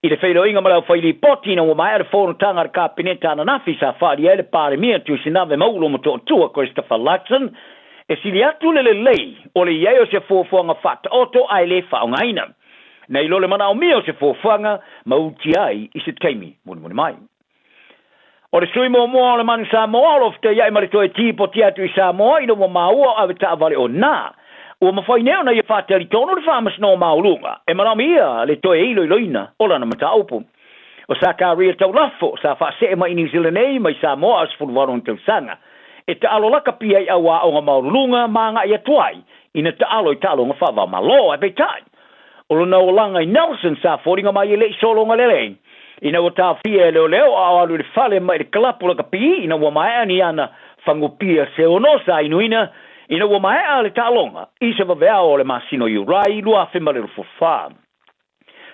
I le feiloaiga ma le aufailipoti ina ua maea le fonotaga a le Kapeneta ananafi sa faaalia ai le Palemia Tuisinave Maulo Motootua Christopher Luxon, E sili atu le lelei o le i ai o se fuafuaga faataoto ae le faaaogaina, nai lo le manaomia o se fuafuaga ma utia ai i se taimi mulimuli mai. O le sui muamua o le Manu Samoa o lo o fetaiai ma le toe tipoti atu i Samoa ina ua maua o avetaavale o na ua mafai nei ona ia faatalitonu le Faamasinoga Maualuga e manaomia le toe iloiloina o lana mataupu. O Sakaria Taulafo sa faasee mai i Niu Sila nei mai Samoa a o le 18 ona tausaga e taalo lakapi ai au aoga maualuluga ma agai atu ai ina taalo i taaloga faava-o-Malo. Ae peitai, o lona olaga i Nelson sa foliga mai e le i sologa lelei ina ua taofia e leoleo a o alu i le fale mai le kalapu lakapi ina ua maea ni ana fagupia se ono sa inuina ina ua maea le taaloga i se vaveao o le masina o Iulai 2024.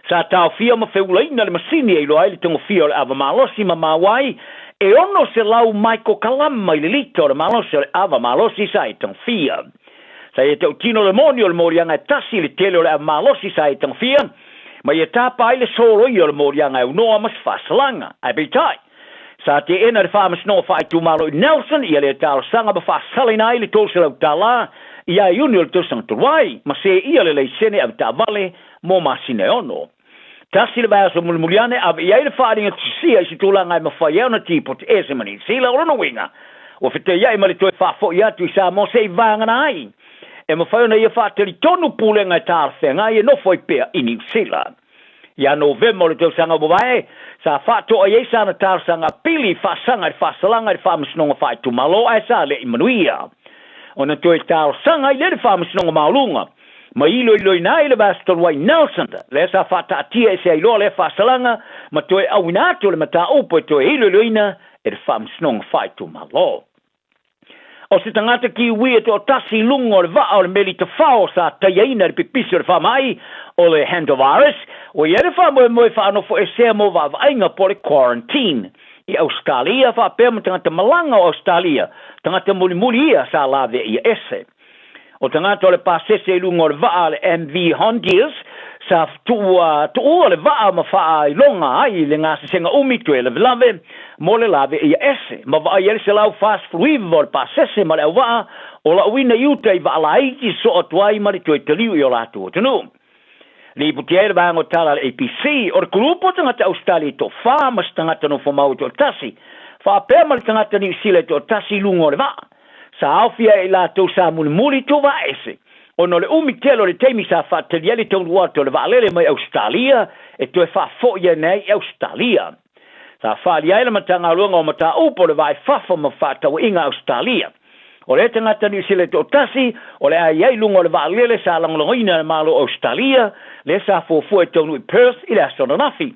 Sa taofia ma feulaina le masini e iloa ai le togafia o le ava malosi ma maua ai e 600 maikokalama i le lita o le malosi o le ava malosi sa e togafia. Sa ia tautino le moni o le moliaga e tasi i le tele o le ava malosi sa e togafia, ma ia tapa ai le soloia o le moliaga e aunoa ma se faasalaga. Ae peitai, sa teena e le Faamasinoga Faaitumalo i Nelson ia lea talosaga ma faasalaina ai le $300 tala ia Iuni o le tausaga talu ai, ma seia le laisene avetaavale mo masina e ono. Tasi le vaiaso mulimuli ane, ave i ai le faaaliga tusisia i se tulaga e mafai ai ona tipoti ese ma Niu Sila. O lona uiga, ua fetaiai ma le toe faafoi atu i Samoa se i vagana ai e mafai ona ia faatalitonu pulega e talafeagai e nofo ai pea i Niu Sila. Ia Novema o le tausaga ua mavae, sa faatoa i ai sana talosaga apili faasaga i le faasalaga i le Faamasinoga Faaitumalo ae sa le i manuia ona toe talosaga ai lea i le Faamasinoga Maualuga ma iloiloina ai le vaiaso talu ai Nelson, lea sa faataatia ese ai loa lea faasalaga ma toe auina atu le mataupu e toe iloiloina e le Faamasinoga Faaitumalo. O se tagata Kiwi e toatasi i luga o le vaa o le meli tafao sa taiaina i le pipisi o le faamai o le Hantavirus, ua i ai le faamoemoe faanofoesea mo vaavaaiga po o le quarantine i Ausetalia faapea ma tagata malaga o Ausetalia, tagata mulimuli ia sa laveaia ese. O tagata o le pasese i luga o le vaa a le MV Hondius sa tuua tuua le vaa ma faailoga ai le gasesega umi toe lavelave mo le laveaia ese ma vaai ai le 149 o le pasese ma le auvaa o lauina i uta i vaa laiti sosoo atu ai ma le toe taliu i o latou atunuu. Lipotia ai le vaega o tala a le ABC, o le kulupu o tagata Ausetalia e toafa ma se tagata nofomau e toatasi, faapea ma le tagata Niu Sila e toatasi i luga o le vaa. Sa aofia ai i latou sa mulimuli tuuvaaese, ona o le umi tele o le taimi sa faatali ai le taunuu atu o le vaalele mai Ausetalia e toe faafoi ane ai i Ausetalia. Sa faaalia ai le Matagaluega o Mataupu o le Va i Fafo ma Fefaatauaiga a Ausetalia. O lea tagata Niu Sila e toatasi o le a i ai i luga o le vaalele sa lagolagoina e le Malo o Ausetalia, lea sa fuafua e taunuu i Perth i le aso ananafi.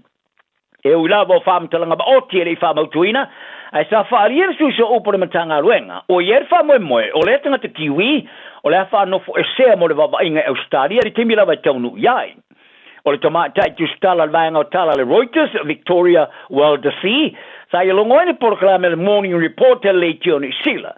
E ui lava o faamatalaga maoti e le i faamautuina, ae sa faaalia le sui sooupu o le Matagaluega, ua i ai le faamoemoe o lea tagata Kiwi o le a faanofoesea mo le vaavaaiga i Ausetalia i le taimi lava e taunuu i ai. O le tamaitai tusitala a le vaega o tala a le Reuters, Victoria Waldasee, sa ia logo ai le polokalame a le Morning Report a le leitio o Niu Sila.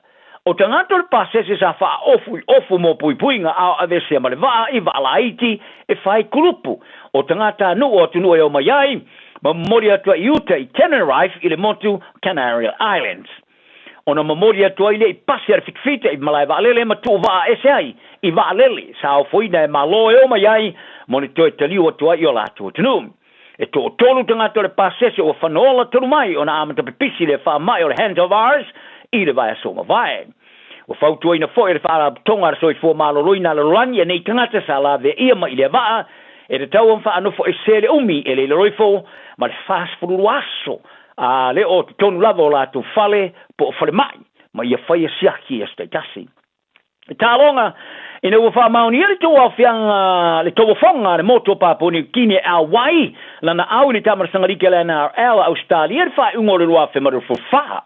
O tagata o le pasese sa faaofu i ofu mo puipuiga a o aveesea ma le vaa i vaa laiti e fai kulupu o tagatanuu o atunuu e omai ai ma momoli atu ai i uta i Tenerife i le motu Canary Islands. Ona momoli atu ai lea i pasi a le fitafita i malae vaalele ma tuu vaa ese ai i vaalele sa ofoina e Malo e omai ai mo le toe taliu atu ai i o latou atunuu. E toatolu tagata o le pasese ua fanaola talu mai ona amata pipisi le faamai o le Hantavirus i le vaiaso ua mavae. Ua fautuaina foi e le Faalapotopotoga a le Soifua Maloloina a le Lalolagi e nei tagata sa laveaia mai i lea vaa e tatau ona faanofoesea le umi e le i lalo ifo ma le 42 aso a le o totonu lava o latou fale po o falemai ma ia faia siaki i aso taitasi. E taaloga ina ua faamaonia le tou aofiaga le tauofoga a le motu o Papua Niu Kini e auai lana au i le taamalasaga liki a le NRL a Ausetalia i le faaiuga o le 2024.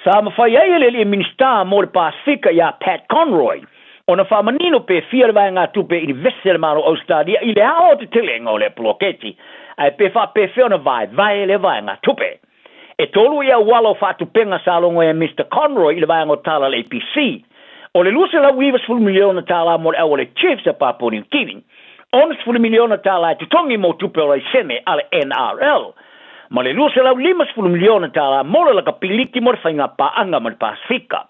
Sa mafai ai e le alii Minisita mo le Pasefika ia Pat Conroy ona faamanino pe fia le vaegatupe e inivese a le Malo o Ausetalia i le aoaotetelega o lea poloketi, ae pe faapefea ona vaevae lea vaegatupe. E tolu i auala o faatupega sa logo ai a Mister Conroy i le vaega o tala a le ABC. O le $290 miliona tala mo le auala Chiefs a Papua Niu Kini, $60 miliona tala e totogi mo tupe o laisene a le NRL, ma le $250 miliona tala mo le lakapiliki mo le faiga paaga ma le Pasefika.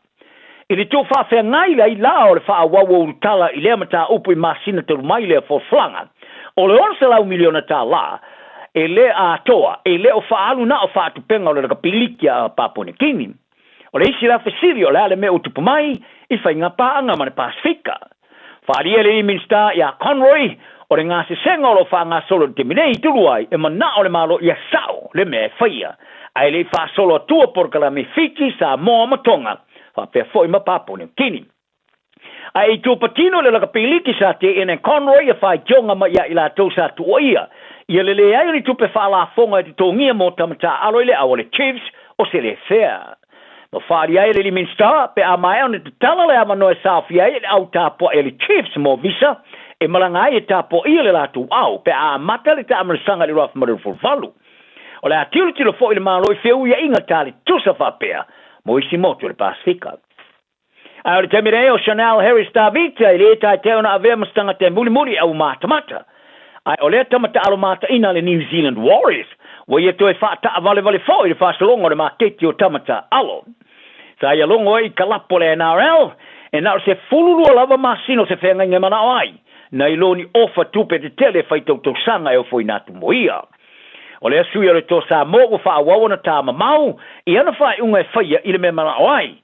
I le tuufaafeagai ai la o le faaauau o ulutala i lea mataupu i masina talu mai lea folafolaga, o le $600 miliona tala e le atoa, e le o faaalu na o faatupenga o le lakapiliki a Papua Niu Kini. O le isi la fesili o le a le mea ua tupu mai i faiga paaga ma le Pasefika? Faaalia le Minisita ia Conroy, o le gasesega o lo o faagasolo i le taimi nei tulu ai e manao le Malo ia sao le mea e faia, ae le i faasolo atua polokalame Fiti, Samoa ma Tonga, faapea foi ma Papua Niu Kini. Ae i tua patino le lakapiliki sa teena e Conroy ia faitioga mai ia i latou sa tuuaia ia le leai o ni tupe faalafoga e totogia mo tama taaalo i le au a le Chiefs o se le fea. Ma faaali ai le Minisita pe a maea ona tatala le avanoa e saofia ai le au tapuai a le Chiefs mo visa e malaga ai e tapuaia le latou au pe a amata le taamalasaga i le 2028. O le a tilotilo foi le Malo i feuiaiga tali tusa faapea mo isi motu o le Pasefika. Ae o le taimi nei o Chanel Harris Tavita e le taetae ona avea ma se tagata e mulimuli i aumatamata. Ae o lea tama taalo mataina a le New Zealand Warriors ua ia toe faataavalevale foi i le faasologa o le maketi o tama taaalo. Sa ia logo ai i kalapo le NRL e na o le 12 lava masina o se feagaiga e manao ai, nai lo ni ofa tupe tetele e fai tautausaga e ofoina atu mo ia. O lea sui o le Toa Samoa ua faaauau ona tā mamao i ana faaiuga e faia i le mea manao ai,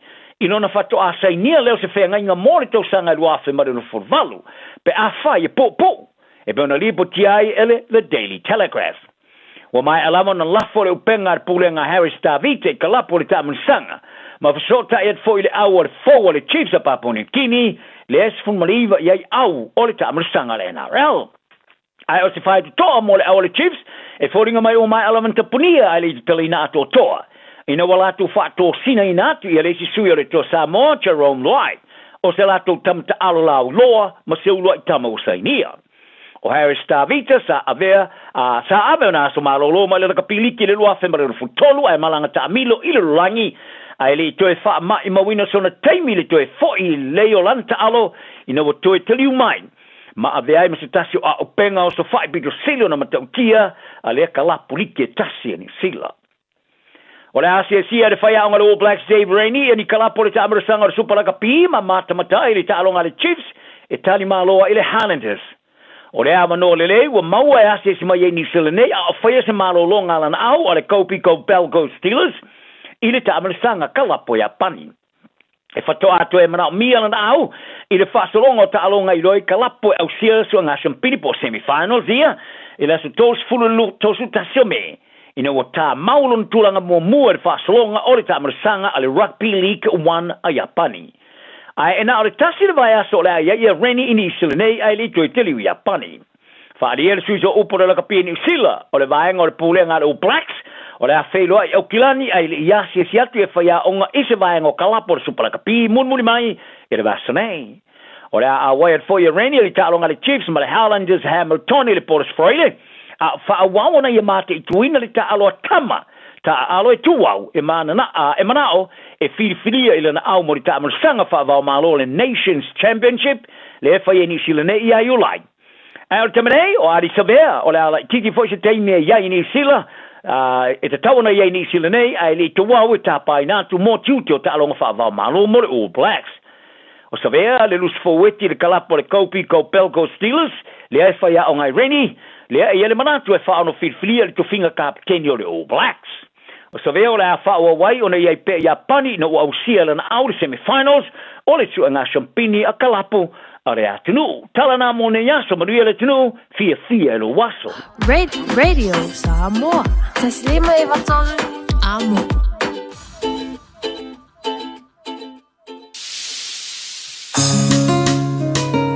i lona faatoa sainia lea o se feagaiga mo le tausaga e 2028, pe afai e puupuu, e pei ona lipotia ai e le The Daily Telegraph. Ua maea lava ona lafo le upega a le pulega a Harris Tavita i kalapu o le taamilisaga, ma fesootai atu foi i le au a le fou a le Chiefs a Papua New Guinea, lea e 19 i ai au o le taamilisaga a le NRL. Ae o se faitotoa mo le au a le Chiefs, e foliga mai ua maea lava ona tapunia ae le i tatalaina atoatoa, ina ua latou faatosinaina atu ia le isi sui o le Toa Samoa, Jarome Luai, o se latou tama taalo lauiloa ma se uluai tama ua sainia. O Harris Tavita sa avea, a, sa ave ona aso malōlō mai le lakapiliki i le 2023 ae malaga taamilo i le lolagi, ae le i toe faamaʻimauina sona taimi i le toe foʻi lelei o lana taalo ina ua toe taliu mai. Ma avea ai ma se tasi o aopenga o sofaʻi pito sili ona matautia a lea kalapu like tasi a Niu Sila. O le asiasia e le faiaoga le All Blacks Dave Rennie ia ni kalapu o le taamalasaga o le Supa Lakapi ma matamata i le taaloga a le Chiefs e tali malo ai le Highlanders. O le avanoa lelei ua maua e asiasi mai ai Niu Sila nei a o faia se malologa a lana au a le Kopi Kobelco Steelers i le taamalasaga kalapu o Iapani. E faatoa atu e manaomia lana au i le faasologa o taaloga i loa i kalapo e ausia suaga siampini po o semi-finals ia i le aso 31 o Me ina ua tāmau lona tulaga muamua i le faasologa o le taamalasaga a le Rugby League One a Iapani. Ae e na o le tasi le vaiaso o le a i ai ia Rennie i Niu Sila nei ae le i toe teliu i Iapani. Faaalia le sui sooupu o le lakapi i Niu Sila, o le vaega o le pulega a le All Blacks, o le a feiloai i Aukilani ae le i asiasi atu e faiaoga i se vaega o kalapo o le Supa Lakapi mulimuli mai i le vaiaso nei. O le a auai atu foi e Rennie i le taaloga a le Chiefs ma le Highlanders Hamilton i le Port Australia, a o faaauau ona ia mataituina le taaalo a tama taaalo e tuau e manana e manao e filifilia i lana au mo le taamalasaga faavaomalo le Nations Championship lea e fai e Niu Sila nei ia Iulai. Ae o le taimi nei, o Ardie Savea, o le a laitiiti foi se taimi e i ai i Niu Sila, ā, e tatau ana i ai i Niu Sila nei, ae le i tauau e tāpaina atu mō tiute o taaloga faavaomalo mo le All Blacks. O Savea, le lusi foueti i le kalapu a le Kopi Kobelco Steelers, lea e faiaoga ai Rennie, lea e i ai le manatu e faaono filifilia i le tofiga kapeteni o le All Blacks. O Savea o le a faaauau ai ona i ai pea i Iapani ina ua ausia e lana au le semi-finals o le suega siampini a kalapu a le atunuu. Tala nā mō nei aso, manuia le atunuu, fiafia e lou aso. Radio Samoa. Taslima e vatolu.